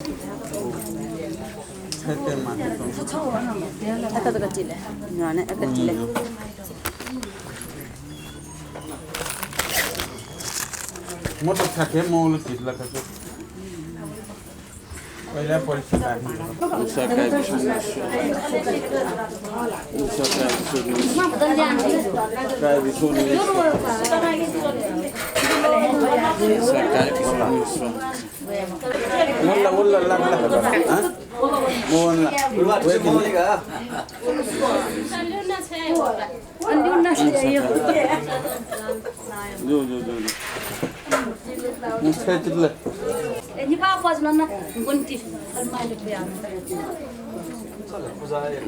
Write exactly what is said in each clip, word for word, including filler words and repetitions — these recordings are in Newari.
एका जक चिले। न्ह्यःने एका चिले। म त थाके मौल चितला थाके। पहिला परिचित आदि। वल्ला, वल्ला, लाग्ला। हाँ? मोहन ला। जो, जो, जो, जो। मुस्काइ चितले।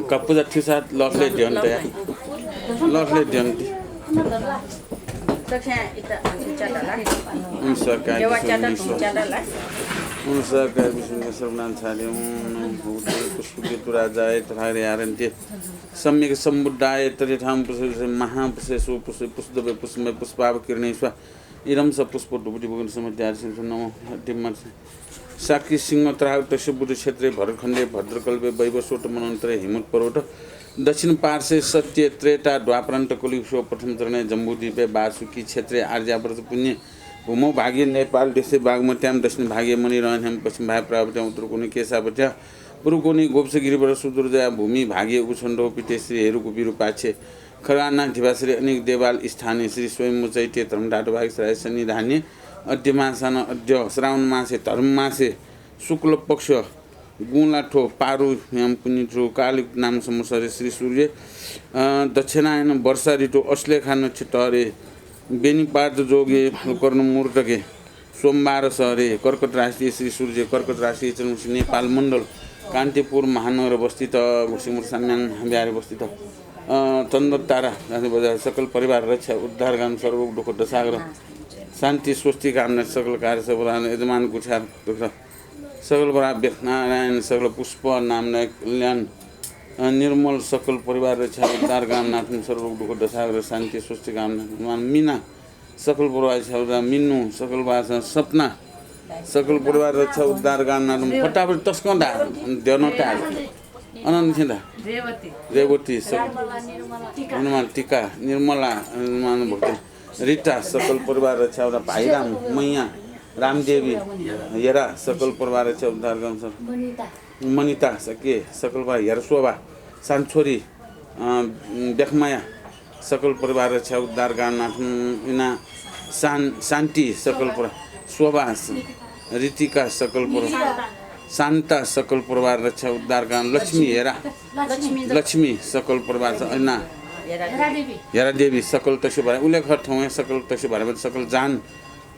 का पुजा ठिसा लसले ध्यन तया। लसले ध्यन ति। उनसर काय विष्णु ईश्वर। उनसर काय विष्णु सर्वनाम छाले। ओम नमः भगवते पुष्पकेतु राजाय तथागतयारन्ते। सम्यक सम्बुद्धाय तथेथां पुष्पे महापुष्पे सुपुष्पे पुष्पदवे पुष्पमय पुष्पावकिरणे स्वा। इदं स पुष्प धूपदीपगण समध्यादिसं नमो दिम्मस। शाक्य सिंह तथागतस्य बुद्ध क्षेत्रे भरतखण्डे भद्रकल्पे वैवस्वत मनोन्तरे हेमूत पर्वत दक्षिण पार्श्वे सत्ये त्रेता द्वापरान्त कलियुगसो प्रथम चरणे जम्बूद्वीपे वासुकी क्षेत्रे आर्यावर्त पुण्य भूमौ भाग्ये नेपाल देशे बागमत्यां दक्षिण भाग्ये मणिरहण्यां पश्चिम भाग्ये प्रावत्यां उत्तर कोणे केशावत्यां पूर्व कोणे गोप्स गिरिवर सुदुर्जया भूमि भाग्ये उच्छण्डौ पीठे श्री हेरुक विरूपाक्षे खगानां धिबाश्री अनेक देवाल स्थाने श्री स्वयम्भू चैत्य धर्मधातु भागेश्वराय सन्निधाने अद्य मासानं अद्य श्रावण मासे धर्म मासे शुक्ल पक्ष गुंलाथ्व पारुह्यां पुनिथ्व कालिक नाम संवत्सरे श्री सूर्य, अ, दक्षिणायन वर्षा ऋतु अश्लेखा नक्षत्रे बेनिपात जोगे फलकर्ण मुहूर्तके सोमबार सहरे कर्कट राशिये श्री सूर्य कर्कट राशिये चन्द्रमसी नेपाल मण्डल कान्तिपुर महानगर अवस्थित घोषिमुर साम्याङ महाविहार अवस्थित, अ, चन्द्र तारा राजु बजार सकल परिवार रक्षा उद्धार गान सर्व दुःख दशाग्रह शान्ति स्वस्ति कामना सकल कार्य सफल यजमान गुठ्यार सकल बडा बेखनारायण सकल पुष्प नामना कल्याण, अ, निर्मल सकल परिवार रक्षा उद्धार गामनाथम सर्व दुःख दशाग्रह शान्ति स्वस्ति गामनाथम मिना सकल परिवार रक्षा उद्धार मिन्नु सकल भाषा सपना सकल परिवार रक्षा उद्धार गामनाथम फटाफट तस्कं दा द्यन ता अनन छिंदा रेवती। रेवती सकल हनुमान टीका निर्मला हनुमान भक्त रिता सकल परिवार रक्षा उद्धार भाइराम मैया रामदेवी हेरा सकल परिवार रक्षा उद्धार गामनाथम मनिता सके सकल बा हेरशोभा सानछोरी, अ, बेखमाया सकल परिवार रक्षा उद्धार गामनाथम इना शान-, शान्ति सकल पर-, शोभा स-, ऋतिका सकल पर-, शान्ता सकल परिवार रक्षा उद्धार गाम लक्ष्मी हेरा लक्ष्मी सकल परिवार स-, इना हेरादेवी सकल तसु भरा उल्लेख थौं सकल तसु भरा सकल जान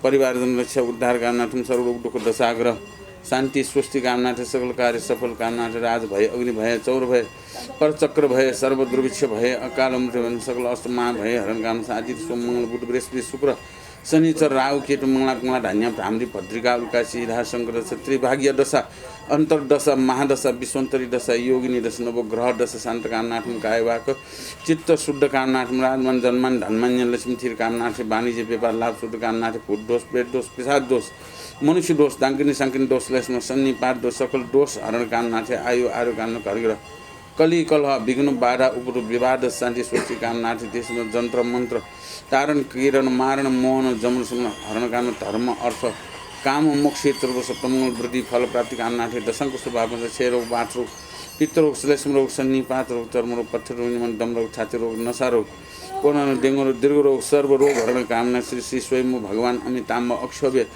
परिवारजन रक्षा उद्धार कामनाथम सर्वरोग दुःख दशाग्रह शान्ति स्वस्ति कामनाथ सकल कार्य सफल कामनाथ राज भय अग्नि भय चौर भय परचक्र भय सर्व दुर्भिक्ष भय अकाल मृत्यु भय सकल अष्ट महाभय हरण कामनाथ आदित्य सोम मंगल बुध बृहस्पति शुक्र शनिचर राहु केतु मंगला कमला धान्य भ्रामरी भद्रिका उल्का सिधा संकट त्रिभाग्य दशा अन्तर्दशा महादशा विश्वन्तरी दशा योगिनी दशा नवग्रह दशा शान्त कामनाथम कायवाक चित्त शुद्ध कामनाथम राजमान जन्मान धनमान्य लक्ष्मी थिर कामनाथ वाणिज्य व्यापार लाभ शुद्ध कामनाथ भूत दोष प्रेत दोष पिशाच दोष मनुष्य दोष डांकिनी सांकिनी दोष लेसम सन्निपात दोष सकल दोष हरण कामनाथ आयु आरोग्य कामनाथ हरिग्रह कलि कलह विघ्न बाधा उपद्रव विवाद शान्ति स्वस्ति कामनाथ देशम जन्त्र मन्त्र तारण किरण मारण मोहन जमन सुमन हरण कामनाथ धर्म अर्थ काम मोक्ष चतुर्थ सप्तमंगल वृद्धि फल प्राप्ति कामनाथ दशंक शुभावंश क्षय रोग वात रोग पित्त रोग श्लेष्म रोग सन्निपात रोग चर्म रोग पथ्य रोग निमन दम रोग छाती रोग नसा रोग कोरोना डेंगू रोग दीर्घ रोग सर्व रोग हरण कामना श्री श्री स्वयम्भू भगवान अमिताम्भ अक्षोभ्य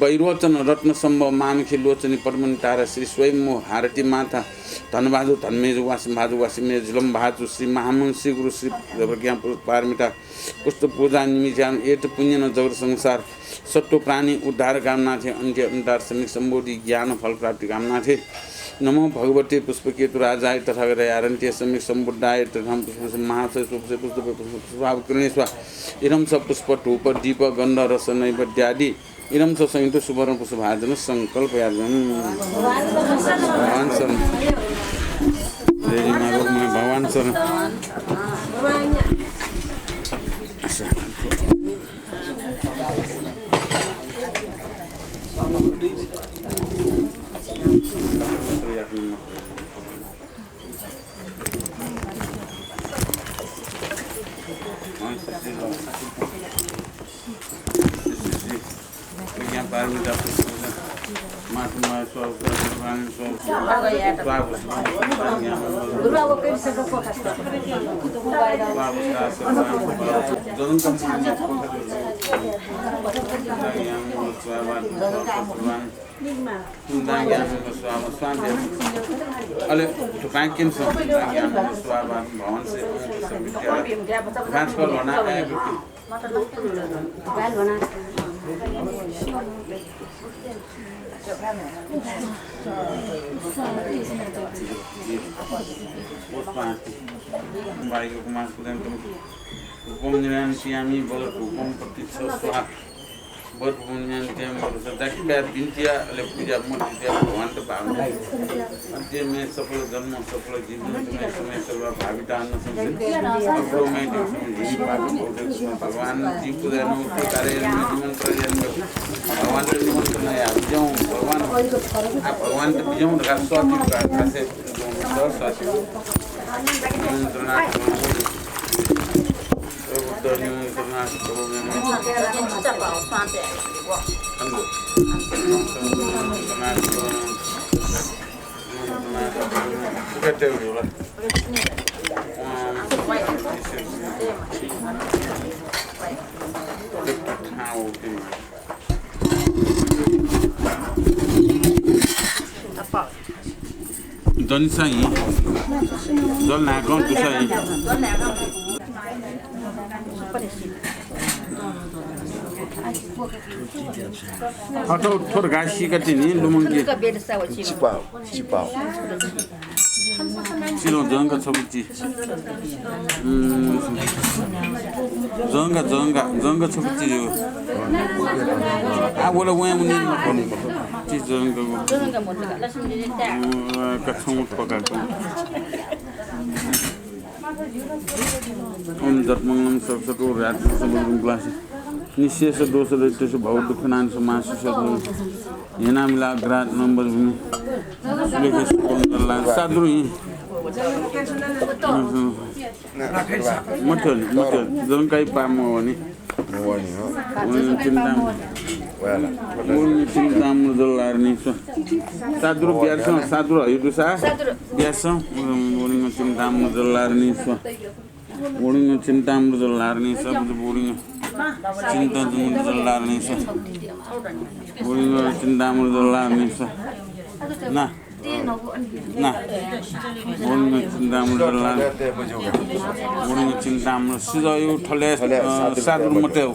वैरोचन रत्न सम्भव मामखी लोचनी पद्मनी तारा श्री स्वयम्भू हारती माता धनभाजु धनमेजु वासिम भाजु वासिम मेजु झुलम भाजु श्री महामन श्री गुरु श्री प्रज्ञा पारमिता पुष्प पूजा निमित्यान एत पुण्यन जगत संसार सत्व प्राणी उद्धार कामनाथे अन्त्य अन्तार समिक सम्बोधि ज्ञान फल प्राप्ति कामनाथे नमो भगवते पुष्पकेतु राजाय तथागताय आरन्त्य समिक सम्बुद्धाय तथां पुष्प महाशय सुपसे पुष्प पुष्प पुष्पाव किरणेश्वर इदं स पुष्प धूप दीप गन्ध रस नैवेद्यादि इदं स संयुक्त सुवर्ण पुष्पभाजन संकल्प याजन। भगवान शरण। जय जय माँ रोगमय भगवान शरण। अले थुपांकिन सं भवन से भास्कर होना आए। धूपं निर्माणयामि, बल धूपं प्रति स्वाहा। बल धूपं निर्माणयामि, बल स्वाहा। दाकी बाया बिन्ति या, अले पूजा मूर्ति या, भगवान त भावना। अद्य मे सफल जन्म, सफल जीवन, समय समय सर्व भाविता अन्न संस्कृति। अग्रो मे भगवान जी पूजा नौ कार्य निमंत्रण जन्म। भगवान त निमंत्रण या, बिजौं भगवान, आ भगवान त बिजौं धकाः स्वाति प्रार्थना से स्वाति। जनिसां हि। जल नायकं दुसा हि। अथवा थोर गासी कति नि लुमंकी। चिपाव, चिपाव। चिलो जंगा छपु चि। उम्, जंगा, जंगा, जंगा छपु चि यो। आ, बोला वया मुनि न। चि जंगा। उम्, कछौं पका। ओम जपमंगलम सर्वसत्व राजसंबंधुम क्लास। निःशेष दोष रहित भव दुःख नाश मासु सदु। हेना मिला ग्रात नंबर भूमि। सुलेख सुपंगला सादुरु हि। मथ्यो नि, मथ्यो नि। जंकाई पाम वनी। वनी हो। वनी चिन्ता। वनी चिन्ता मुजल्लार निसो। सादुरु ब्यासं, सादुरु हयुदुसा। ब्यासं, वनी चिन्ता मुजल्लार निसो। वणी चिन्ता मुजल्लार निसो, वणी चिन्ता मुजल्लार निसो। वणी चिन्ता मुजल्लार निसो। ना। ना। वणी चिन्ता मुजल्लार। वणी चिन्ता मुजल्लार सिजयु थले, अ, सादुर मतेउ।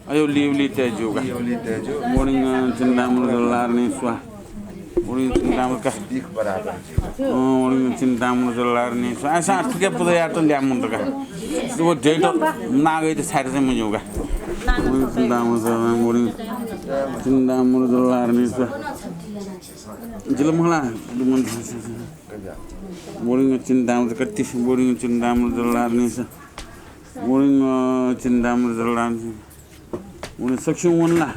अयो लिउली तेजु का। लिउली तेजु। वणी चिन्ता मुजल्लार निसो। वणी चिन्ता मुजल्लार का। वणी चिन्ता मुजल्लार निसो। ऐसा थुके पुजा यात ल्यामुन का। दो डेट नागै त छाइर चाहिँ मुजु का। वणी चिन्ता मुजल्लार, वणी चिन्ता मुजल्लार निसो। जिला महला। वणी चिन्ता मुजल्लार कति, वणी चिन्ता मुजल्लार निसो। वणी चिन्ता मुजल्लार निसो। वणी सक्स्यु वनला।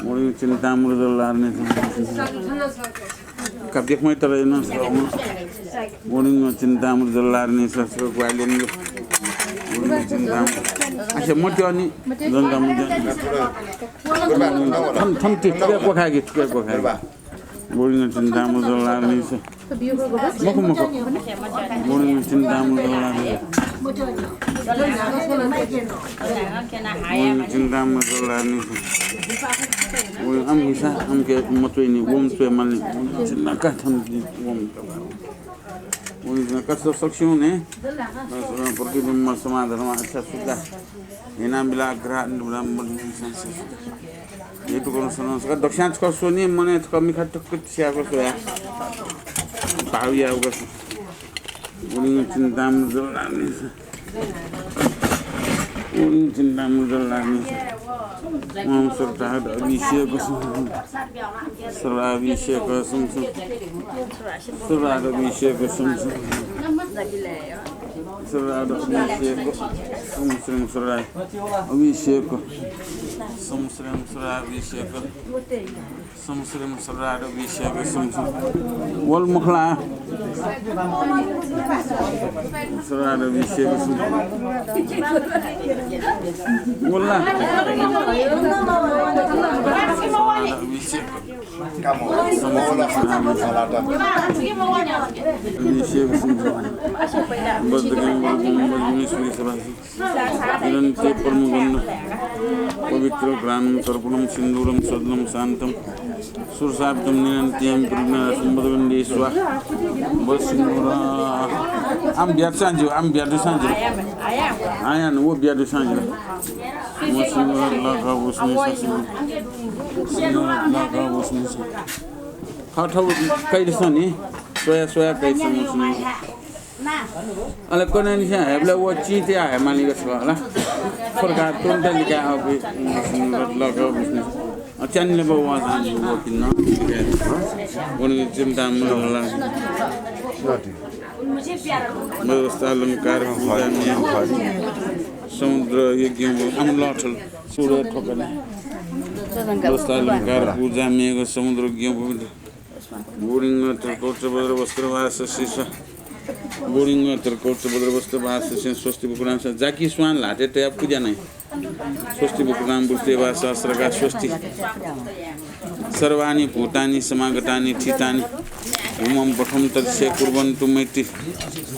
वणी चिन्ता मुजल्लार निसो। का बेकमै तर न। वणी चिन्ता मुजल्लार निसो। ग्वालेन। वणी चिन्ता। अच्छा, मत्यो नि। जंगा मुजल्लार। थम, थम ति, थुके कोखागी, थुके कोखागी। वणी चिन्ता मुजल्लार निसो। मखु, मखु। वणी चिन्ता मुजल्लार निसो। वणी चिन्ता मुजल्लार निसो। वणी अम्हिसा, अम्के मत्वेनी, वम त्वे मल्नी। वणी चिन्ता का थम वम। वणी चिन्ता का सक्स्यु ने। प्रतिबिम्ब समाधान अच्छा सुद्धा। हेना मिला ग्रह निबुला मल्नी संस्कृत। ये तो कोनो सनंसका दक्षिण छकः स्वनी, मने छकः मिखा टक्क स्याको स्वया। भाव याको। वणी चिन्ता मुजल्लार निसो। वणी चिन्ता मुजल्लार निसो। ओम सर्वताहत अभिषेक सुं। सर्वाभिषेक सुं सुं। सर्वाभिषेक सुं सुं। सर्वाभिषेक सुं सुं सर्वा। अभिषेक। संवत्सरं संवत्सराभिषेक। संवत्सरं संवत्सराभिषेक संवत्सरं। वल मखला। संवत्सराभिषेक संवत्सरं। वल्ला। संवत्सरं संवत्सराभिषेक संवत्सरं। वज्रगं वज्रगं वज्रगं सुरेश भाषी। निरन्ते परमगन्ध पवित्र घ्राणं तर्पणं सिन्दूरं सदनं शान्तं सुरसाभितं निरन्ते यामि प्रदीपेन संवत्सरं वन्दे स्वाहा। बस सिन्दूर। आम ब्यादु साँझ, आम ब्यादु साँझ। आया न, वो ब्यादु साँझ। म सिन्दूर लगा बस्ने सासु। सिन्दूर लगा बस्ने सासु। थःथः कैदसं नि, स्वया स्वया कैदसं। अले कन्हय्‌निसें हयेबलय् व चिं तयाः हये मालीगु छगः ला। सरकार तुरुन्त लिकाये हःगु लगा बुझ्ने। अ, च्यान्हय्‌बौ वंसां जि वकिन्न लिकाये। वने चिन्ता मदु होला। व्यवस्था अलंकार पूजा मेघ समुद्र यज्ञ आम लथल। सूर्य ठोकने। व्यवस्था अलंकार पूजा मेघ समुद्र यज्ञ बोडिंग अत्र कौच वज्र वस्त्र भास शीर्ष। बोडिंग अत्र कौच वज्र वस्त्र भास शीर्ष। स्वस्ति बुकुराम स जाकी स्वान ल्हातय् तयाः पुजा याना। स्वस्ति बुकुराम बुस्ते भास सहस्रका स्वस्ति। सर्वाणि भूतानि समागतानि ठितानि। हुमं प्रथम तत्से कुर्वन्तु मैत्री।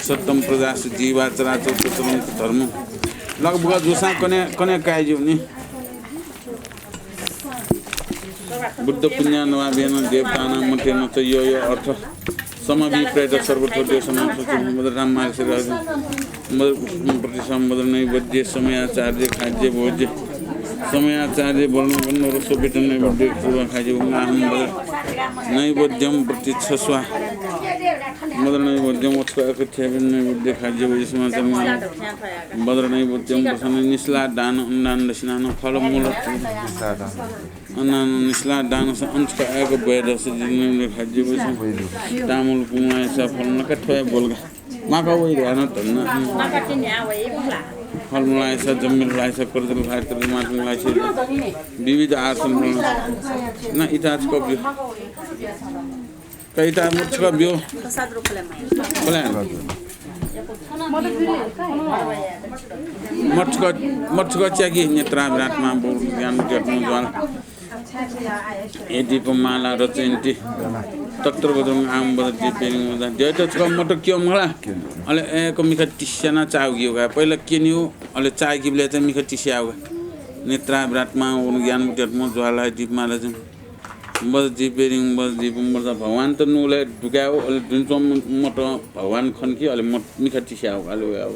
सत्तं प्रजास जीवा चराचर चरन्तु धर्म। लगभग जुसां कने, कने काय् ज्यू नि। बुद्ध पुण्यानुभावेन देवतानां मतेन च यो यो अर्थ समाभिप्रेत सर्वतो देशनां सुचिं मदरां मार्गशीर्ष मदर पुष्पं प्रतिसं मदर नैवेद्य समयाचार्य खाद्य भोज्य समयाचार्य वर्ण वर्ण रसोपेत नैवेद्य पूर्व खाद्य उंगाहं मदर नैवेद्यं प्रतिच्छस्वा मदर नैवेद्यं वत्सक अकथ्याभिन नैवेद्य खाद्य भोज्य समाचार मदर नैवेद्यं प्रसन्न निस्ला दान अन्नदान दक्षिणानं फलमूल। अनानु निस्ला दानस अंशका एक बयदस जिनले खाद्य बस। तामुल पुंलायसा फलना का थ्वया बोलगा। माका वइ ध्यान धन्ना। फलमूलायसा जम्मिलायसा कर्जलायसा कर्जमातलायसा। विविध आसन फलना। ना इताच कब्यो। कइता मछुक ब्यो। प्रसाद रूपले माया। बोले। मछुक, मछुक च्याकी नेत्राभिरात्मा बोल ज्ञान ज्योतिमा ज्वाला। ए दीपमाला रचयन्ति। तत्र वज्रं आम वज्र दीपेन वज्र। द्यत छुक मत क्यं मला। अले एक मिखा तिस्याना चाउ गियो का। पहिला केनियो, अले चाय किबले त मिखा तिस्याउ का। नेत्राभिरात्मा बोल ज्ञान ज्योतिमा ज्वाला दीपमाला जन। बस दीपेरिङ, बस दीपुम, बस भगवान त नुले दुकायो, अले दुन्चोम मत भगवान खनकी, अले मत मिखा तिस्याउ, अले वयाउ।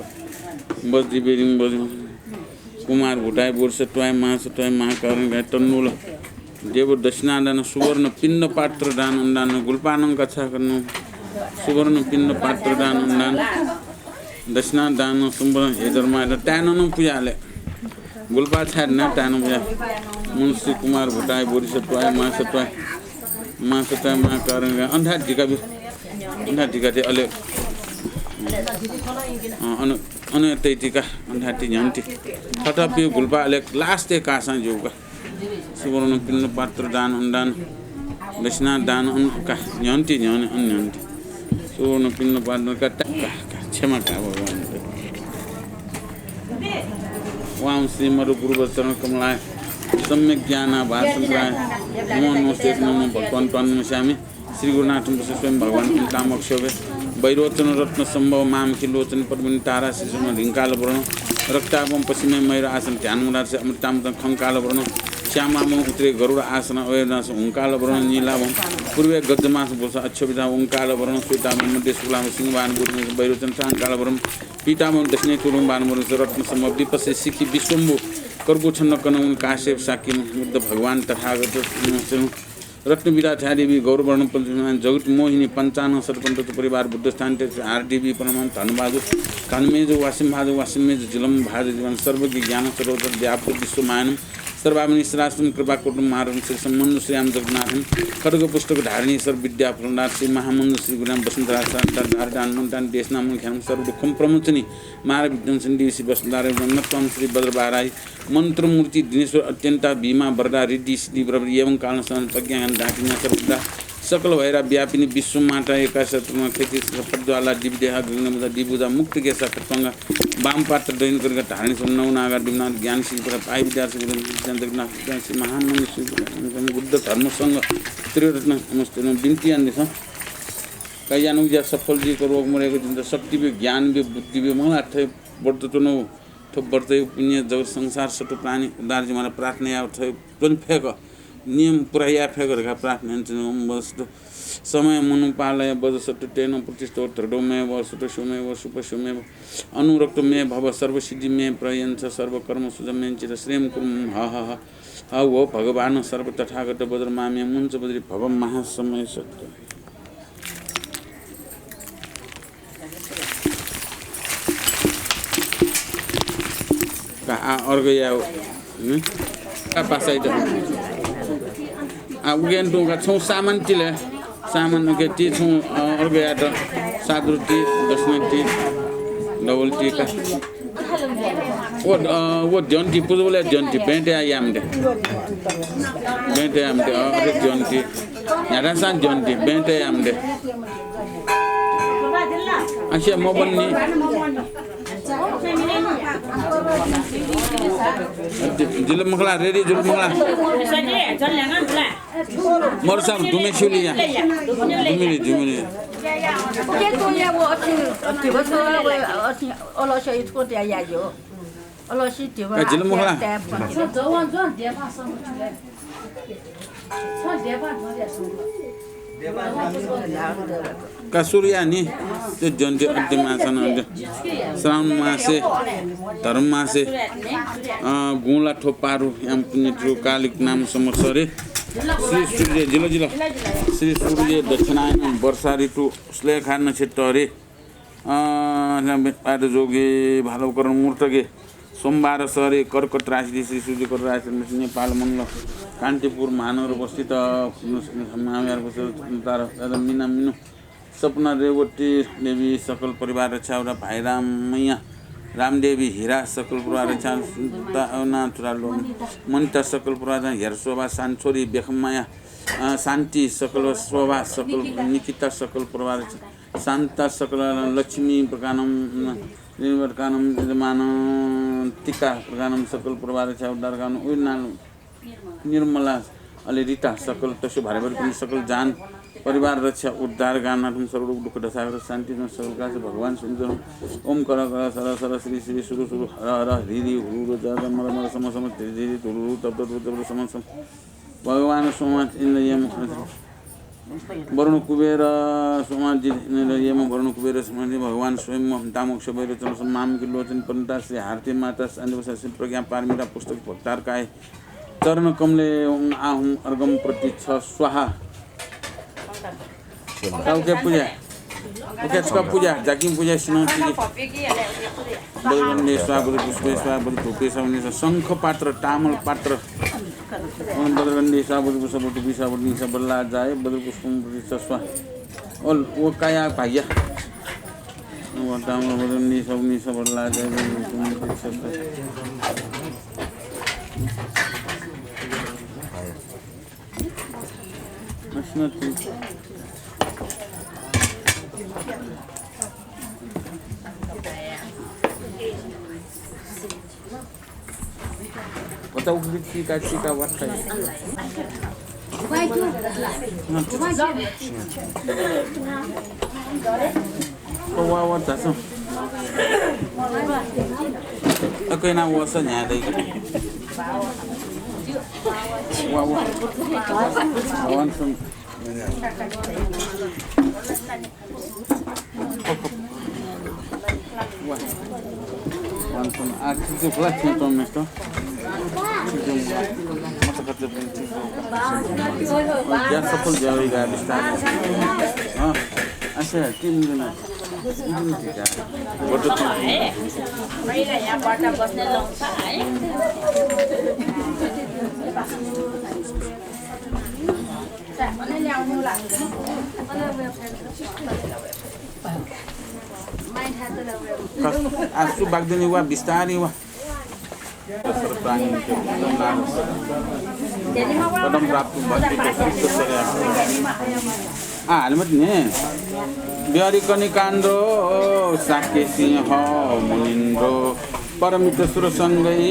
बस दीपेरिङ, बस कुमार भुटाय, बोर्ष त्वाय, मास त्वाय, महाकारण गाय तन्नुल। देव दक्षिणा दान, सुवर्ण पिण्ड पात्र दान, अन्दान, गुल्पानं कछा कन्नु, सुवर्ण पिण्ड पात्र दान, अन्दान। दक्षिणा दान सम्बन्ध हे धर्मायत ताय्‌नं पुजाले। गुल्पा छाय् न ताय्‌नं पुजा। मुन्सी कुमार भुटाय बोधिसत्वाय महासत्वाय। महासत्वाय महाकारण अन्धा धिका बि। अन्धा धिका ते अले। अ, अन, अन तै धिका अन्धा ति न्ह्यन्ति। थथपि गुल्पा अले लास्ते कासां जोगा। सुवर्ण पिण्ड पात्र दान अन्दान। दक्षिणा दान अन का न्ह्यन्ति न्ह्यन अन न्ह्यन्ति। सुवर्ण पिण्ड पात्र का ता-, का, का, क्षमा का भगवान। वाम श्री मरु गुरु चरण कमलाय। सम्यक ज्ञान आभास संग्रह। नमो नमस्ते नमो भगवान त्वान नमस्यामि। श्री गुरुनाथ ऋषि स्वयं भगवान ओंकामक शोभे। वैरोचन रत्न संभव मामखी लोचन पद्मिनी तारा शीर्षम लिंकाल वरण। रक्ताभं पश्चिमे मयूर आसन ध्यान मुद्रा से अमृतामृत खंकाल वरण। श्यामाभं उत्तरे गरुड आसन अवयवनास हुंकाल वरण नीलाभं। पूर्वे गजमास भूषण अक्षोभिधा ओंकाल वरण। श्वेताभं मध्य शुक्लाभं सिंहवाहन भूषण वैरोचन शांकाल वरण। पीताभं दक्षिणे तुरुम्बान वरण रत्न संभव विपसे शिखी विश्वम्भू। कर्कू छन्न कनमुन काश्यप शाक्य बुद्ध भगवान तथागत रत्नविदा छायादेवी गौरवर्ण पञ्चमी जगत मोहिनी पञ्चानन सतपन्त परिवार बुद्ध स्थान ते आरडीवी प्रणमान धनबाजु धनमेजु वासिम भाजु वासिम मेजु जिलम भाजु जीवन सर्वज्ञ ज्ञान सरोवर व्याप्त विश्वमायनम सर्वाभरणैस्सहास्सं कृपाकुटुम्भहारं श्री सम्बन्धुश्रियां जगन्नाथं खड्गपुस्तकधारिणी सर्वविद्याफलदां श्री महामञ्जुश्री गुरुं वसन्तराज शारदां धारितां मन्त्रां देशनामूलख्यानां सर्वदुःखं प्रमुञ्चनी मारविध्वंसनं दिव्यश्रीवत्सदारविन्दं नत्वां श्रीवज्रवाराही मन्त्रमूर्ति दिनेश्वरी अत्यन्ता भीमा वरदा ऋद्धिसिद्धिप्रदा एवंकालं सदां प्रज्ञां धात्रीं सर्वदा सकलभैरवव्यापिनी विश्वमाता एकादशतत्त्वमयी ख्याति खड्गज्वाला दिव्यदेहा गगनभुजा दिव्यभुजा मुक्तकेशा खट्वांगा वामपात्र दहिनकलिका धारिणी सर्वनवनागा दिव्यनाथ ज्ञानसिद्धिप्रदा पाहि विद्यार्थी गुरु जगन्नाथ श्री महामञ्जुश्री बुद्ध धर्म संघ त्रिरत्न नमस्ते बिन्ति यानादिसँ। का यानागु ज्या सफल जुइक रोग मदय्क जिमित शक्ति ब्यु, ज्ञान ब्यु, बुद्धि ब्यु। मला थ्व व्रत च्वनागु, थ्व व्रतया पुण्यं जगत संसार सत्त्व प्राणी उद्धार जुइमाः प्रार्थना यायेगु, थ्व च्वने फय्क, नियम पूरा याये फय्क धकाः प्रार्थना यानाच्वनागु। ओम वसतु समयमनुपालय वज्रसत्तु तेन प्रतिष्ठो धृढो मे व सतु शो मे व सुपशो मे व अनुरक्तो मे भव सर्वसिद्धि मे प्रयच्छ सर्वकर्मसु मे चित्तं श्रेयं कुरु मम ह ह ह। ह वो भगवान सर्व तथागत वज्र मामे मुञ्च वज्री भव महासमय सत्य। का आ अर्घ याये, हँ? का पासाइत। आ उगेन तुं का छौं सामान तिले, सामान उके ति छौं, अ, अर्घ यायेत सादुर ति, दक्षिणा ति, डबल ति का। व, अ, व द्यन ति, पुजबलय् द्यन ति, बेंतया याये मते। बेंतया याये मते, अ, अथे द्यन ति। न्ह्याथासां द्यन ति, बेंतया याये मते। आसिया मबन नि। जि-, जिल मखला, ready जुल मखला। मरुसा दुमे स्यूलिया। दुमिली, दुमिली। ओके, तो या वो अथि, अथि बस वो अथि अलसी थोत या या जो। अलसी धिबा। का जिल मखला। का सुरु याये नि, त्यो जन्ती अड्डीमासें, श्रावण मासे, धर्म मासे, अ, गुंला थ्व पारुयां पुण्यतिथि कालिक नाम संवत्सरे, श्री सूर्य, जिल, जिल, श्री सूर्य दक्षिणायनं वर्षा ऋतु श्लेखा नक्षत्रे, अ, पाद जोगे भालवकरण मुहूर्तगे सोमबार सरे कर्कट राशि श्री सूर्य कर्कट राशि नेपाल मण्डल कान्तिपुर महानगर अवस्थित महाविहार मिना मिनु सपना रेवती देवी सकल परिवार रक्षा उद्धार भाइ रामैया रामदेवी हिरा सकल परिवार रक्षा सुता ना चुरा लो मनिता सकल परिवार हेर शोभा सानछोरी बेखमाया, अ, शान्ति सकल शोभा सकल निकिता सकल परिवार रक्षा शान्ता सकल लक्ष्मी प्रकाणम, प्रकाणम यजमान टिका प्रकाणम सकल प्रभात छा उद्धार कान उइनाल निर्मला अले रिता सकल तसु भारे भारे सकल जान परिवार रक्षा उद्धार गानाथम सर्व दुःख दशा शान्ति सकल काज भगवान सुन्दर ओम कर कर सर सर श्री श्री सुरु सुरु हर हर हरि हरि हुरु हुरु जय जय मर मर सम सम धीरे धीरे धुरु हुरु तप तप तप सम सम भगवान सोमनाथ इन्द्र यम वरुण कुबेर सोमनाथ इन्द्र यम वरुण कुबेर सोमनाथ भगवान स्वयं दामोक्ष वैर चंद्र माम की लोचन पंडिता श्री हारती माता शान्ति वसा श्री प्रज्ञा पारमिता पुस्तक भक्तार काय चरण कमले आहुं अर्गम प्रति छ स्वाहा। का उके पूजा। उके छकः पूजा, जाकिं पूजा सिन्हः तिके। बज्रगण्डे स्वाहा, बज्रपुष्पे स्वाहा, बज्रधूपे स्वाहा, शंख पात्र, तामल पात्र। ओम बज्रगण्डे स्वाहा, बज्रपुष्प, बज्रधूपे स्वाहा, बज्रनिसा बल्ला जाय, बज्रपुष्पम प्रति स्वाहा। ओल, वो काया भाग्या। वो तामल बज्रगण्डे स्वाहा, बज्रनिसा बल्ला जाय, बज्रपुष्पम प्रति स्वाहा। वा, वा, झासँ। अकैना वःसा न्ह्याः दइ। वा, वा। भगवान सुन। वा। भगवान सुन। आ, खिचु खुला, खिचु मेस्तो। खिचु। मत खर्च पनि खिचु। ज्या सफल ज्या होइगा बिस्तार। अँ, अच्छा, तीन दिन। आसु बागदनी वा बिस्तारी वा। कदम प्राप्त भक्ति आ हालमत ने। ब्याहरिकनिकान्द्रो शाक्य सिंह मुनिन्द्रो परमित सुर संगै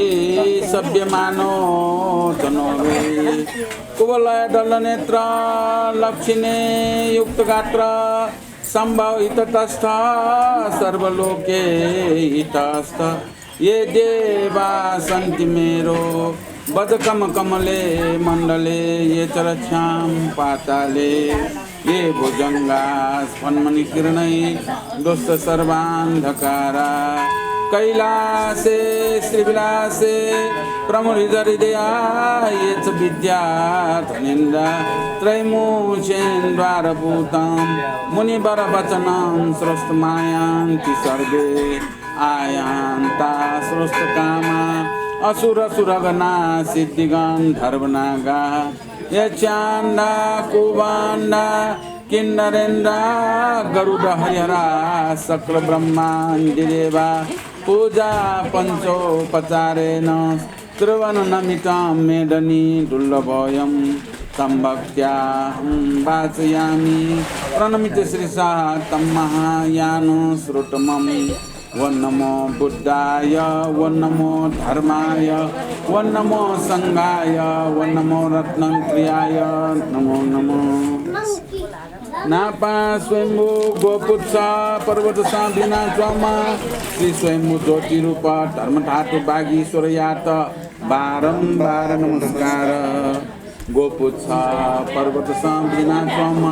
सभ्यमानो जनो वै। कुवलय दल नेत्र लक्षणे युक्त गात्र संभव हिततस्थ सर्वलोके हितस्थ। ये देवा सन्ति मेरो बजकम कमले मण्डले ये च रक्षां पाताले ये भुजंगा स्फन्मणि किरणै दोस्त सर्वान्धकारा। कैलासे श्रीविलासे प्रमुदित हृदया ये च विद्या धनेन्द्रा त्रैमूर्तेन्द्वारभूतं मुनिवर वचनं श्रोतुमायान्ति सर्वे आयान्ता श्रोतुकामा असुरसुरगणा सिद्धिगन्धर्वनागा यक्षाण्डा कुभाण्डा किन्नरेन्द्रा गरुड हरिहरा शक्र ब्रह्मादिदेवा पूजा पञ्चोपचारेण त्रिभुवन नमितं मेदनी दुर्लभोऽयं तं भक्त्याहं वाचयामि प्रणमित शिरसा तं महायानं श्रोतमं। ॐ नमो बुद्धाय, ॐ नमो धर्माय, ॐ नमो संघाय, ॐ नमो रत्नत्रयाय नमो नमः। नापा स्वयम्भू गोपुच्छ पर्वतसं बिनाच्वंम्ह श्री स्वयम्भू ज्योतिरूप धर्मधातु वागीश्वरयात बारम्बार नमस्कार। गोपुच्छ पर्वतसं बिनाच्वंम्ह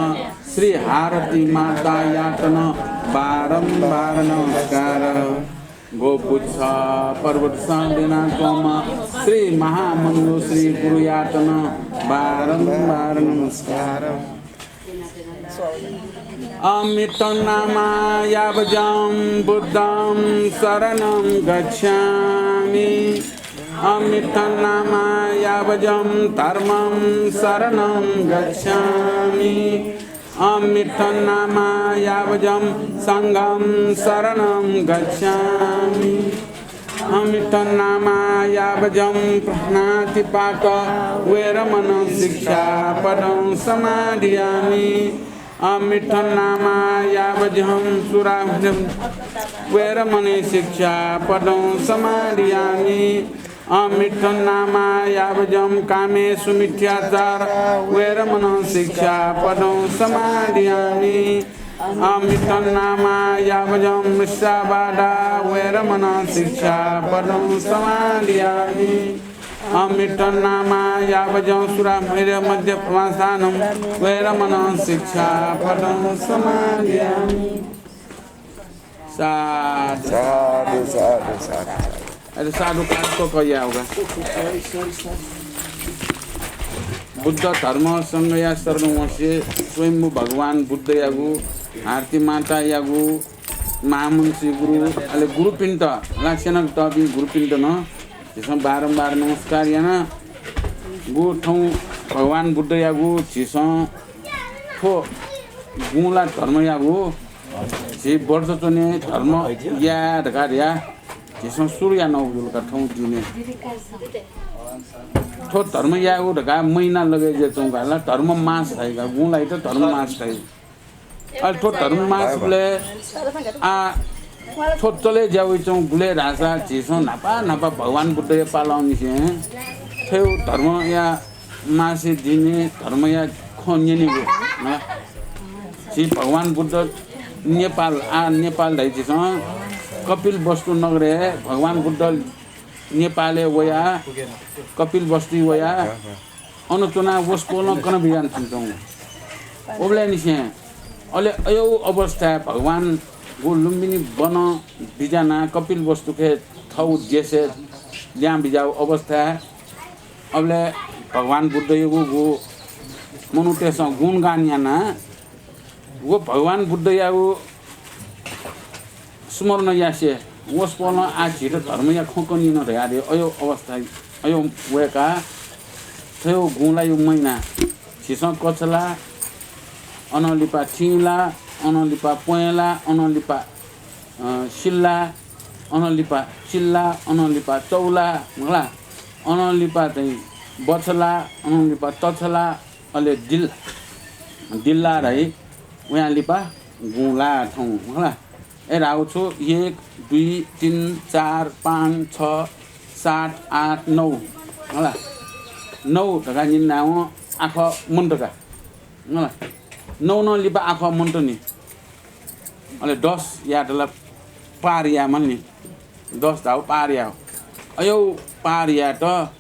श्री हारती मातायात नं बारम्बार नमस्कार। गोपुच्छ पर्वतसं बिनाच्वंम्ह श्री महामञ्जुश्री गुरुयात नं बारम्बार नमस्कार। अहमित्थं नामा यावजं बुद्धं शरणं गच्छामि। अहमित्थं नामा यावजं धर्मं शरणं गच्छामि। अहमित्थं नामा यावजं संघं शरणं गच्छामि। अहमित्थं नामा यावजं पानातिपात वेरमणं शिक्षापदं समादियामि। अहमित्थं नामा यावजं सुरामेरय वेरमणं शिक्षापदं समादियामि। अहमित्थं नामा यावजं कामेसु मिथ्याचार वेरमणं शिक्षापदं समादियामि। अहमित्थं नामा यावजं मृषावादा वेरमणं शिक्षापदं समादियामि। अहमित्थं नामा यावजं सुरामेरय मद्यपानादिसेवनं वेरमणं शिक्षापदं समादियामि। साधु। साधु, साधु, साधु। अरे साधु काको कया होगा। बुद्ध धर्म संघया शरण वंसे स्वयम्भू भगवान बुद्धयागु, हारती मातायागु, महामञ्जुश्री गुरु, अले गुरुपिन्त, ला स्यनातःपिं गुरुपिन्त नं झीसं बारम्बार नमस्कार याना। गु थौं भगवान बुद्धयागु झीसं थ्व गुँ ला धर्मयागु झी व्रत च्वने धर्म या धकाः ध्या झीसं सुरु यानागु जुल का थौं दिने। थ्व धर्म यायेगु धकाः महिना लगय् जुयाच्वंगु का ला धर्म मास धाइ का, गुँ लाइत धर्म मास धाइ। अले थ्व धर्म मासबलय् आ थ्व चले ज्या वइच्वंगु गुलय् धाःसा झीसं न्हापा न्हापा भगवान बुद्धया पालंनिसें थ्व धर्मया मासे दिने धर्मया खँ न्यनेगु। झी भगवान बुद्ध नेपाल, आ, नेपाल धाइ झीसं कपिलवस्तु नगरय् भगवान बुद्ध नेपालय् वया, कपिलवस्तुइ वया, अन च्वनाः वसपोलं कना बिज्यानाच्वंगु। उबलय्‌निसें अले अय्‌गु अवस्थाय् भगवानगु लुम्बिनी वन बिज्यानाः कपिलवस्तुखे थःगु देशय् ल्यां बिज्याःगु अवस्थाय् अबलय् भगवान बुद्धयागु गु मनूतय्‌सं गुणगान यानाः व भगवान बुद्धयागु स्मरण यासें वसपोलं आः झीत धर्मया खँ कनी न धयादे अयो अवस्था अयो वय्‌काः थयो गुँलायु महिना झीसं कछला, अनं लिपा थिंला, अनं लिपा प्वँयला, अनं लिपा, अ, सिल्ला, अनं लिपा चिल्ला, अनं लिपा चौला, मला, अनं लिपा चाहिँ बछला, अनं लिपा तछला, अले दिल, दिल्ला धाइ, वयां लिपा गुँला थौं, मला। ए, धाउ छु, एक, दुई, तीन, चार, पाँच, छ, सात, आठ, नौ, मला। नौ धकाः न्यनावं आखः मन्त का, मला। नौ नं लिपा आखः मन्त नि। अले दस यात ला पार यायेमाल नि। दस धाउ पार याउ। अयौ पार यात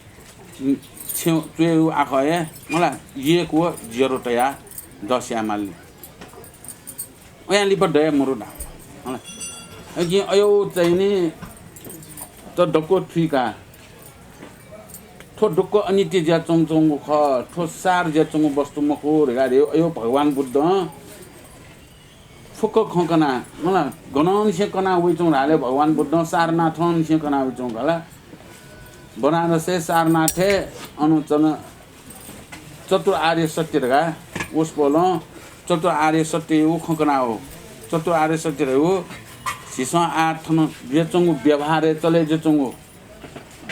छेउ च्वयु आखः हे, मला, एक व zero तयाः दस यायेमाल नि। अयां लिपा दये मरु धा, मला। अकिं अयौ चाहिँ नि त दक्व थुइका। थ्व दक्व अनित्य ज्या च्वंच्वंगु खः, थ्व सार ज्या च्वंगु वस्तु मखु धकाः अयो भगवान बुद्धं फुक्क खँ कना, मला, गनंनिसें कना वइच्वं धाले भगवान बुद्धं सारनाथंनिसें कना वइच्वं घला। बनारसय् सारनाथय् अनु चन चतुर आर्य सत्य धकाः वसपोलं चतुर आर्य सत्ययु खँ कनाउ। चतुर आर्य सत्य धयु झीसं आः थन जुयाच्वंगु व्यवहारय् चले जुयाच्वंगु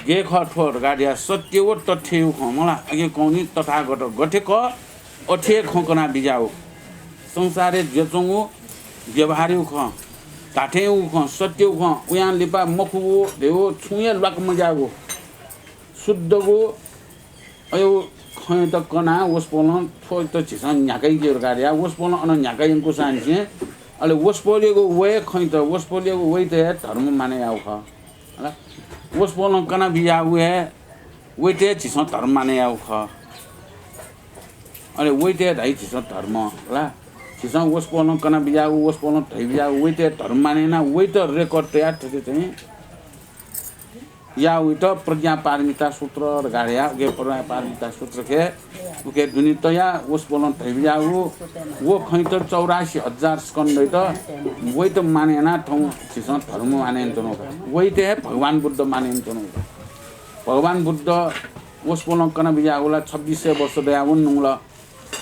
गे खः थ्व धकाः धया सत्य व तथ्ययु खँ, मला। अकिं कौनि तथागत गथे खः अथे खँ कना बिज्याउ। संसारय् जुयाच्वंगु व्यवहारयु खँ, धाथेंयु खँ, सत्ययु खँ, उयां लिपा मखुगु धयु छुं हे ल्वाक मज्याःगु शुद्धगु अयो खँय्‌त कनाः वसपोलं थ्वइत झीसं न्ह्याकाइके धकाः धया। वसपोलं अन न्ह्याका यंकूसांनिसें अले वसपोलय्‌गु वये खँय्‌त, वसपोलय्‌गु वइत हे धर्म माने याउ खः। हला? वसपोलं कना बिज्याःगु हे वइत हे झीसं धर्म माने याउ खः। अले वइत हे धाइ झीसं धर्म, हला? झीसं वसपोलं कना बिज्याःगु, वसपोलं धइ बिज्याःगु वइत हे धर्म माने याना वइत record तयाः थथे चाहिँ या उइत प्रज्ञा पारमिता सूत्र धकाः धया, उके प्रज्ञा पारमिता सूत्र के उके दुने तया वसपोलं धइ बिज्याःगु व खँय्‌त चौरासी हजार स्कन्धय्‌त वइत माने याना थौं झीसं धर्म माने यानाच्वनु का। वइत हे भगवान बुद्ध माने यानाच्वनु का। भगवान बुद्ध वसपोलं कना बिज्याःगु ला छब्बिस सय वर्ष दयावन नुंगल।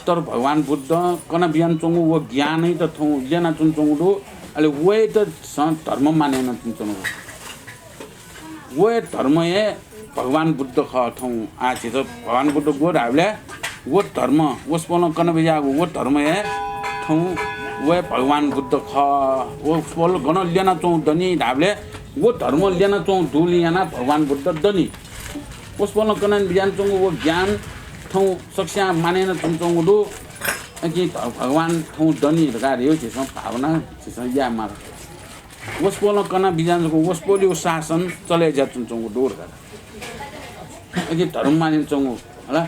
तर भगवान बुद्धं कना बियानाच्वंगु व ज्ञानय्‌त थौं ल्यनाच्वनाच्वंगु दु। अले वइत झीसं धर्म माने यानाच्वनाच्वनागु। व धर्म हे भगवान बुद्ध खः थौं। आः झीत भगवान बुद्ध गु धाःबलय् व धर्म, वसपोलं कना बिज्याःगु व धर्म हे थौं व हे भगवान बुद्ध खः। वसपोल गन ल्यनाच्वंगु दनि धाःबलय् व धर्म ल्यनाच्वंगु दुलिं यानाः भगवान बुद्ध दनि। वसपोलं कना बिज्यानाच्वंगु व ज्ञान थौं सकस्यां माने यानाच्वनाच्वंगु दु। अकिं भ-, भगवान थौं दनि धकाः धयु झीसं भावना झीसं याये माल। वसपोलं कना बिज्यानाच्वंगु वसपोलयु शासन चले जुयाच्वनाच्वंगु दु धकाः। अकिं धर्म माने यानाच्वंगु, हला?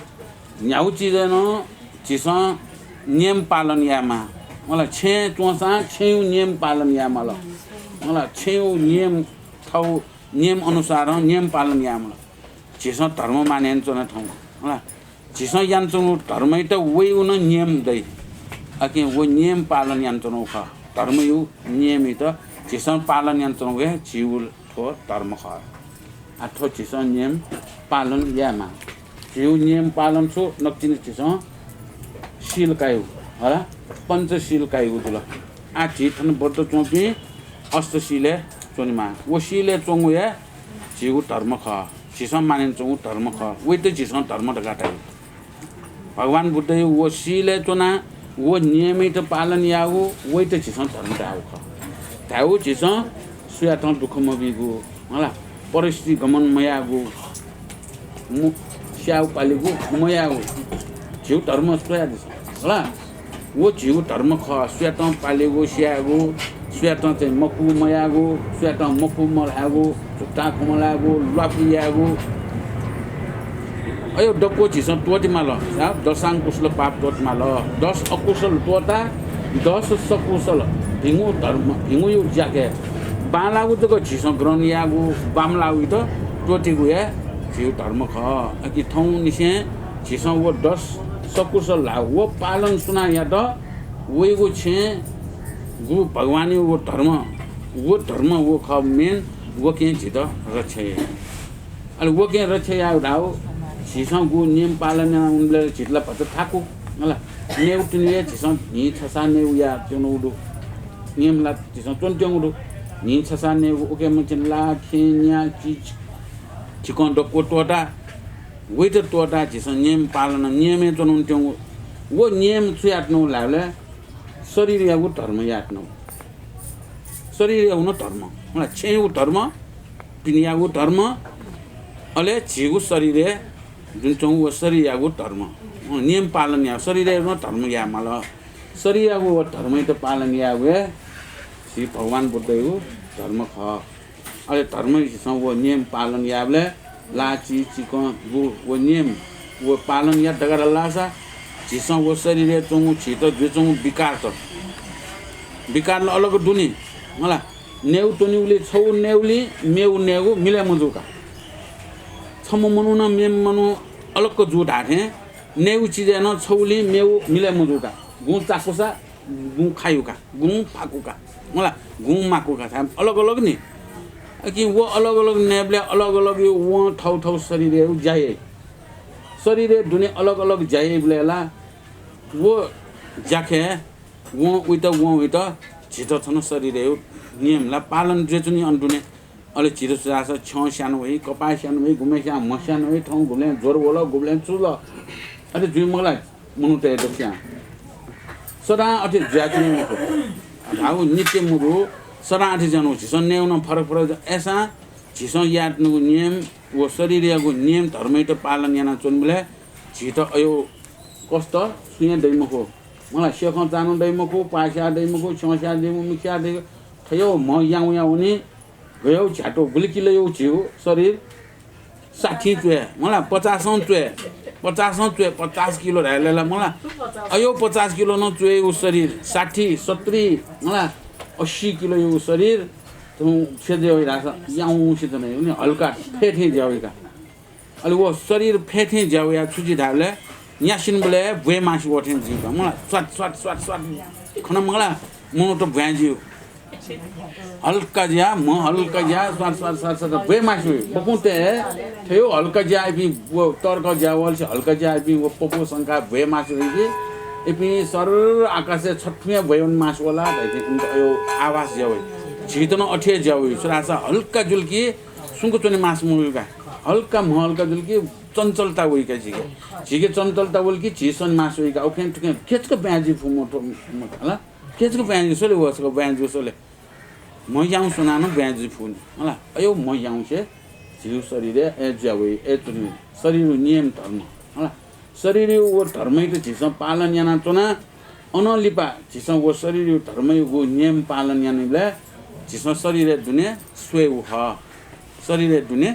न्ह्यागु चिजय् नं झीसं नियम पालन यायेमाः। मला, छेँय् च्वंसां छेँयु नियम पालन यायेमाल। मला, छेँयु नियम, थौ नियम अनुसारं नियम पालन यायेमाल। झीसं धर्म माने यानाच्वना थौं, हला? झीसं यानाच्वंगु धर्मय्‌त वइगु नं नियम दइ। अकिं व नियम पालन यानाच्वनागु खः। धर्मयु नियमय्‌त झीसं पालन यानाच्वनागु हे झीगु थ्व धर्म खः। आः थ्व झीसं नियम पालन यायेमाः। झीगु नियम पालन छु? नकतिनि झीसं शील कायेगु, हला? पञ्चशील कायेगु जुल। आः झी थन व्रत च्वंपिं अष्टशीलय् च्वनेमाः। व शीलय् च्वंगु हे झीगु धर्म खः। झीसं माने यानाच्वंगु धर्म खः। वइत झीसं धर्म धकाः धाइ। भगवान बुद्धयु व शीलय् च्वनाः व नियमय्‌त पालन याःगु वइत झीसं धर्म धायेगु खः। धायेगु झीसं सुयातं दुःख मबीगु, हला, परस्थिति गमन मयाःगु, मु-, स्याउ पालेगु मयाःगु झीगु धर्म स्वयादिसँ, हला। व झीगु धर्म खः। सुयातं पालेगु, स्यायेगु, सुयातं चाहिँ मखु मयायेगु, सुयातं मखु मल्हायेगु, झुट्टा खँ मल्हायेगु, ल्वापु यायेगु। अयो दक्व झीसं त्वःते माल। या, दशांकुशल पाप त्वःते माल। दश अकुशल त्वःता, दश सकुशल भिंगु धर्म, भिंगुयु ज्याके बांलाःगु जक झीसं ग्रहण यायेगु, बांमलाःगुइत त्वःतेगु हे झीगु धर्म खः। अकिं थौंनिसें झीसं व दश सकुशल ला व पालन सुनां यात, वइगु छेँय् गु भगवानयु व धर्म व धर्म व खः main, वकें झीत रक्षा याइ। अले वकें रक्षा यायेगु धाःगु, झीसं गु नियम पालन याना वंबलय् झीत ला भचा थाकु, मला। नयेगु तिनि हे झीसं न्हि छसा नयेगु यानाच्वनागु दु। नियम ला झीसं च्वनाच्वनागु दु। न्हि छसा नयेगु, उके मछिं ला, खेँ, न्या, चिज, चिकं दक्व त्वःता, वइत त्वःता झीसं नियम पालन, नियमय् च्वनाच्वनागु। व नियम छु यानाच्वनागु धाःबलय् शरीरयागु धर्म यानाच्वनागु। शरीरयागु नं धर्म, मला, छेँयागु धर्म, पिनेयागु धर्म, अले झीगु शरीरय् जुन च्वंगु व शरीरयागु धर्म, अँ, नियम पालन याः, शरीरयागु नं धर्म याये माल। शरीरयागु व धर्मयात पालन यायेगु हे झी भगवान बुद्धयागु धर्म खः। अले धर्मय् झीसं व नियम पालन यायेबलय् ला, चि, चिकं, गु व नियम व पालन यात धकाः धाःसा झीसं व शरीरय् च्वंगु झीत जुयाच्वंगु विकारत, विकार ला अलग दु नि, मला। नयेगु त्वनेगुलिं छगू नयेगुलिं मेगु नयेगु मिलय् मजूका। छम्ह मनू नं मेम्ह मनू अलग जू धाःथें नयेगु चिजय् नं छगुलिं मेगु मिलय् मजूका। गुँ चाकुसा, गुँ खायुका, गुँ फाकुका, मला, गुँ माकुका, छाय् अलग अलग नि। अकिं व अलग अलग नयेबलय् अलग अलग यो वं थव थव शरीरय् ज्या याइ। शरीरय् दुने अलग अलग ज्या याइबलय् ला व ज्याखय् वं उइत, वं उइत झीत थन शरीरय् नियम ला पालन जुयाच्वनी अन दुने। अले झीत छु धाःसा छ्यं स्यान वइ, कपाः स्यान वइ, गुम्हस्यां म्ह स्यान वइ, थौं गुबलें ज्वर वल, गुबलें छु जुल। अथे जुइ मखु ला मनूतय् दक्वस्यां। सदां अथे जुयाच्वनी मखु। धाःगु नित्य मखु, सदां अथे जुयाच्वनी मखु। झीसं नयेगु नं फरक फरक जुइ। अय्सां झीसं यानाच्वनागु नियम व शरीरयागु नियम धर्मयात पालन यानाच्वनेबलय् झीत अय् कष्ट छुं हे दइ मखु। मला, स्यखं चानं दइ मखु, पाः स्याः दइ मखु, छ्यं स्याः दइ मखु, मिखा स्याः दइ मखु। थय् म्ह याउँया वनी, गय् झ्यातु गुलि किलोयागु झीगु शरीर। साठीं च्वय्, मला, पचासं च्वय्, पचासं च्वय्, पचास किलो धायेबलय् ला, मला, अय् पचास किलो नं च्वय् व शरीर, साठी, सत्तरी, मला, अस्सी किलोयागु शरीर, थौं छु जुइ वइ धाःसा याउँसे च्वने, हल्का फय् थें जुइ वइका। अले व शरीर फय् थें जुइ वयाः छु जुइ धाःबलय् न्यासिनबलय् ब्वय् मासे वः थें जुइ का। मला, स्वात, स्वात, स्वात, स्वात। खन मला, मनूत ब्वाँय् जुइ। हल्का जुयाः, म्ह हल्का जुयाः, स्वात, स्वात, स्वात, स्वात, ब्वय् मासे वइ। पपुंतय् थय् हल्का जुयाः इपिं व तर्क जुयाः वलसे हल्का जुयाः इपिं व पपु संका ब्वय् मासे वइके। इपिं सर्र आकाशय् छथुंया ब्वय् वने मासे वला धइथें इमित अय् आभास जुइ वइ। झीत नं अथे जुइ वइ। छु धाःसा हल्का जुल कि सुंक च्वने मासे मवइ का। हल्का म्ह हल्का जुल कि चञ्चलता वइ का झीके। झीके चञलता वल कि झी स्वने मासे वइ का। उखें थुखें खेचक ब्वाँय् जुइ फु मत, मत, हला? खेचक ब्वाँय् जुइ, स्वले व छकः ब्वाँय् जुइ, स्वले। म्ह याउँसे स्वनाः नं ब्वाँय् जुइ फु नि, हला? अय् म्ह याउँसे झीगु शरीरय् अय् जुइ वइ, अय् च्वनी वइ। शरीरया नियम धर्म, हला? शरीरया व धर्मयात झीसं पालन यानाच्वना। अनं लिपा झीसं व शरीरया धर्मयागु नियम पालन यानाबलय् झीसं शरीरया दुने स्वयेगु खः। शरीरया दुने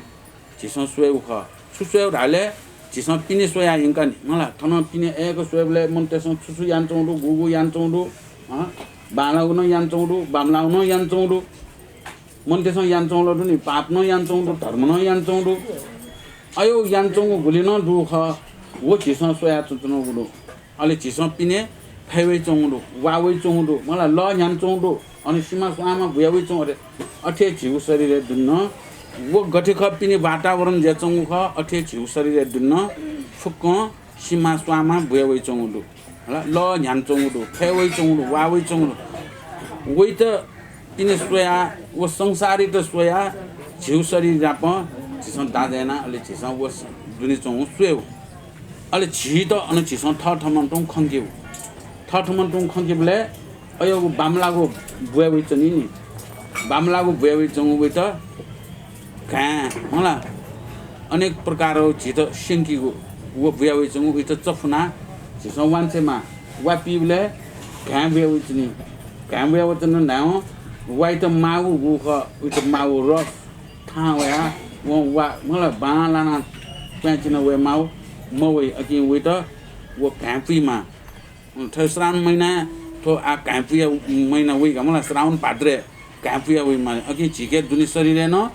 झीसं स्वयेगु खः। छु स्वयेगु धाःबलय् झीसं पिने स्वयाः यंका नि, मला। थनं पिने अय्क स्वयेबलय् मनूतय्सं छु छु यानाच्वंगु दु, गुगु यानाच्वंगु दु, हँ? बांलाःगु नं यानाच्वंगु दु, बांमलाःगु नं यानाच्वंगु दु। मनूतय्सं यानाच्वंगु ला दु नि, पाप नं यानाच्वंगु दु, धर्म नं यानाच्वंगु दु। अय् यानाच्वंगु गुलि नं दु खः, व झीसं स्वयाच्वनाच्वनागु दु। अले झीसं पिने फय् वइच्वंगु दु, वा वइच्वंगु दु, मला, लः न्ह्यानाच्वंगु दु, अन सिमा स्वांमा बुया वइच्वंगु दु। अथे झीगु शरीरया दुने नं व गथे खः, पिने वातावरण जुयाच्वंगु खः, अथे झीगु शरीरया दुने नं फुक्कं सिमा स्वांमा बुया वइच्वंगु दु, हला, लः न्ह्यानाच्वंगु दु, फय् वइच्वंगु दु, वा वइच्वंगु दु। वइत पिने स्वयाः, व संसारयात स्वयाः झीगु शरीर नाप झीसं दाँजय् याना, अले झीसं व दुने च्वंगु स्वयेगु। अले झीत अन झीसं थःथम्हं तुं खंकेगु। थःथम्हं तुं खंकेबलय् अय् बांमलाःगु बुया वइच्वनी नि। बांमलाःगु बुया वइच्वंगु वइत घाँय्, मला, अनेक प्रकारं झीत स्यंकीगु व बुया वइच्वंगु वइत चफुनाः झीसं वांछ्वयेमाः। वा पीबलय् घाँय् बुया वइच्वनी। घाँय् बुया वइच्वन धायेवं वाइत माःगु गु खः, वइत माःगु रस थाहां वयाः वं वा, मला, बांलानाः क्वँय् चिना वये माःगु मवइ। अकिं वइत व घाँय् पुइमाः। थ्व श्रावण महिनाय् थ्व आः घाँय् पुया महिना वइ का, मला, श्रावण भाद्रय् घाँय् पुया वइमाः। अकिं झीके दुने शरीरय् नं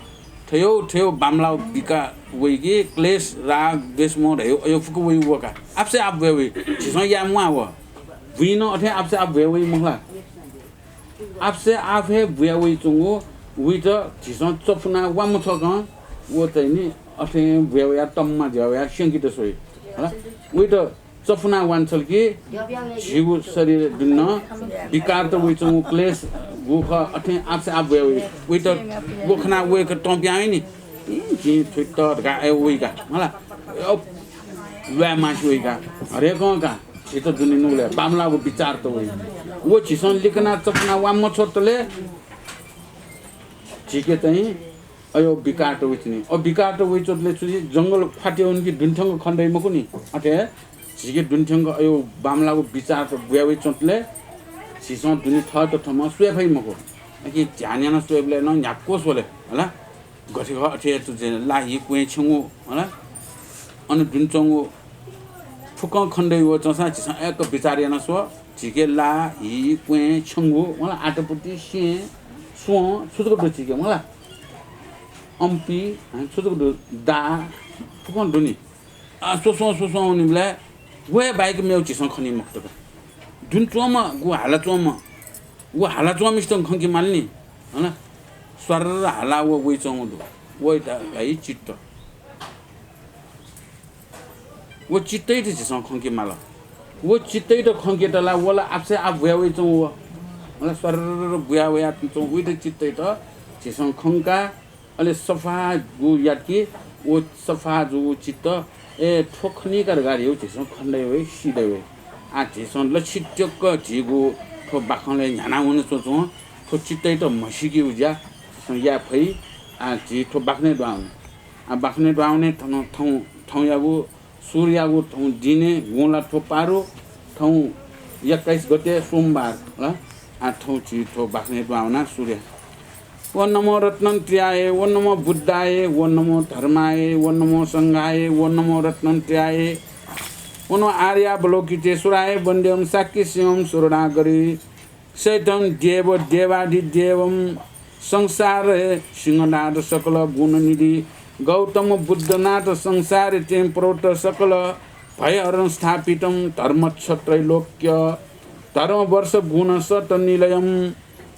थय् थय् बांमलाः बिका वइ कि क्लेश, राग, द्वेष, मोह धयागु अय् फुक्क वइ व का। आपसे आप बुया वइ। झीसं याये म्वाः व। बुँइ नं अथे आपसे आप बुया वइ मखु ला। आफसे आफ हे बुया वइच्वंगु वइत झीसं चफुना वा मछ्वकं व चाहिँ नि अथे बुया वया तम्मा जुया वया स्यंकेत स्वइ। हला, वइत चफुना वांछ्वल कि झीगु शरीर दुने विकार त वइच्वंगु क्लेश गुखः अथे आफसे आफ बुया वइ। वइत व खना वय्‌क तं पिहां वइ नि। इ, जिं थुइत धकाः अय् वइ का। हला, अ, ल्वाये मास्ति वइ का। हरेकं का। झीत दुने नुगलय् बांमलाःगु विचार त वइ। व झीसं लिकना चफुना वा मछ्वतले झीके चाहिँ अयो विकार त वइच्वनी। अ विकार त वइच्वतले छु जुइ, जंगल ख्वाते वनी कि दुने थ्यंक खने दइ मखु नि। अथे झीके दुने थ्यंक अयो बांमलाःगु विचार त बुया वइच्वतले झीसं दुने थःत थःम्हं स्वये फइ मखु। अकिं ध्यान यानाः स्वयेबलय् नं न्ह्याक्व स्वले, हला। गथे खः अथे यात जुइ, ला, हि, क्वँय्, छ्यंगु, हला। अन दुने च्वंगु फुक्कं खने दइ वःच्वंसां झीसं अय्‌क विचार यानाः स्व। झीके ला, हि, क्वँय्, छ्यंगु, हला, आटापुटी, सें, स्वं, छु जक दु झीके, हला। अम्पी, हँ, छु जक दु, दा, फुक्कं दुनि। आ, स्वस्वं स्वस्वं वनीबलय् व हे बाहेक मेगु झीसं खनी मखुत का। दुने च्वंम्ह, गु हालाच्वंम्ह, व हालाच्वंम्हसितं खंके माल नि। हला, स्वार्र हालाः व वइच्वंगु दु। वइत धाइ चित्त। व चित्तइत झीसं खंके माल। व चित्तइत खंकेत ला व ला आफसे आफ बुया वइच्वंगु व। हला, स्वार्र बुया वयाच्वंगु वइत चित्तइत झीसं खंका अले सफा गु यात कि व सफा जूगु चित्त, ए, थ्व खनी का धकाः झीसं खने दइ वइ, सी दइ वइ। आः झीसं लछि त्यक्क झीगु थ्व बाखंलय् न्ह्याना वनाच्वंच्वं थ्व चित्तइत म्हसीकेगु ज्या झीसं याये फइ। आः झी थ्व बाखनय् दुहां वने। आः बाखनय् दुहां वने थन थौं, थौंयागु सूर्ययागु थौं दिने गुंला थ्व पारु, थौं एक्काइस गते सोमबार, हला। आः थौं झी थ्व बाखनय् दुहां वना सूर्य। ॐ नमो रत्नत्रयाय, ॐ नमो बुद्धाय, ॐ नमो धर्माय, ॐ नमो संघाय, ॐ नमो रत्नत्रयाय, ॐ नमो आर्यावलोकितेश्वराय, वन्देहं शाक्यसिंहं शरणागतम्। सहितं देव देवाधिदेवं संसार सिंहनाथ सकल गुणनिधि गौतम बुद्धनाथ संसार तें प्रोत सकल भयहरण स्थापितं धर्मच्छत्रैलोक्य धर्मवर्ष गुणशत निलयं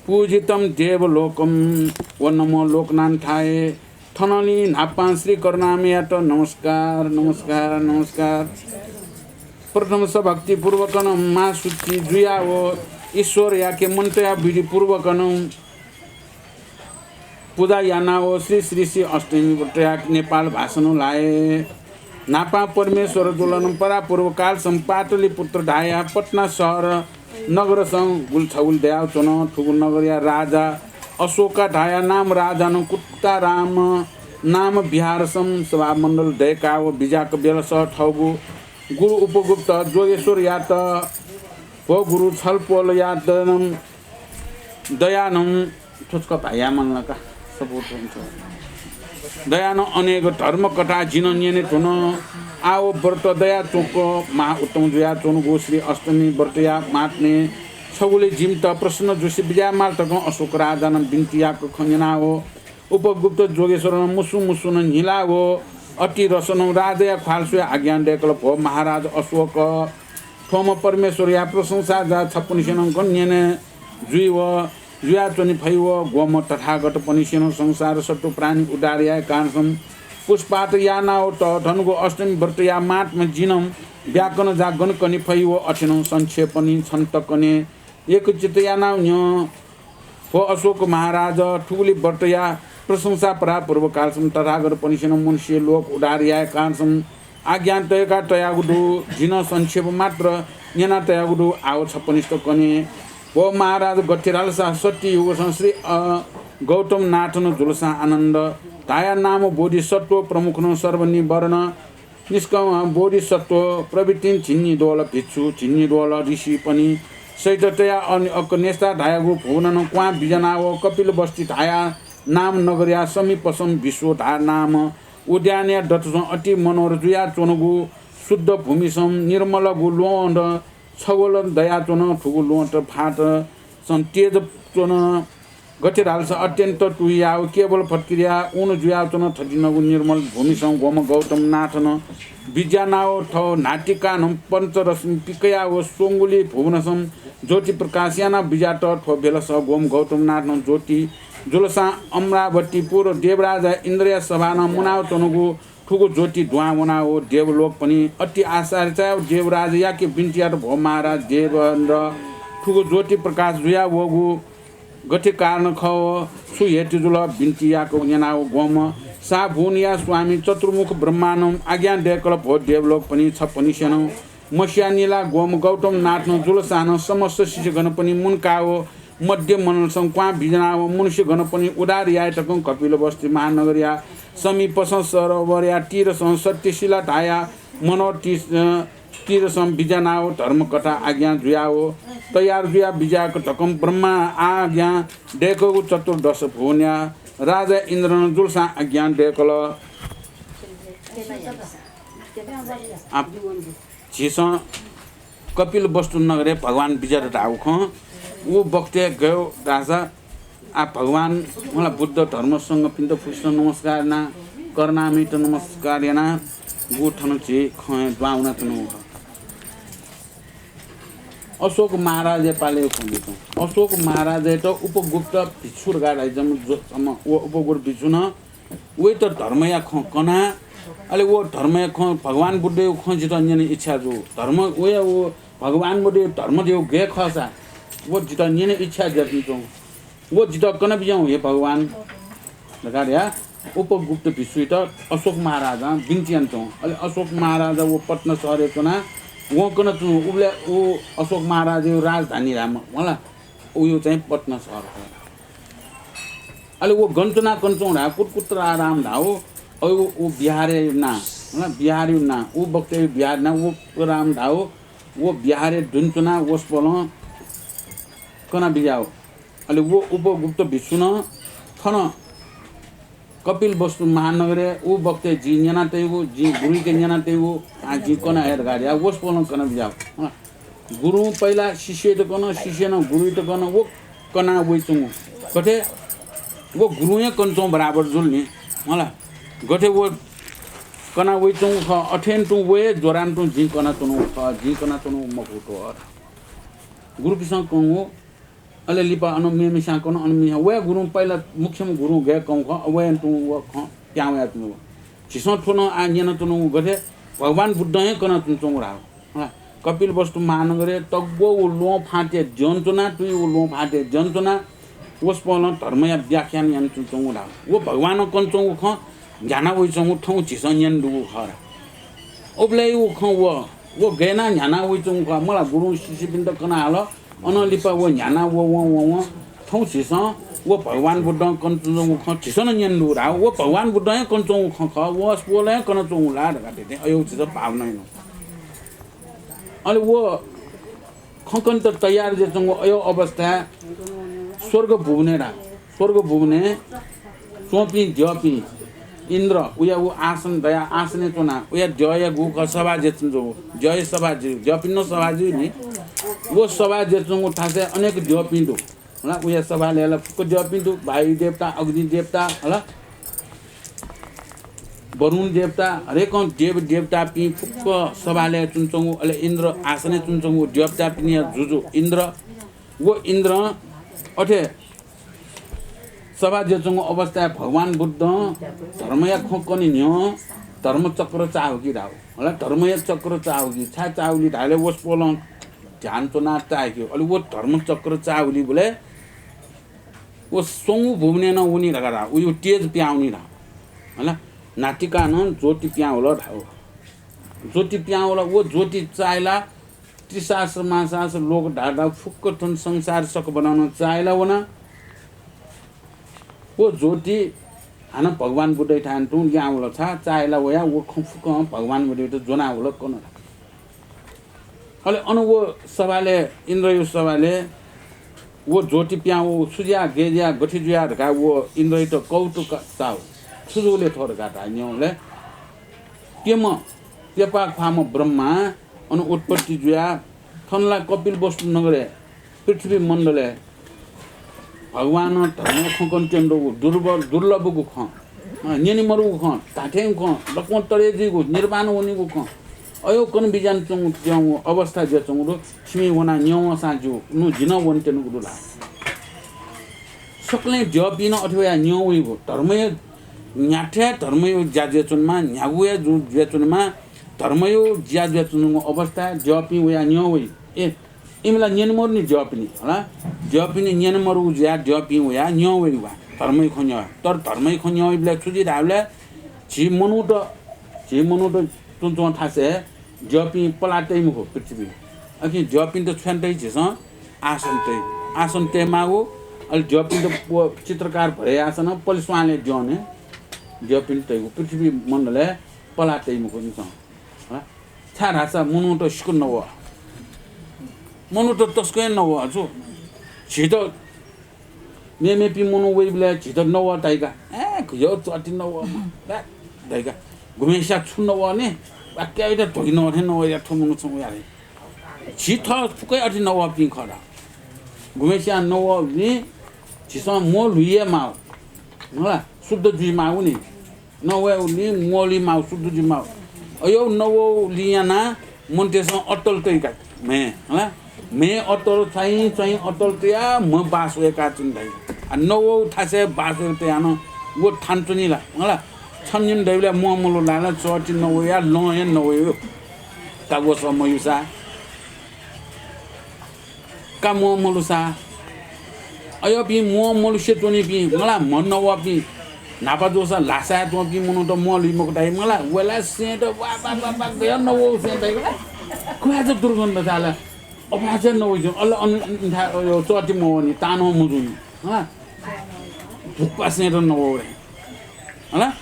पूजितं देवलोकं। ॐ नमो लोकनाथाय। थनंलि न्हापां श्री करुणामययात नमस्कार, नमस्कार, नमस्कार। प्रथम सभक्तिपूर्वकं महाशुद्धि जुयाव ईश्वरयाके मन्त्रया विधिपूर्वकं पूजा यानाव श्री श्री श्री अष्टमी व्रतया नेपाल भाषां ल्हाये। न्हापां परमेश्वर ज्वलं परापूर्व कालसं पाटलिपुत्र धाया पटना शहर नगरसं गुलि छगुलि दयाच्वन। थुगु नगरया राजा अशोका धाया नाम राजानं कुत्ताराम नाम विहारसं सभामण्डल दय्काव बिज्याक बेलस थःगु गुरु उपगुप्त जोगेश्वरयात व गुरु छलपोलयात दयानं थ्व छकः भायामन ला का, सपोर्ट हुन्छ। दयानं अनेक धर्मकथा जिं न्यने धुन। आव व्रत दया च्वंक महाउत्तम जुयाच्वंगु श्री अष्टमी व्रतया महात्म्य छगुलि जिमित प्रसन्न जुसे बिज्यायेमाल धकं अशोक राजानं बिन्ति याक खँ न्यनाव उपगुप्त जोगेश्वरनं मुसु मुसुनं न्हिलाव अति रसनं राजाया ख्वाल स्वयाः आज्ञा दय्कल, भो महाराज अशोक, थ्वम्ह परमेश्वरया प्रशंसा जा छपनिसेनं गन न्यने जुइव जुयाच्वने फइव। ग्वम्ह तथागतपनिसेनं संसार सत्त्व प्राणी उद्धार याये कारणसं पुष्पात यानाव तःधंगु अष्टमी व्रतया महात्म्य जिनं ब्याकनं जा गन कने फइव अथेनं संक्षेपनि छन्त कने एकचित्त यानाव न्यँ। भो अशोक महाराज, थुगुलि व्रतया प्रशंसा परापूर्व कालसं तथागतपनिसेनं मनुष्य लोक उद्धार याये कारणसं आज्ञा तय्का तयागु दु। जिनं संक्षेप मात्र न्यना तयागु दु। आव छपनिस्त कने। भो महाराज, गथे धालसा सत्ययुगसं श्री, अ, गौतमनाथनं जुलसां आनन्द धाया नाम बोधिसत्व प्रमुखनं सर्वनिवरण निष्काम बोधिसत्व प्रभृतिं झिंनिद्वल भिक्षु, झिंनिद्वल ऋषिपनि सहित तया अन अक्कनेस्ता धायागु भुवननं क्वां बिज्यानाव कपिलवस्ती धाया नाम नगरया समीपसं विश्व धाया नाम उद्यानया दथुसं अति मनोहर जुयाच्वंगु शुद्ध भूमिसं निर्मलगु ल्वहंत छगोलं दयाच्वन। थुगु ल्वहंत फातसं तेज च्वन। गथे धालसा अत्यन्त तुयाव केवल फत्किरिया ऊन जुयाव च्वन थथिंगु निर्मल भूमिसं ग्वम्ह गौतम नाथनं बिज्यानाव थव नातिकानं पञ्चरश्मि पिकयाव स्वंगुलि भुवनसं ज्योति प्रकाश यानाव बिज्यात। थ्व बेलस ग्वम्ह गौतम नाथनं ज्योति जुलसां अमरावतीपुर देवराजा इन्द्रया सभानं मुनाव च्वंगु थुगु ज्योति दुहां वनाव देवलोकपनि अति आश्चर्य चायाव देवराजायाके बिन्ति यात, भो महाराज देवेन्द्र, थुगु ज्योति प्रकाश जुयावःगु गथे कारण खः, छु हेतु जुल? बिन्ति याकःगु न्यनाव ग्वम्ह साभुवनया स्वामी चतुर्मुख ब्रह्मानं आज्ञा दय्‌कल, भो देवलोकपनि छपनिसेनं मस्यानि ला ग्वम्ह गौतम नाथनं जुलसानं समस्त शिष्यगणपनि मुंकाव मध्य मण्डलसं क्वहां बिज्यानाव मनुष्यगणपनि उद्धार याये तकं कपिलवस्तु महानगरया समीपसं सरोवरया तीरसं सत्यशिला धाया मनोती, अ, तीरसं बिज्यानाव धर्मकथा आज्ञा जुयाव तयार जुया बिज्याक तकं ब्रह्मा आज्ञा दय्‌कःगु चतुर्दश भुवनया राजा इन्द्रनं जुलसां आज्ञा दय्‌कल। आ, झीसं कपिलवस्तु नगरय् भगवान बिज्यात धाःगु खँ, उ बखतय् गय् धाःसा आ भगवान, मला बुद्ध धर्म संघपिन्त फुक्कसित नमस्कार याना, करुणामयत नमस्कार याना, गु थन झी खँय् दुहां वनाच्वनागु खः। अशोक महाराजया पालय् खँ जुल। अशोक महाराजयात उपगुप्त भिक्षु धकाः धाइजम व उपगुप्त भिक्षुनं वयात धर्मया खँ कना, अले व धर्मया खँ, भगवान बुद्धया खँ जितः न्यने इच्छा जू। धर्म वया व भगवान बुद्धया धर्म देउ गय् खःसा व जितः न्यने इच्छा जुयाच्वंगु। व जितः कना बिज्याहुँ हे भगवान धकाः धया उपगुप्त भिक्षुयात अशोक महाराजां बिन्ति यानाच्वंगु। अले अशोक महाराजा व पटना शहरय् च्वना वं कनाच्वंगु। उबलय् उ अशोक महाराजया राजधानी धाःम्ह, मला, उयो चाहिँ पटना शहर खः। अले व गन च्वना कनाच्वंगु धाः, कुतकुत्तराराम धाःगु, अ, उ, उ बिहारया नां, हँ, बिहारया नां, उ बखतय् बिहार नां, व राम धाःगु, व बिहारय् दुने च्वना वसपोलं कना बिज्याःगु। अले व उपगुप्त भिक्षुनं थन कपिलवस्तु महानगरय् उ बखतय् जिं न्यनातयागु, जिं गुरुयाके न्यनातयागु, आः जिं कना हये धकाः धया वसपोलं कना बिज्याःगु। हँ। गुरुं पहिला शिष्ययात कन, शिष्यनं गुरुयात कन, व कना वइच्वंगु। गथे व गुरुं हे कनाच्वंगु बराबर जुल नि, मला। गथे व कना वइच्वंगु खः, अथें तुं व हे ज्वरां तुं जिं कनाच्वनागु खः, जिं कनाच्वनागु मखु थ्व। गुरुपिसं कंगु, अले लिपा अन मेमेस्यां कन, अन मेम्हेस्यां, वया गुरुं पहिला मुख्यम्ह गुरुं गय् कंगु खः, वया तुं व खँ पिहां वयाच्वंगु। झीसं थ्व नं आः न्यनाच्वनागु गथे भगवान बुद्धं हे कनाच्वंगु धाःगु। हँ, कपिलवस्तु महानगरय् तग्व व ल्वहंफाँतय् द्यनाच्वना, तुइ व ल्वहंफाँतय् द्यनाच्वना, वसपोलं धर्मया व्याख्यान यानाच्वंगु धाःगु। व भगवानं कनाच्वंगु खँ न्ह्याना वइच्वंगु थौं झीसं न्यने दुगु खः ला। उबलय् व खँ व, व गय् यानाः न्ह्याना वइच्वंगु खः, मला गुरुं शिष्यपिन्त कना हल, अनं लिपा व न्ह्याना व वं, वं, वं, थौं झीसं व भगवान बुद्धं कनाच्वंगु खँ झीसं नं न्यने दुगु धाः। व भगवान बुद्धं हे कनाच्वंगु खँ खः, वसपोलं हे कनाच्वंगु ला धकाः धइथें अय् झीसं भावना याना। अले व खँ कनेत तयार जुयाच्वंगु अय् अवस्थाय् स्वर्ग भुवनय् धाः। स्वर्ग भुवनय् च्वंपिं द्यःपिं इन्द्र उया उ आसन दयाः आसनय् च्वनाः उया द्यःया गु खः सभा जुयाच्वंगु। द्यःया सभा जुइ, द्यःपिं नं सभा जुइ नि। व सभा जुयाच्वंगु थासय् अनेक द्यःपिं दु। हला, उया सभालय् ला फुक्क द्यःपिं दु, वायु देवता, अग्नि देवता, हला, वरुण देवता, हरेकं देव देवतापिं फुक्क सभालय् च्वनाच्वंगु, अले इन्द्र आसनय् च्वनाच्वंगु, देवतापिनिया जुजु इन्द्र। व इन्द्रं अथे सभा जुयाच्वंगु अवस्थाय् भगवान बुद्धं धर्मया खँ कने न्ह्यः धर्मचक्र चाःहुकी धाःगु। हला, धर्मया चक्र चाःहुकी, छाय् चाःहुली धाःले वसपोलं ध्यान च्वनाः चाःहिकी। अले व धर्मचक्र चाःहुलीबलय् व स्वंगू भुवनय् नं वनी धकाः धाः, उया तेज पिहां वनी धाः। हला, नातिकानं ज्योति पिहां वल धाः। ज्योति पिहां वल, व ज्योति चाःहिला त्रिसहस्र महासहस्र लोक धाःधाः फुक्क थन संसार सकभरं नं चाःहिला वना। व ज्योति हानं भगवान बुद्धयाथाय् तुं लिहां वल, छाय् चाःहिला वयाः व खँ फुक्कं भगवान बुद्धयात ज्वनाः वल, कन धाः। अले अन व सभालय्, इन्द्रया सभालय् व ज्योति पिहां वःगु छु जुयाः, गय् जुयाः, गथे जुयाः धकाः व इन्द्रयात कौतुक चाःगु। छु जूगु ले थ्व धकाः धाये न्यंबलय् प्यम्ह प्यपाः ख्वाःम्ह ब्रह्मा अन उत्पत्ति जुयाः थन ला कपिलवस्तु नगरय् पृथ्वी मण्डलय् भगवानं धर्मय् खँ कनाच्वंगु दुर्लभ, दुर्लभगु खँ, अँ, न्यने मरुगु खँ, धात्थें खँ, दक्वं तरे जुइगु, निर्वाण वनीगु खँ, अय् कना बिज्यानाच्वंगु, च्वंगु अवस्था जुयाच्वंगु दु। छिमि वनाः न्यं वंसां ज्यू, नु जि नं वनेत्यनागु दु ला। सकलें द्यःपिं नं अथे वयाः न्यं वइगु, धर्मय् न्ह्याथे धर्मय् ज्या जुयाच्वनेमा, न्ह्यागु हे जु-, जुयाच्वनेमा, धर्मय् ज्या जुयाच्वंगु अवस्थाय् द्यःपिं वयाः न्यं वइ। ए, इमि ला न्यने मरुनि द्यःपिनि, हला? द्यःपिनि न्यने मरुगु जुयाः द्यःपिं वयाः न्यं वइ वा, धर्मय् खँ न्यं वइ। तर धर्मय् खँ न्यं वइबलय् छु जुइ धाःबलय् झी मनूत, झी मनूत च्वंच्वं थासय् द्यःपिं पलाः तइ मखु पृथ्वीइ। अकिं द्यःपिन्त छु याना तइ झीसं? आसन तइ। आसन तयेमाःगु, अले द्यःपिन्त व चित्रकार भरे याःसां नं पलेस्वांलय् द्यःने द्यःपिन्त तइगु। पृथ्वी मण्डलय् पलाः तइ मखु इमिसं। हला? छाय् धाःसा मनूत सिक्क नवः। मनूत तसकं नवः जू। झीत मेमेपिं मनू वइबलय् झीत नवः धाइका, ए, घय् च्वःति नवः, बा, धाइका। गुम्हेस्यां छु नवः नि, वाक्याइत धोइ नवः थें नवः या थ्व मनू छुं वया रे। झी थः फुक्क अथे नवःपिं खः ला। गुम्हेस्यां नवःपिं झीसं म्वःल्हुइ हे माः, हला, शुद्ध जुइ माःगु नि। नवःलिं म्वःल्हुइ माः, शुद्ध जुइ माः। अय् नवःलिं यानाः मनूतय्सं अत्तल तइका म्हे, हला? म्हे अत्तल, च्वाइँ च्वाइँ अत्तल तयाः म्ह बास वय्काच्वनी धाइ। आ, नवः थासय् बास वय्क तयाः नं व थान च्वनी ला, हला? छन्हु निन्हु दइबलय् म्वः मल्हू धाःसा च्वःति नवःया लं हे नवः। का व सः मयूसा, का म्वः मल्हूसा, अय्पिं म्वः मल्हुसे च्वनीपिं, मला, म्ह नवःपिं, न्हापा जूसा ल्हासाय् च्वंपिं मनूत म्वः ल्हुइ मखु धाइ, मला, वय्ला सेंत वा, वा, वा, वा, गय् नवः सें धाइ, वा, खुयाचा दुर्गन्ध धाल, अपाय्चा नवः जुइ, अले अन, अन, अन, अन, च्वःति मवःनि, तानं मजूनि, हला, धुक्पा सेंत नवः रे, हला,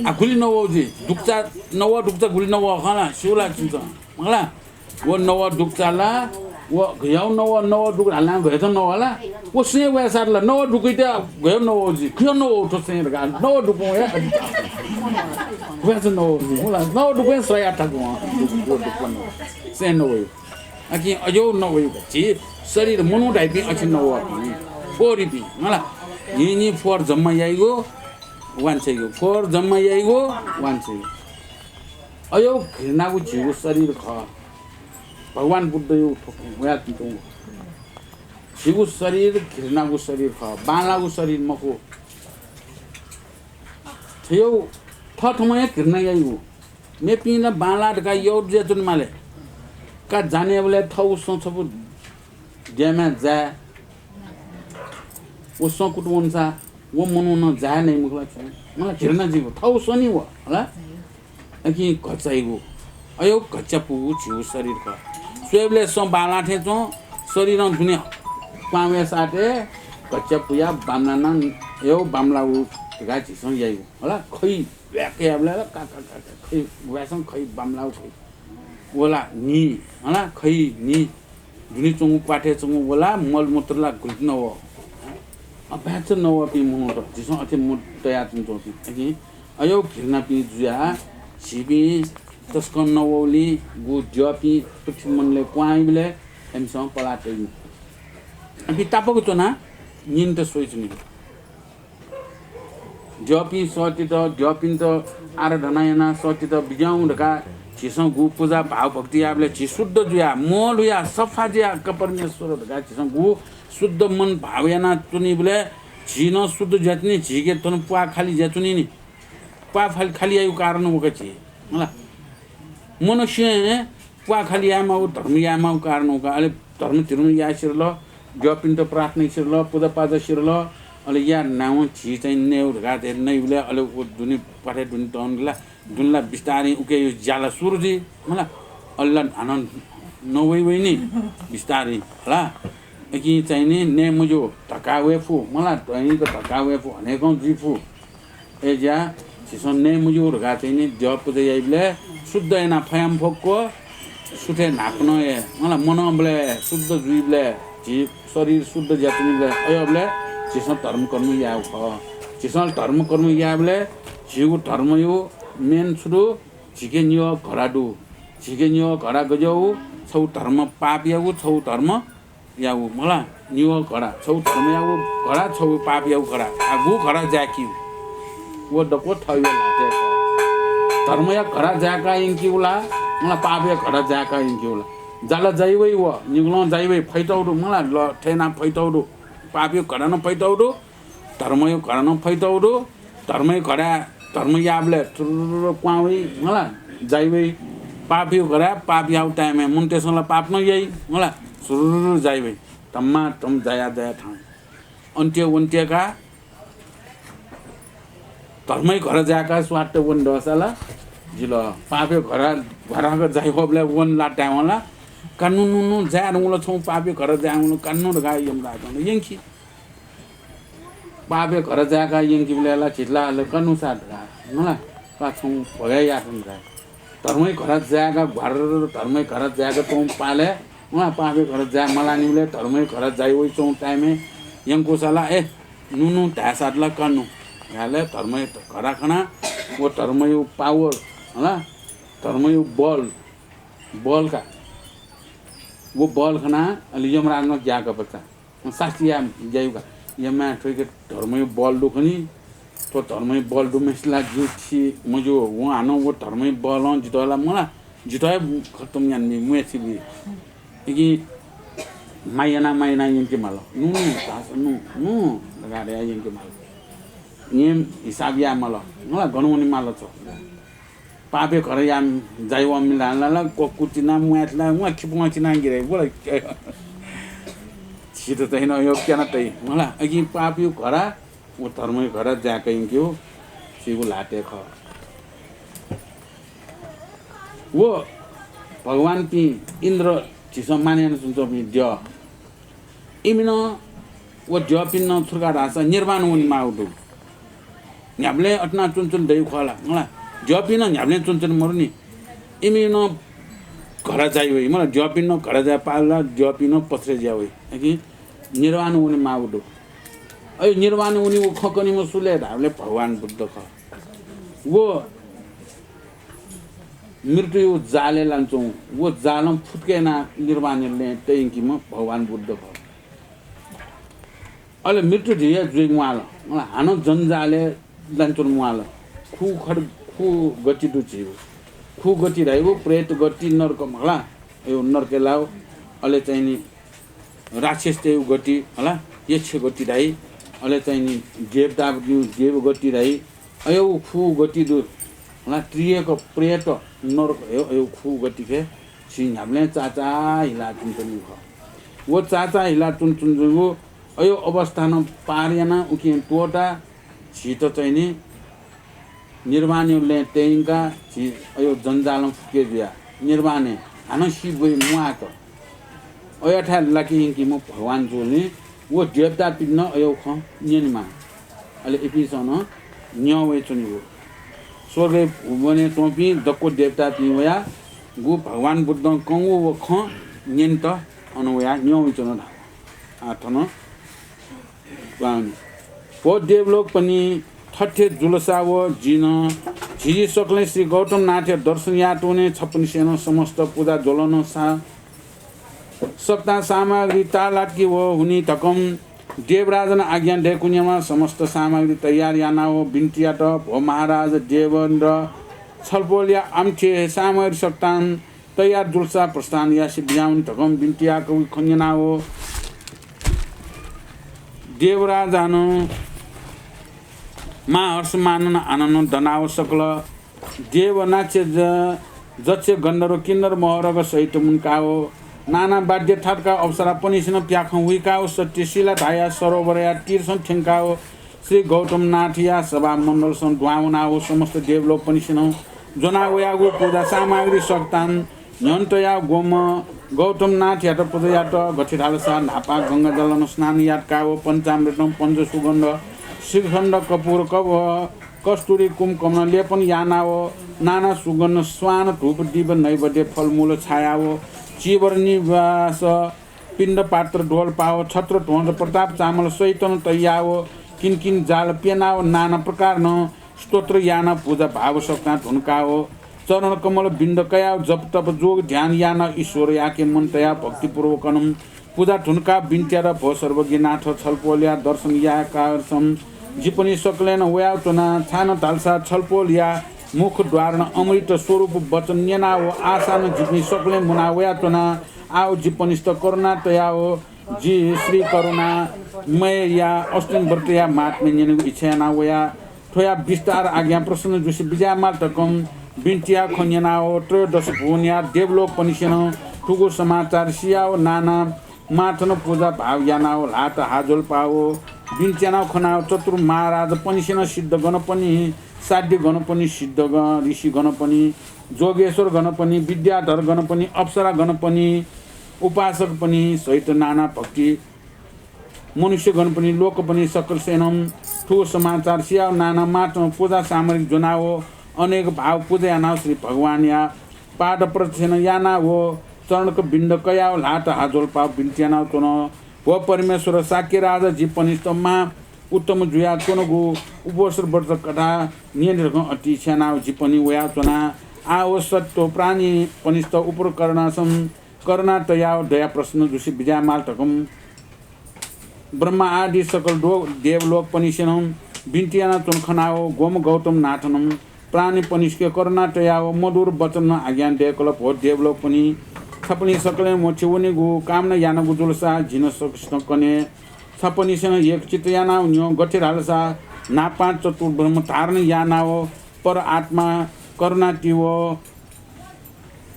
आ गुलि नवः जुइ, दुक्चा, नवः दुक्चा गुलि नवः खला, स्यू ला छिमिसं, हला। व नवः दुक्चा ला, व घय् नवः, नवः दुक् धाल नं घय् नवः ला, व सें वय्सात ला, नवः दुक्इत घय् नवः जुइ, घय् नवः थ्व सें धकाः, नवः दुक्वं हे अति घय् नवः जुइ, मला, नवः दुक्वं हे सयाः थाकु, अँ, दुक्, दुक्, दुक्वं नवः, सें नवः। अकिं अज्याःगु नवः, झी शरीर मनू धाइपिं अथे नवःपिं, फोहोरपिं, मला, न्हि न्हि फोहोर जम्मा याइगु, वांछ्वइगु, फोहोर जम्मा याइगु, वांछ्वइगु। अज्याःगु घृणागु झीगु शरीर खः। भगवान बुद्धया थ्व वयाच्वंगु। झीगु शरीर घृणागु शरीर खः, बांलाःगु शरीर मखु। थ्व थःथम्हं हे घृणा याइगु। मेपिं ला बांलाः धकाः यःगु जुयाच्वनेमाले। का जानेबलय् थःगु सँ छपु द्यःमाय् जाय्। व सँ कुतुं वंसा व मनू नं जाय् नइ मखु ला, मला, घृणा जुइगु, थःगु सँ नि व, हला। अकिं घचाइगु, अज्याःगु घच्यापुगु झीगु शरीर खः। स्वयेबलय् सँ बांलाः थें च्वं, शरीरं दुने क्वां वय्सातय् घच्यापुयाः बांमलानाः अज्याःगु बांमलाःगु धकाः झीसं याइगु, हला। खइ व्याक यायेबलय् ला का, का, का, का, खइ व्यासं खइ बांमलाःगु खइ। व ला न्हि, हला, खइ न्हि। दुने च्वंगु, प्वाथय् च्वंगु व ला मलमूत्र ला गुलि नवः। अपाय्चा नवःपिं मनूत, झीसं अथे मनूत तयाच्वनाच्वंपिं। अकिं अज्याःगु घृणापिं जुयाः झीपिं तसकं नवःलिं गु द्यःपिं पृथ्वी मण्डलय् क्वां वइबलय् इमिसं पलाः तइगु। अपिं तापाक च्वनाः न्यनेत स्वइच्वनी। द्यःपिं सःतेत, द्यःपिन्त आराधना यानाः सःतेत बिज्याहुँ धकाः झीसं गु पुजा भाव भक्ति याःबलय् झी शुद्ध जुयाः, म्वःल्हुयाः, सफा जुयाः का परमेश्वर धकाः झीसं गु शुद्ध मन भाव यानाः च्वनीबलय् झी नं शुद्ध जुयाच्वनी, झीके थन प्वाः खालि जुयाच्वनी नि। प्वाः खालि, खालि याइगु कारण व का झी, मला। मनुष्यं प्वाः खालि यायेमाःगु, धर्म यायेमाःगु कारण व का। अले धर्म धिर्म याये सिधल, द्यःपिन्त प्रार्थना याये सिधल, पुजापाजा सिधल, अले या नावं झी चाहिँ नयेगु धकाः चाहिँ नइबलय् अले व दुने प्वाथय् दुने तःगु ला, दुने ला बिस्तारं उकिया ज्या ला सुरु जुइ, मला। अले ला हानं नवइ वइ नि बिस्तारं, हला। अकिं चाहिँ नि नये मज्यू, धकाः वये फु, मला, दैनिक धकाः वये फु, हनेकं जुइ फु। अय्ज्या झीसं नये मज्यू धकाः चाहिँ नि द्यः पुजा याइबलय् शुद्ध याना फयामफक्व सुथय् न्हापां हे, मला, मनंबलय् शुद्ध जुइबलय्, झी शरीर शुद्ध जुयाच्वनीबलय्, अय्बलय् झीसं धर्मकर्म यायेगु खः। झीसं धर्मकर्म यायेबलय् झीगु धर्मया main छु दु? झीके निगः घडा दु। झीके निगः घडा गज्याःगु? छगू धर्म पापयागु, छगू धर्म यागु मला, निगः घडा, छगू धर्मयागु घडा, छगू पापयागु घडा। आ, गु घडा जाय्‌कीगु? व दक्व थःगु ल्हातय् खः। धर्मया घडा जाय्‌का यंकीगु ला, मला पापया घडा जाय्‌का यंकीगु ला? जा ला जाइ वइ व, निगलं जाइ वइ, फैतःगु दु, मला ल थय्‌नाः फैतःगु दु, पापया घडा नं फैतःगु दु, धर्मया घडा नं फैतःगु दु। धर्मया घडा धर्म याःबलय् थुरुरु क्वहां वइ, मला जाइ वइ। पापया घडा पाप याःगु time-य् मनूतय्‌सं ला पाप नं याइ, मला सुरुरु जाइ वइ। धम्मा धम जाया जाया थां अन्त्य वन्त्य का। धर्मया घडा जाय्‌का स्वात्त वन दःसा ला जिल। पापया घडा घडाक जाइ वःबलय् वन ला ताय्‌वं ला, का नु नु नु जाय् धुंगु ला छुं पापया घडा जाय् धुंगु ला, का नु धकाः यमराजं ला यंकी। पापया घडा जाय्‌का यंकीबलय् ला झीत ला, का नु सा धकाः, मला, का छुं भगय् यात धकाः। धर्मया घडा जाय्‌का घ्वार, धर्मया घडा जाय्‌का च्वंगु पालय्, मला, पापया घडा जाय् मलाःनिबलय् धर्मया घडा जाइ वइ च्वंगु time-य् यंकूसा ला, ए, नु नु धाय्‌सा ला का नु धाय्‌बलय् धर्मया घडा खनाः व धर्मया power, मला, धर्मया बल, बल का। व बल खनाः अले यमराजं ग्याःक भचा। सास्ती याये ज्याय् का। यमराज, थ्वयाके धर्मया बल दु खनी। थ्व धर्मया बल दुम्हेसित ला जिं थी मज्यू। वं हानं व धर्मया बलं जितः ला मला, जितः हे खतम यानाबी, म्वाये सिबी। इकिं माया याना, माया याना यंके माल। नु, नु, धाःसा नु, नु धकाः धयाः यंके माल। नियम हिसाब याये माल। मला गन वने माल छ। पापया घडा याये जाय् वःम्ह मिलां ला, ला क्वकू चिना म्वाय् ला, म्वाय् खिपं चिना गिरे, बोला। झीत चाहिँ न यो क्याना तइ, मला। अकिं पापया घडा, व धर्मया घडा जाय्‌का यंकेगु झीगु ल्हातय् खः। व भगवानपिं इन्द्र झीसं माने याना च्वंपिं द्यः। इमिनं व द्यःपिं नं छु धकाः धाःसा निर्वाण वनेमाःगु दु। न्ह्याबलें अथे याना च्वनाच्वने दइगु खः ला? मला, द्यःपिं नं न्ह्याबलें च्वनाच्वने मदु नि। इमिनं घडा जाय् वइ, मला, द्यःपिं नं घडा जाय् पाल ला, द्यःपिं नं पसरे जुया वइ। अकिं निर्वाण वनेमाःगु दु। अय् निर्वाण वनीगु खँ कनीम्ह सु ले धाःबलय् भगवान बुद्ध खः। व मृत्युया जालय् लानाच्वंगु, व जालं फुतके यानाः निर्वाणया लँय् तयंकीम्ह भगवान बुद्ध खः। अले मृत्यु धइगु जुइ म्वाल, अले हानं जन्जालय् लानाच्वने म्वाल। खु खड-, खु गति दु झीगु। खु गति धाइगु प्रेत गति, नर्क मला, अय् नर्कय् लाउ, अले चाहिँ नि राक्षसतय् गति, हला, यक्ष गति धाइ, अले चाहिँ नि देवतातय् देव गति धाइ, अय् खु गति दु, हला, त्रियक प्रेत नरक, अय्, अय् खु गतिके झी न्ह्याबलें चाचा हिला च्वनाच्वनीगु खः। व चाचा हिला च्वनाच्वनीगु अय् अवस्थां पार याना उकिं त्वःता झीत चाहिँ नि निर्वाणया लँय् तयंकाः झी अय् जन्जालं फुके जुया। निर्वाणय् हानं सी ब्वइ म्वाःक अय्‌थाय् लाके यंकीम्ह भगवान जूलिं व देवतापिन्त नं अय् खँ न्यनेमाः। अले इपिन्सं नं न्यं वयाच्वनीगु। स्वर्गय् भुवनय् च्वंपिं दक्व देवतापिं वयाः गु भगवान बुद्धं कंगु व खँ न्यनेत अन वयाः न्यं वयाच्वन धाःगु। आः थन व देवलोकपनि थथे जुलसा व जिं नं झिंझिं सकलें श्री गौतमनाथया दर्शन यायेत वने। छपनिसेनं समस्त पूजा ज्वलनं सा-, सकतां सामग्री ताःलात कि व हुनि धकं देवराजं आज्ञा दयेकून्यमा समस्त सामग्री तयार याना व बिन्ति यात, भो महाराज देवेन्द्र, छलपोलया आमथे सामग्री सकतां तयार जुलसा प्रस्थान यासे बिज्याहुँ धकं बिन्ति याःगु खँ न्यना व देवराजं महाहर्ष मानन आनन्द दनाव सकल देव नाच्य ज-, जच्य गन्धर्व किन्नर महरग सहित मुंकाव नाना वाद्य थातका अप्सरापनिसेनं प्याखं हुइकाव सत्यशिला धाया सरोवरया तीरसं थ्यंकाव श्री गौतमनाथया सभा मण्डलसं दुहां वनाव समस्त देवलोकपनिसेनं ज्वना वयागु पूजा सामग्री सकतां न्ह्यःने तयाव ग्वम्ह गौतमनाथयात पूजा यात। गथे धालसा न्हापा गंगाजलं स्नान यातकाव पञ्चामृतं पञ्चसुगन्ध श्रीखण्ड कपूर कवः कस्तुरी कुमकुमं लेपन यानाव नाना सुगन्ध स्वान धूप दीप नैवेद्य फलमूल छायाव चीवर निवास पिण्डपात्र ढोलपाव छत्र ध्वज प्रताप चामल सहितं तयाव किनकिन जाल प्यनाव नाना प्रकारनं स्तोत्र यानाव पूजा भाव सकतां धुंकाव चरण कमल बिन्द कयाव जप तप जोग ध्यान यानाव ईश्वरयाके मन तयाव भक्तिपूर्वकनं पुजा धुनकाः बिन्ति यात, भो सर्वज्ञ नाथ, छलपोलया दर्शन याये कारणसं जिपनि सकलें नं वयाच्वना। छाय् धालसा छलपोलया मुख द्वारं अमृत स्वरूप वचन न्यनाव आशानं जिपनि सकलें मुना वयाच्वना। आव जिपनिस्त करुणा तयाव जि श्री करुणामयया अष्टमी व्रतया महात्म्य न्यनेगु इच्छा याना वया। थ्वया विस्तार आज्ञा प्रसन्न जुसे बिज्यायेमाल धकं बिन्ति याः खँ न्यनाव त्रयोदश भुवनया देवलोकपनिसेनं थुगु समाचार सियाव नाना माथनं पुजा भाव यानाव ल्हात हाजोलपाव बिन्ति यानाव खनाव चतुर महाराजपनिसेनं सिद्धगणपनि, साध्य गणपनि, सिद्ध ग-, ऋषि गणपनि, जोगेश्वर गणपनि, विद्याधर गणपनि, अप्सरा गणपनि, उपासकपनि सहित नाना भक्ति मनुष्यगणपनि, लोकपनि सकलसेनं थुगु समाचार सियाव नाना माथनं पुजा सामग्री ज्वनाव अनेक भाव पुजा यानाव श्री भगवानया पाद प्रदक्षिण यानाव चरणकबिन्द कयाव ल्हात हाजोलपाव बिन्ति यानाव च्वन। भो परमेश्वर, शाक्य राजा जिपनिस्त महा उत्तम जुयाच्वंगु उपवास व्रत कथा न्यने धकं अति इच्छा यानाव जिपनि वयाच्वना। आव सत्त्व प्राणीपनिस्त उपकरणसं करुणा तयाव दया प्रसन्न जुसे बिज्यायेमाल धकं ब्रह्मा आदि सकल दो-, देवलोकपनिसेनं बिन्ति यानाच्वन खनाव गोम गौतम नाथनं प्राणीपनिसके करुणा तयाव मधुर वचनं आज्ञा दयकल, भो देवलोकपनि, छपनि सकलें मोक्ष वनेगु कामना यानागु जुलसा जिं सकसितं कने। छपनिसेनं एकचित्त यानाव न्यँ, गथे धालसा न्हापां चतुर्ब्रह्म धारण यानाव पर आत्मा करुणा तिव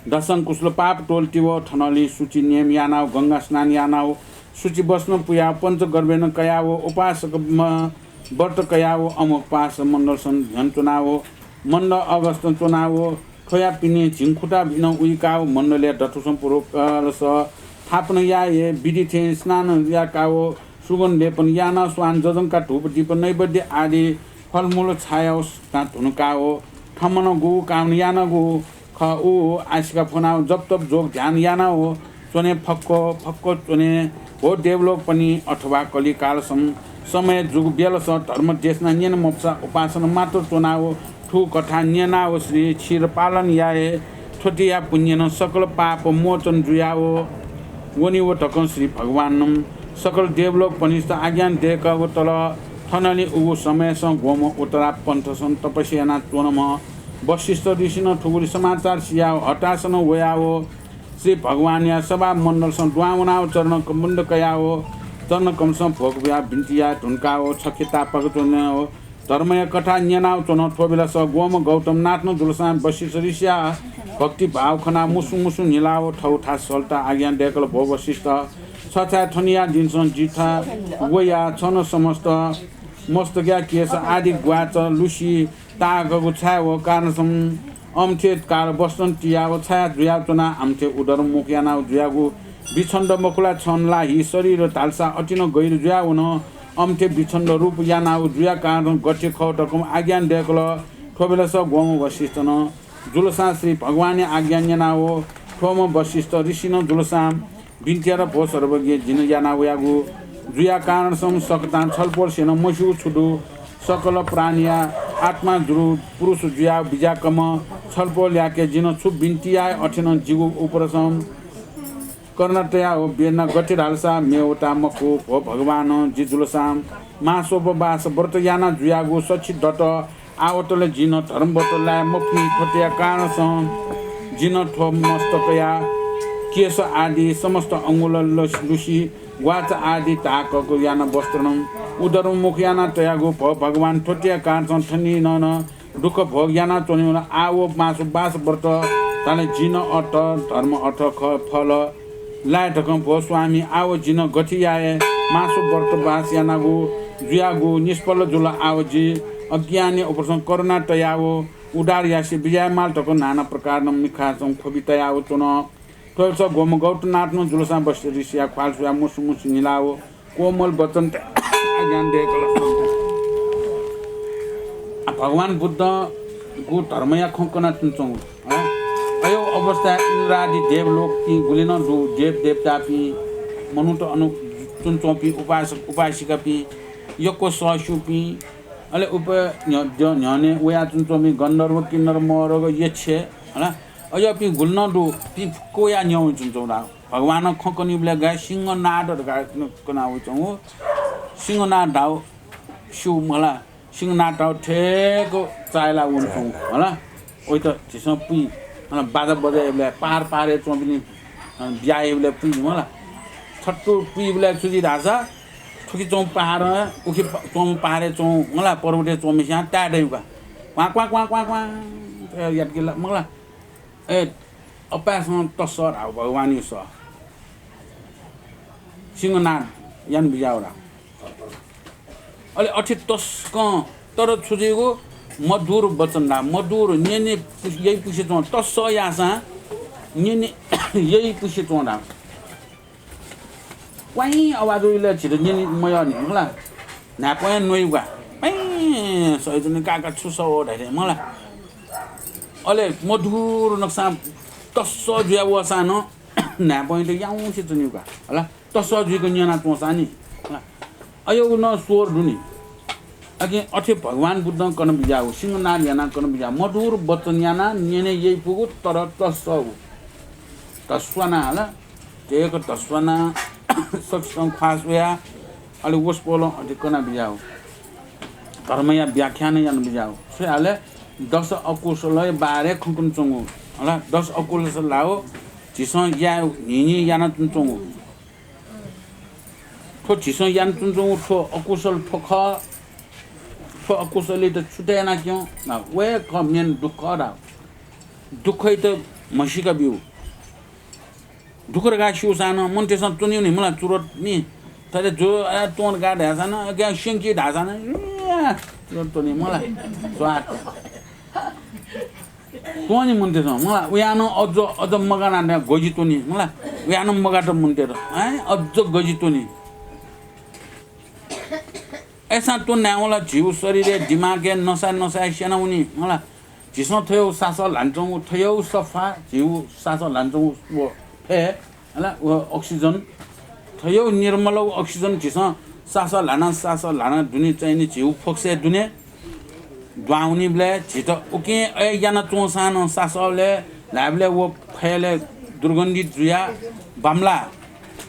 दसं कुशल पाप त्वःतिव थनंलि शुचि नेम यानाव गंगा स्नान यानाव शुचि वस्त्रं पुयाव पञ्चगव्यनं कयाव उपासक म-, व्रत कयाव अमोघपास मण्डलसं न्ह्यःने च्वनाव मण्डल अगस्त च्वनाव थ्वया पिने झिंखुटा इनं उइकाव मण्डलया दथुसं पूर्वकालस थापना याये विधि थें स्नान याकाव सुगन्ध लेपन यानाव स्वान जजंका धूप दीप नैवेद्य आदि फलमूल छायाव धुनुकाव थमनं गु कामना यानागु खः उ आशिका फ्वनाव जप तप जोग ध्यान यानाव च्वने फक्व फक्व च्वने। भो देवलोकपनि अथवा कलिकालसं समय जुग बेलस धर्म देशना न्यने मफुसा उपासना मात्र च्वनाव थु कथा न्यनाव श्री क्षीर पालन याये। थ्वतिया पुण्यनं सकल पाप मोचन जुयाव वनिव धकं श्री भगवानं सकल देवलोकपनिस्त आज्ञा दयकव तल। थनंलि उगु समयसं गोम उत्तरा पन्थसं तपस्या यानाच्वनम्ह वशिष्ठ ऋषिनं थुगुलि समाचार सियाव हताशनं वयाव श्री भगवानया सभा मण्डलसं दुहां वनाव चरणकमण्ड कयाव चरणकमलसं भोग बियाव बिन्ति याये धुनकाव छखे तापाक च्वनाव धर्मया कथा न्यनाव च्वन। थ्व बेलस गोम गौतम नाथनं जुलसां वशिष्ठ ऋषिया भक्ति भाव खनाव मुसु मुसु न्हिलाव थौथा सल्ता आज्ञा दयकल, भो वशिष्ठ, छ छाय् थनिया दिनसं जिथा वया छन समस्त मस्तकया केश आदि ग्वाच लुसी ताहाकःगु छाय् व कारणसं अम्थे काल वस्त्रं तियाव छाय् जुयाव च्वना। अम्थे उदर मुख यानाव जुयागु बिछन्द मखु ला? छन ला हि शरीर धालसा अतिनं गहिर जुयाव वन। अम्थे बिछन्द रूप यानाव जुया कारणसं गथे खः धकं आज्ञा दयकल। थ्व बेलस गोम वशिष्ठनं जुलसां श्री भगवानया आज्ञा न्यनाव थ्वम्ह वशिष्ठ ऋषिनं जुलसां बिन्ति यात, भो सर्वज्ञ, जिं याना वयागु जुया कारणसं सकतां छलपोलसेनं मस्यू छु दु। सकल प्राणीया आत्मा जुरु पुरुष जुया बिज्याकम्ह छलपोलयाके जिं छु बिन्ति याये? अथेनं जिगु उपरसं करुणा तयाव वेदना गथे धालसा मेवता मखु। भो भगवान, जि जुलसां मासोपवास व्रत याना जुयागु सछि दत। आवतले जिं धर्मव्रत लाये मफुनि। थ्वतया कारणसं जिं थ्व मस्तकया केश आदि समस्त अंगुल लस-, लुसी ग्वाच आदि ताहाकःगु याना वस्त्रनं उदर मुख याना तयागु। भो भगवान, थ्वतया कारणसं थनिनं दुःख भोग याना च्वनेवन। आव मासोपवास व्रत धाले जिं अर्थ धर्म अर्थ ख-, फल लाये धकं, भो स्वामी, आव जिं गथे याये? मासोपवास यानागु जुयागु निष्फल जुल। आव जि अज्ञानी उपरसं करुणा तयाव उद्धार यासे बिज्यायेमाल धकं नाना प्रकारनं मिखासं ख्वबि तयाव च्वन। थ्व बेलस गोम गौतमनाथनं जुलसां वशिष्ठ ऋषिया ख्वाल स्वयाव मुसु मुसु न्हिलाव कोमल वचन आज्ञा दयकल। आ, भगवान बुद्धगु धर्मया खँ कनाच्वंगु, हँ? अयो अवस्था इन्द्रादि देवलोकपिं गुलि नं दु, देव देवतापिं, मनूत अनु च्वंच्वंपिं, उपासक उपासिकापिं, यक्व सःस्यूपिं, अले उप न्ह्य-, द्य-, न्ह्यःने वयाच्वंच्वंपिं गन्धर्व, किन्नर, मरग, यक्ष, हला, अज्याःपिं गुलि नं दु, पिं फुक्क वयाः न्ह्यः वयाच्वंच्वं धाः। भगवानं खँ कनीबलय् गय् सिंहनाद धकाः कना वइच्वंगु। सिंहनाद धाउ स्यू मला, सिंहनाद धाउ ठेक चाय्‌ला वंच्वंगु मला। वइत झीसं पुइ मला, बाजा बजाइबलय् पहाड पहाडय् च्वंपिनि, अ, बिया याइबलय् पुइ मला। छत्तु पुइबलय् छु जुइ धाःसा थुकी च्वंगु पहाडं उखे च्वंगु पहाडय् च्वंगु मला, पर्वतय् च्वंम्हस्यां ताय् दइगु का। क्वाँ, क्वाँ, क्वाँ, क्वाँ, क्वाँ, ए, यातकिला मला। ए, अपाय्‌सं तस्सः धाउ भगवानया सः। सिंहनाद याना बिज्याउ धाउ। अले अथे तसकं, तर छु जुइगु, मधुर वचन धाउ, मधुर न्यने पुस-, यइपुसे च्वं, तस्सः याःसां न्यने यइपुसे च्वं धाउ। क्वाइँ आवाज वइबलय् झीत न्यने मयः नि मला। न्हाय्‌पं हे न्वइगु का। क्वाइँ सय्‌जनी काका छु सः धाइ मला। अले मधुर नकसां तस्सः जुया वःसां नं न्हाय्‌पंयात याउँसे च्वनीगु का। हला, तस्सः जुइक न्यना च्वंसां नि। हला, अय्‌यागु नं स्वर दु नि। अकिं अथे भगवान बुद्धं कना बिज्याउ, सिंहनाद यानाः कना बिज्याउ, मधुर वचन यानाः न्यने यइपुगु, तर तस्सःगु। धस्वाना हला, तेक धस्वाना, सकसितं ख्वाः स्वया, अले वसपोलं अथे कना बिज्याउ। धर्मया व्याख्यान याना बिज्याउ। छु याले, दश अकुशलया बारे खँ कनाच्वंगु। हला, दश अकुशल धाउ, झीसं याये न्हिं न्हिं यानाच्वनाच्वंगु। थ्व झीसं यानाच्वनाच्वंगु थ्व अकुशल थ्व खः। थ्व अकुशलयात छुटे यानाक्यँ। व हे खः मेन दुःख धाउ। दुःखयात म्हसीका ब्यू। दुःख धकाः स्यूसां नं मनूतय्‌सं त्वनेगु नि मला चुरोट नि। थथे जु, अ, त्वँ धकाः धाःसां नं, अ, स्यंकी धाःसां नं, ए, चुरोट त्वने मला। स्वाद। त्वने मनूतय्‌सं मला, उयां नं अझ, अझ मगानाः गजि त्वने मला। उयां नं मगात मनूतय्‌त, अँ, अझ गजि त्वने। अय्‌सां त्वने धायेवं ला झीगु शरीरय्, दिमागय्, नसा नसाय् स्यनावनी मला। झीसं थ्व सासः ल्हानाच्वंगु, थ्व सफा झीगु सासः ल्हानाच्वंगु व फय्, हला, व oxygen, थ्व निर्मल oxygen झीसं सासः ल्हानाः, सासः ल्हानाः दुने चाहिने झीगु फोक्सय् दुने। दुहां वनीबलय् झीत उकिं अय् यानाच्वंसां नं सासःबलय् ल्हायेबलय् व फय्‌लय् दुर्गन्धित जुयाः बांमलाः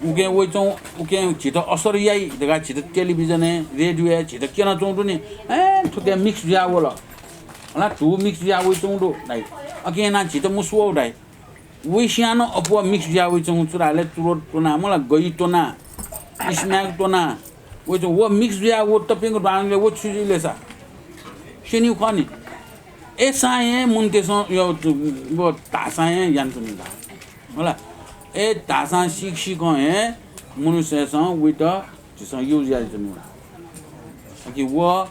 उकिं वइच्वं, उकिं झीत असर याइ धकाः झीत टेलिभिजनय्, रेडियोय् झीत क्यनाच्वंगु दु नि। अय्, थुकिं mix जुयाः वल। हला, धू mix जुयाः वइच्वंगु दु धाइ। अकिं यानाः झीत मुसु वउ धाइ। वइस्यां नं अप्वः mix जुयाः वइच्वंगु चुराले चुरोट त्वना, मला गजि त्वना, स्मयाक त्वना। वइच्वं, व mix जुयाः व तप्यंक दुहां वनीबलय् व छु जुइ ले सा? स्यनीगु खः नि। अय्‌सां हे मनूतय्‌सं व धाःसां हे यानाच्वनी ला। हला, अय् धाःसां सीक सीकं हे मनूतय्‌सं वइत झीसं use याइच्वनी ला। कि व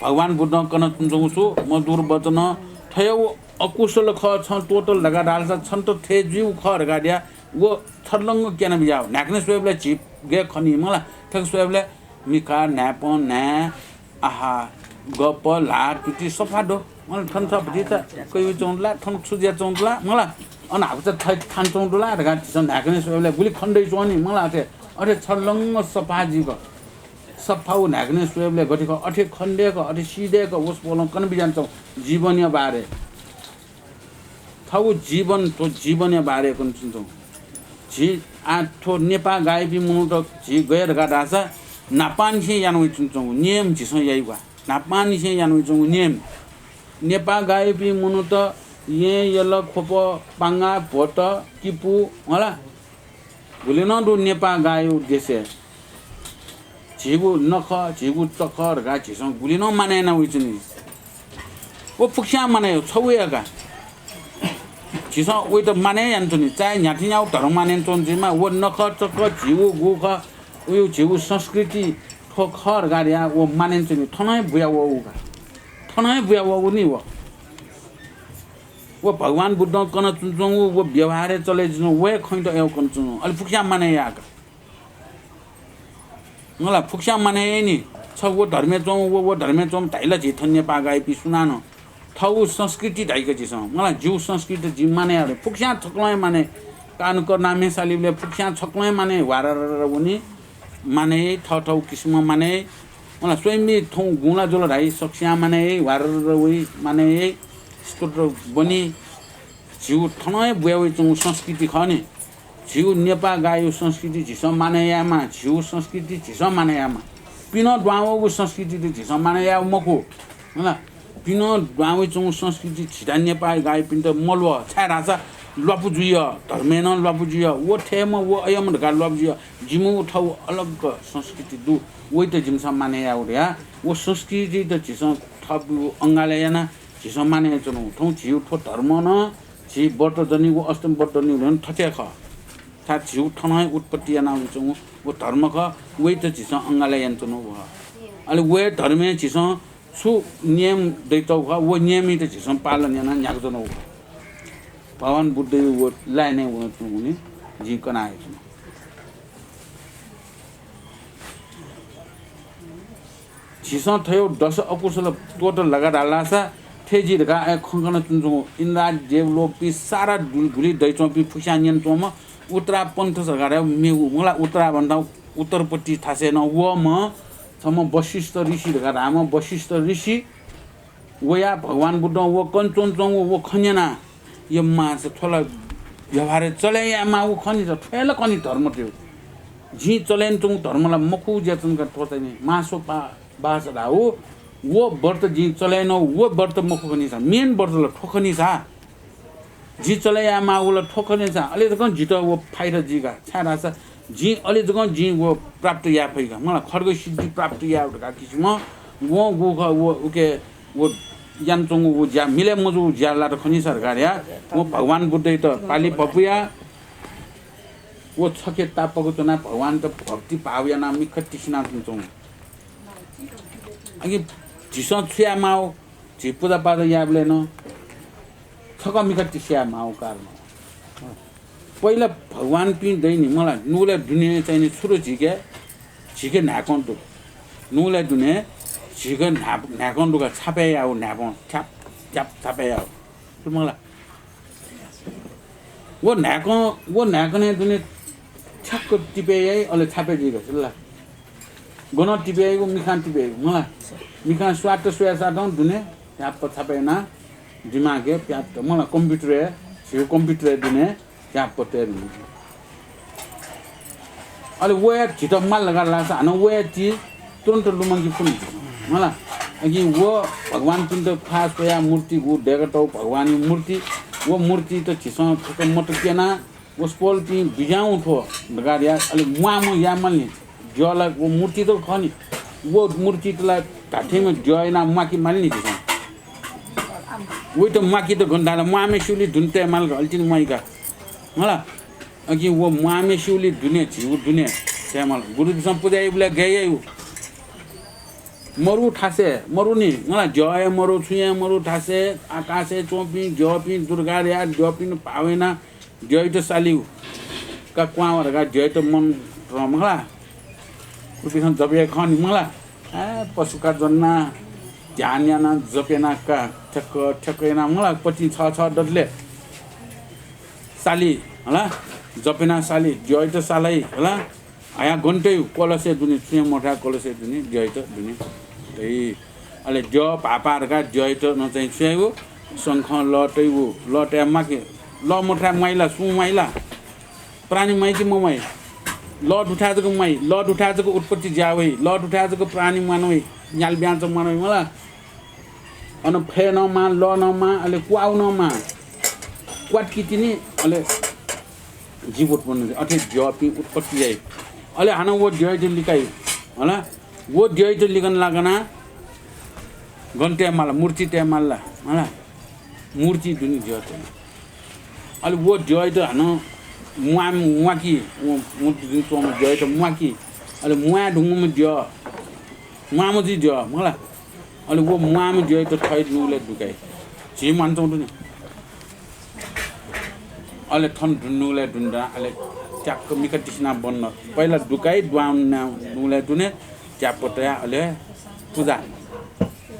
भगवान बुद्धं कनाच्वंगु छु मधुर वचन, थ्व अकुशल खः, छं त्वःतल धकाः धाःसा छन्त थथे जुइगु खः धकाः धयाः व छर्लंग क्यना बिज्याउ। न्हाय्‌कनय् स्वयेबलय् झी गय् खनी मला, थथे स्वयेबलय् मिखा, न्हाय्‌पं, न्हाय्, आहा, गप, ल्हाः, तुति सफा दु। मला थन छ भतिचा कयाच्वंगु दु ला, थन छु जुयाच्वंगु दु ला, मला अन हाकुचा थै थानाच्वंगु दु ला धकाः झीसं न्हाय्‌कनय् स्वयेबलय् गुलि खनेदयाच्वं नि, मला अथे, अथे छर्लंग सफा जुइक। सफा व न्हाय्‌कनय् स्वयेबलय् गथे खः, अथे खनेदय्‌क, अथे सीदय्‌क वसपोलं कना बिज्यानाच्वं जीवनया बारे। थ्व जीवन, थ्व जीवनया बारे कनाच्वंगु। झी आः थ्व नेपाः गाःयापिं मनूत झी गय् धकाः धाःसा न्हापांनिसें याना वइच्वंगु नियम झीसं याइगु का। न्हापांनिसें याना वइच्वंगु नियम। नेपाः गाःयापिं मनूत येँ, यल, ख्वप, पांगा, भ्वत, किपू, हला, गुलि नं दु नेपाः गाःया देशय्। झीगु नखः, झीगु चखः धकाः झीसं गुलि नं मानय् याना वइच्वनी। व फुक्कस्यां मानय् याउ, छगू हे का। झीसं वइत मानय् यानाच्वनी, चाहे न्ह्याथंयागु धर्म मानय् यानाच्वंगु जुइमा, व नखः चखः झीगु गु खः, व झीगु संस्कृति थ्व खः धकाः धयाः व मानय् यानाच्वनी, थनं हे बुया वःगु का। थनं हे बुया वःगु नि व। व भगवान बुद्धं कनाच्वंगु, व व्यवहारय् चले जुइच्वंगु, व हे खँयात अय् कनाच्वंगु। अले फुक्कस्यां मानय् याः का। मला फुक्कस्यां मानय् याइ नि। छ व धर्मय् च्वंम्ह, व, व धर्मय् च्वंम्ह धाइ ला झी थन नेपाः गाःयापिं सुनानं। थःगु संस्कृति धाइ का झीसं। मला जिगु संस्कृति जिं मानय् याये। फुक्कस्यां छकलं हे मानय्। का अनुकरणा म्ये सालीबलय् फुक्कस्यां छकलं हे मानय्। वाररर वनी। मानय् याइ, थःथःगु किसिमं मानय् याइ। मला स्वयम्भू थौं गुं ला जुल धाइ, सकस्यां मानय् याइ, वाररर वइ, मानय् याइ, स्तोत्र ब्वनी। झीगु थनं हे बुया वइच्वंगु संस्कृति खः नि। झीगु नेपाः गायु संस्कृति झीसं मानय् यायेमाः, झीगु संस्कृति झीसं मानय् यायेमाः। पिनं दुहां वःगु संस्कृति त झीसं मानय् याये मखु। हला, पिनं दुहां वइच्वंगु संस्कृति झीत नेपाः गायुपिन्त मल्वः, छाय्धाःसा ल्वापु जुइयः, धर्मय् नं ल्वापु जुइयः, व थय्म्ह, व अय्म्ह धकाः ल्वापु जुइयः। जिमिगु थःगु अलग संस्कृति दु, वइत जिमिसं मानय् यायेगु धयाः व संस्कृतित झीसं थःपिं अंगालय् यानाः झीसं मानय् यानाच्वनागु। थौं झीगु थ्व धर्म नं झी व्रत दनीगु, अष्टमी व्रत दनीगु धन थथे खः। छाय् झीगु थनं हे उत्पत्ति यानावइच्वंगु व धर्म खः, वइत झीसं अंगालय् यानाच्वनागु खः। अले व हे धर्मय् झीसं छु नियम दइतःगु खः, व नियमइत झीसं पालन यानाः न्ह्याकाच्वनागु खः। भगवान बुद्धया व लाइनय् वनाच्वंगुलिं जिं कनाहयाच्वना। झीसं थ्व दश अकुशल त्वःता लागा धाःसा थथे जुइ धकाः आः खँ कनाच्वनाच्वंगु। इन्द्रादि देवलोकपिं सारा दु-, गुलि दइच्वंपिं फुक्कसियां न्यनाच्वंम्ह उत्तरा पन्थ धकाः धाःगु मेगु, मला, उत्तरा भन्दा उत्तरपट्टि थासय् नं वःम्ह छम्ह वशिष्ठ ऋषि धकाः धाःम्ह वशिष्ठ ऋषि वयाः भगवान बुद्धं व कनाच्वनाच्वंगु व खँ न्यनाः, "ए मां, थ्व ला व्यवहारय् चले यायेमाःगु खः नि, थ्व हे ला खः नि धर्म थ्व। जिं चले यानाच्वंगु धर्म ला मखु जुयाच्वन का थ्व चाहिँ नि, मासोपा-, बास धाःगु व व्रत जिं चले यानागु व व्रत मखु खः नि सा, main व्रत ला थ्व खः नि सा।" जिं चले यायेमाःगु ला थ्व खः नि सा, अले जकं जितः व फाइदा जुइ का, छाय्धाःसा जिं अले जकं जिं व प्राप्त याये फइ का, मला, खड्ग सिद्धि प्राप्त याये धकाः किसिमं वंगु खः, व उके व यानाच्वंगु व ज्या मिलय् मजूगु ज्या ला त खः नि सा धकाः धयाः व भगवान बुद्धयात पालि भपुयाः व छखे तापाक च्वनाः भगवानयात भक्ति भाव यानाः मिखा तिसिनाच्वंगु। अघि झीसं छु यायेमाःगु, झी पुजापाठ यायेबलय् नं छकः मिखा तिसियायेमाःगु कारण। पहिला भगवानपिं दइ नि, मला, नुगलय् दुने चाहिँ नि छु दु झीके, झीके न्हाय्कं दु। नुगलय् दुने झीके न्हा-, न्हाय्कं दु का, छापय् याःगु न्हाय्कं, थ्याप, थ्याप, छापय् याःगु। दु मला। व न्हाय्कं, व न्हाय्कनय् दुने ठ्याक्क तिपय् याइ, अले छापय् जुइ का, सिल ला। गनं तिपय् याइगु, मिखां तिपय् याइगु, मला। मिखां स्वात्त स्वयाः साथं दुने ह्याप्प छापय् यानाः दिमागय् प्यात्त, मला, कम्प्युटरय्, झीगु कम्प्युटरय् दुने ह्याप्प तये धुन। अले वया झीत माल धकाः लाःसा हानं वया ति तुरुन्त लुमंके फुनि, मला। अकिं व भगवानपिन्त ख्वाः स्वयाः मूर्तिगु दय्कातःगु भगवानया मूर्ति, व मूर्तित झीसं छकः मत क्यनाः व स्वल्पिं बिज्याहुँ थ्व धकाः धयाः अले म्वाःम्ह याये माल नि। ज्यः ला व मूर्ति त खः नि। व मूर्तित ला धात्थेंम्ह ज्यः यानाः म्वाके माल नि झीसं। वइत म्वाकेत गन धाल, म्वाःम्हेसिगुलि दुने तये माल का, अले तिनि म्वाइ का। मला, अकिं व म्वाःम्हेसिगुलि दुने, झीगु दुने तये माल। गुरुजुसं पुजा याइबलय् गय् याइगु? मरु थासय्, मरु नि, मला, ज्यःया मरु, छुँया मरु थासय्, आकाशय् च्वंपिं ज्यःपिं दुर्गा धयाः ज्यःपिं भावय् यानाः द्यःइत सालिउ का क्वां वा धकाः द्यःइत मन्त्र मला। उपिसं जप याइ खः नि मला। ए, पशुका ज्वना ध्यान याना जप याना का ठ्याक्क ठ्याक्क याना मला। पति छ छ दतले साली हला। जप याना साली द्यःइत सालाइ हला। हया गन तयु कलशय् दुने, छुँया मथाय् कलशय् दुने, द्यःइत दुने तइ। अले द्यः भाःपा धकाः द्यःइत नं चाहिँ छु याइगु, शंखं लः तइगु, लः तया माके, लः मथाय् म्वाइला, सुं म्वाइला, प्राणी म्वाइ कि मम्वाइ? लः दुथाय् जक म्वाइ, लः दुथाय् जक उत्पत्ति ज्या वइ, लः दुथाय् जक प्राणी म्वाना वइ, न्याल ब्याँचा म्वाना वइ मला। अन फय् नं माः, लः नं माः, अले क्वाउ नं माः। क्वातुकी तिनि, अले जीव उत्पन्न जुइ। अथे द्यःपिं उत्पत्ति याइ। अले हानं व द्यःइत लिकाइ। हला? व द्यःइत लिकन लाकना गन तये माल, मूर्ति तये माल ला? हला? मूर्ति दुनि द्यःइत। अले व द्यःइत हानं म्वाः, म्वाकी, व मूर्ति दुने च्वंम्ह द्यःइत म्वाकी। अले म्वाये धुंकूम्ह द्यः, म्वाःम्ह जुइ द्यः, मला। अले व म्वाःम्ह द्यःइत थःत नुगलय् दुकाइ। झी म्वानाच्वंगु दु नि। अले थन दुने नुगलय् दुने दनाः अले ट्याक्क मिखा तिसिना बन्द। पहिला दुकाइ, दुहां नुगलय् दुने, ट्याप्प तयाः अले पुजा।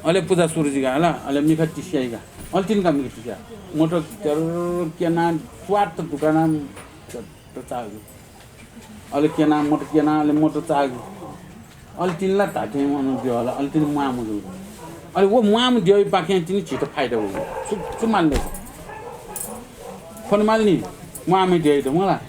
अले पुजा सुरु जुइका हला, अले मिखा तिसियाइका। अले तिनि का मिखा तिसिया। मत तेर्र क्यनाः स्वात्त दुकानाः मत चाःगु। अले क्यनाः मत क्यनाः अले मत चाःगु। अले तिनि ला धात्थें अन द्यः हला, अले तिनि म्वाःम्ह जुल। अले व म्वाःम्ह द्यःपाखें तिनि झीत फाइदा वइ। छु, छु माल ले? फन माल नि, म्वाःम्ह द्यःइत मला।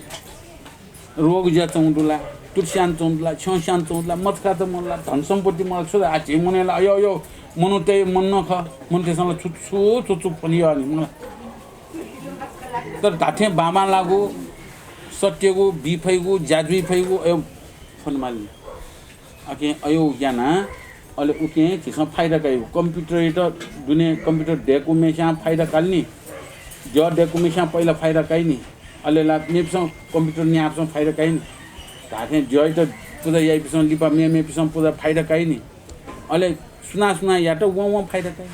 रोग ज्या च्वंगु दु ला, तुर्स्यान च्वंगु दु ला, छ्यं स्यान च्वंगु दु ला, मत कात मल ला, धन सम्पत्ति मल ला, छु ला, आ, झी मनय् ला, अयो, अयो, मनूतय् मन नं खः, मनूतय्सं ला छु, छु, छु, छु पनि यः नि, मला। तर धात्थें बांबांलाःगु, सत्यगु, बी फइगु, ज्या जुइ फइगु, अयो, फुन माली। अकिं अयो याना, अले उकिं झीसं फाइदा काइ। Computer यात दुने computer दय्कूम्हेस्यां फाइदा काल नि। द्यः दय्कूम्हेस्यां पहिला फाइदा काइ नि। अले ला मेपिसं computer न्याःपिसं फाइदा काइ नि। धात्थें द्यःयात पुजा याइपिसं लिपा मेमेपिसं पुजा फाइदा काइ नि। अले सुनां सुनां यात वं वं फाइदा काइ।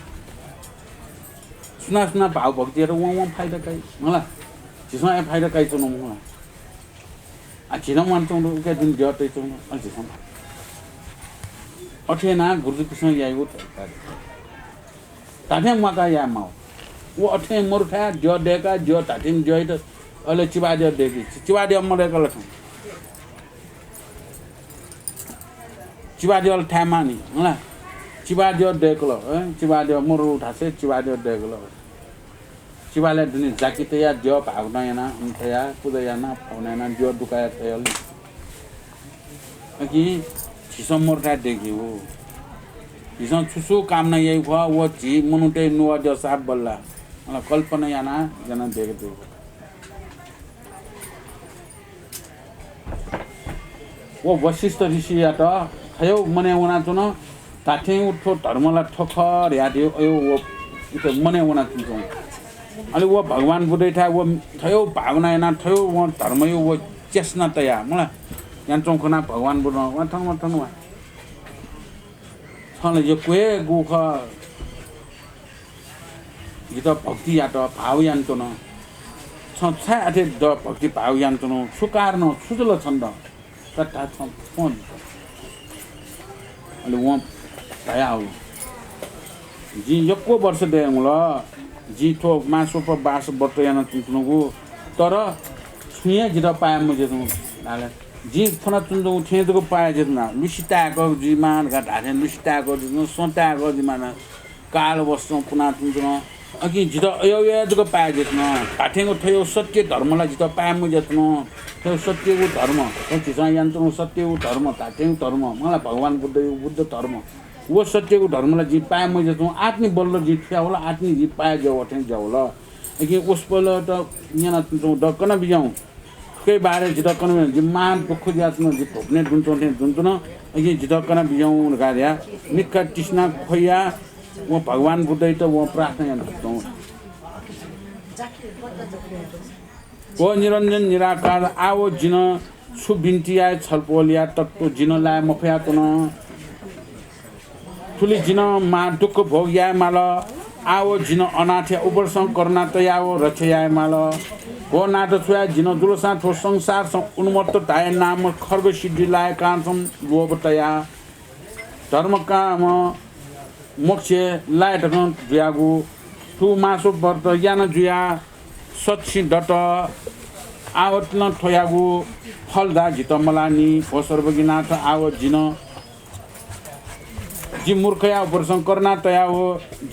सुनां सुनां भाव भक्ति यात वं वं फाइदा काइ। मला। झीसं हे फाइदा काइ च्वनु मला। आ, झीसं वान च्वंगु, उके दुने द्यः तइ च्वंगु, अले झीसं। अथे यानाः गुरुजुपिसं याइगु धात्थें म्वाकाः याये माः। व अथें मरुथाय् द्यः दय्काः द्यः धात्थें द्यःयात अले चिबाद्यः दय्की। चिबाद्यः मदय्कल छं। चिबाद्यः थाय् माःनि, हला। चिबाद्यः दय्कल, हँ, चिबाद्यः मरु धासें चिबाद्यः दय्कल। चिबालय् दुने जाकि तयाः द्यः भावना यानाः, अन तयाः, पुजा यानाः, भावना यानाः द्यः दुकाः तयाः। अकिं झीसं मरुथाय् दय्कीगु। झीसं छु छु कामना याइगु खः, व झी मनूतय् नुगः द्यः साप बल्ला। अन कल्पना यानाः, यानाः दय्के दय्कीगु। व वशिष्ठ ऋषियात थय् मनय् वनाच्वन, धात्थें व थ्व धर्म ला थ्व खः धयादियो, अयो व इत मनय् वनाच्वन। अले व भगवान बुद्धयाथाय् व थय् भावना यानाः थय् व धर्मयो व चेष्टा तयाः, मला, यानाच्वंगु खनाः भगवान बुद्धं, वा थन, वा थन, वा। छं ला यक्व हे गु खः। जितः भक्ति यात, भाव यानाच्वन। छं छाय् अथे द भक्ति भाव यानाच्वन? छु कारण, छु जुल छन्त? का धा, छं थ्वँ जितः। अले वं धयाहल, जिं यक्व वर्ष दयेधुंकल, जिं थ्व मासोपवास व्रत यानाच्वनाच्वनागु, तर छुं हे जितः पाय् मजुयाच्वन धाल। जिं फ्वनाच्वनाच्वनागु थें जक पाय् जुयाच्वन। लुसि ताय्क जुइमा धकाः धाःथें लुसि ताय्क जुयाच्वन, सँ ताय्क जुइमा धकाः काल वसतं पुनाच्वनाच्वन। अकिं जितः अय् अय् जक पाय् जुयाच्वन। धात्थेंगु थ्व सत्य धर्म ला जितः पाय् मजुयाच्वन। थ्व सत्यगु धर्म, थ्व झीसं यानाच्वनागु सत्यगु धर्म, धात्थेंगु धर्म, मला भगवान बुद्धयो बुद्ध धर्म। व सत्यगु धर्म ला जिं पाय् मजुयाच्वन। आत्मि बल्ल जिं थुयावल, आत्मि जिं पाय् जुयावः थें जुयावल। अकिं वसपोलयात न्यनाच्वनाच्वंगु द कना बिज्याहुँ। थुकिया बारे जितः कना बिज्याहुँ। जि महान दुःख जुयाच्वन, जि भुवनय् दुने च्वं थें दुने च्वन। अकिं जितः कना बिज्याहुँ धकाः धयाः मिखा तृष्णा ख्वयाः वं भगवान बुद्धयात वं प्रार्थना यानाच्वन। भो निरञ्जन निराकार, आः व जिं छु बिन्ति याये छलपोलया तत्त्व जिं लाये मफयाच्वन। थुलि जिं महादुःख भोग याये माल। आः व जिं अनाथया उपरसं करुणा तयाव रक्षा याये माल। भो नाथ, छु याये जिं जुलसां थ्व संसारसं उन्मत्त धाये नाम खड्ग सिद्धि लाये कानसं लोभ तयाः धर्म काम मोक्ष लाये धकं जुयागु। थ्व मासोपवास व्रत याना जुयाः सच्छिं दत। आः व नं थ्वयागु फल धा जितः मलानि। भो सर्वज्ञनाथ, आः व जिं जि मूर्खया उपरसं करुणा तयाव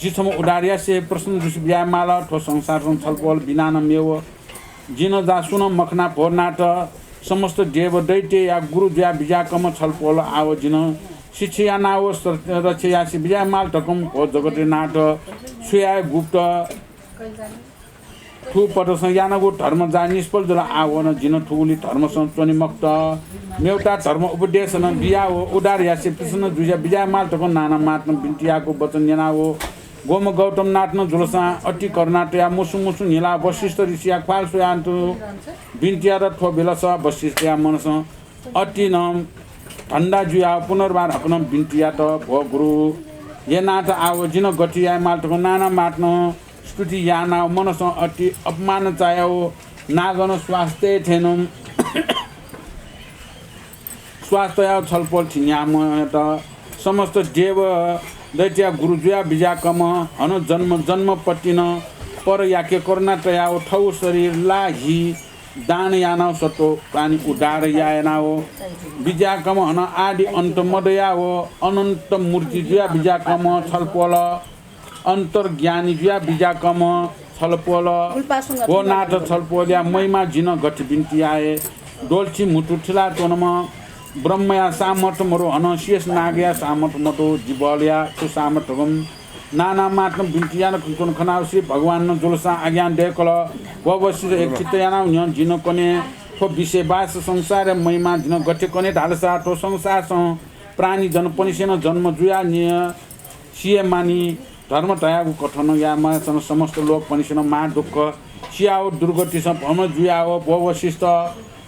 जि छम्ह उद्धार यासें प्रसन्न जुसें बिज्याये माल। थ्व संसारसं छलपोल बिनानं मेव। जिं जा सुं नं मखना। भो नाथ, समस्त देव दैत्यया गुरु जुयाः बिज्याकम्ह छलपोल आः व जिं शिक्षा यानाव रक्षा यासें बिज्याये माल धकं। भो जगतया नाथ, छु याये गुप्त थुपदसं यानागु धर्म जा निष्फल जुल। आः व नं जिं थुगुलि धर्मसं च्वने मखुत। मेवता धर्म उपदेश नं बियाव उद्धार यासें प्रसन्न जुयाः बिज्याये माल धकं नाना महात्मां बिन्ति याःगु वचन न्यनाव ग्वम्ह गौतम नाथ नं जुलसां अति करुणा तयाः मुसु मुसु न्हिलाः वशिष्ठ ऋषिया ख्वाल स्वयाः बिन्ति यात। थ्व बेलस वशिष्ठया मनसं अति नं धन्दा जुयाः पुनर्वार हाकनं बिन्ति यात। भो गुरु, हे नाथ, आः व जिं गथे याये माल धकं नाना महात्मां स्तुति यानाव मनसं अति अपमान चायाव नागनं श्वास तये थें नं श्वास तयाव छलपोल थिन्याम्ह यात। समस्त देव दैत्यया गुरु जुयाः बिज्याकम्ह, हनं जन्म जन्मपतिं नं परयाके करुणा तयाव थव शरीर ला हि दान यानाव सत्त्व प्राणी उद्धार यानाव बिज्याकम्ह, हनं आदि अन्त मदयाव अनन्त मूर्ति जुयाः बिज्याकम्ह छलपोल, अन्तर्ज्ञानी जुयाः बिज्याकम्ह छलपोल। भो नाथ, छलपोलया महिमा जिं गथे बिन्ति याये? द्वलछि म्हुतु थिला च्वनम्ह ब्रह्मया सामर्थ्य मदु, हनं शेष नागया सामर्थ्य मदु, जि बलया छु सामर्थ्य धकं नाना मातं बिन्ति याना च्वन खनाव श्री भगवानं जुलसां आज्ञा दय्‌कल। भो वशिष्ठ, एकचित्त यानाव न्यँ, जिं कने थ्व विषय बास संसारया महिमा जिं गथे कने धालसा थ्व संसारसं प्राणी जनपनिसेनं जन्म जुया नियः सिये मानि। धर्म धयागु कथनं यायेमाःसानं समस्त लोकपनिसेनं महादुःख सियाव दुर्गतिसं भ्रम जुयाव भो वशिष्ठ,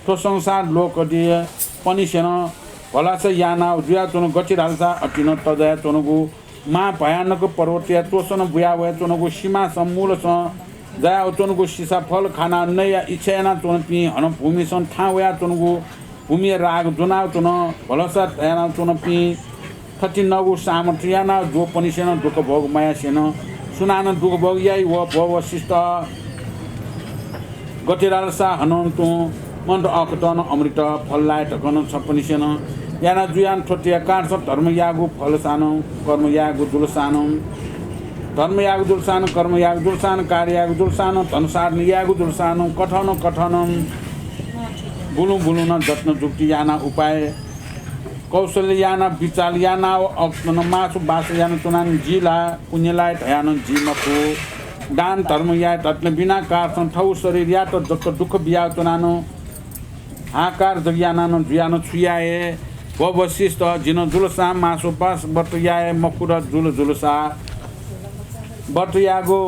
थ्व संसार लोकदिपनिसेनं भलसा यानाव जुयाच्वन। गथे धालसा अतिनं तजायाच्वनगु महाभयानक पर्वतया तोसनं बुया वयाच्वनगु सिमासं मूलसं जायाव च्वनगु सिसा फल खानाव नयेया इच्छा यानाच्वनपिं, हनं भूमिसं थाहां वयाच्वनगु भूमिया राग ज्वनाव च्वन। भलसा यानाव च्वनपिं थथिंगु सामर्थ्य यानाव ज्वःपनिसेनं दुःख भोग मयासेनं सुनानं दुःख भोग याइ। व भो वशिष्ठ, गथे धालसा हनं तुं मन्त अःखतं अमृत फल लाये धकं छपनिसेनं याना जुयान थ्वतेया कारणसं धर्म याःगु फलसानं कर्म याःगु जुलसानं, धर्म याःगु जुलसानं, कर्म याःगु जुलसानं, कार्य याःगु जुलसानं, धन साधन याःगु जुलसानं, कथनं कथनं बुलुं बुलुं नं जत्न जुक्ति याना उपाय कौशल याना विचार यानाव अक्तन मासु बास याना च्वनान जि ला पुण्य लाये धयानं जि मखु। दान धर्म याये धत्न बिना कारणसं थव शरीरयात जक दुःख बियाव च्वनानं हाहाकार जक यानानं जुयानं छु याये? भो वशिष्ठ, जिं जुलसां मासु बास व्रत याये मखु र जुल जुलसा व्रत याःगु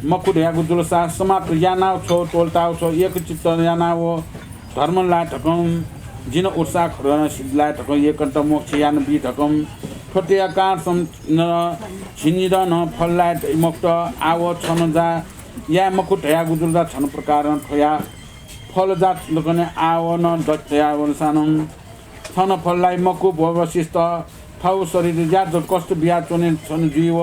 मखु धयागु जुलसा समाप्त यानाव छ्व त्वलताव छ्व एकचित्त यानाव धर्म लाये धकं जिं उत्साह खरं सिद्ध लाये धकं एकन्त मोक्ष याना बी धकं थ्वतेया कारणसं झिंनिदँ नं फल लाये मखुत। आव छन जा याये मखु धयागु जुलसा छन प्रकारं थ्वया फल जा दकने आव नं दत्तया वलसानं छन फल लाइ मखु। भो वशिष्ठ, थव शरीरया जक कष्ट बिया च्वने छन जुइव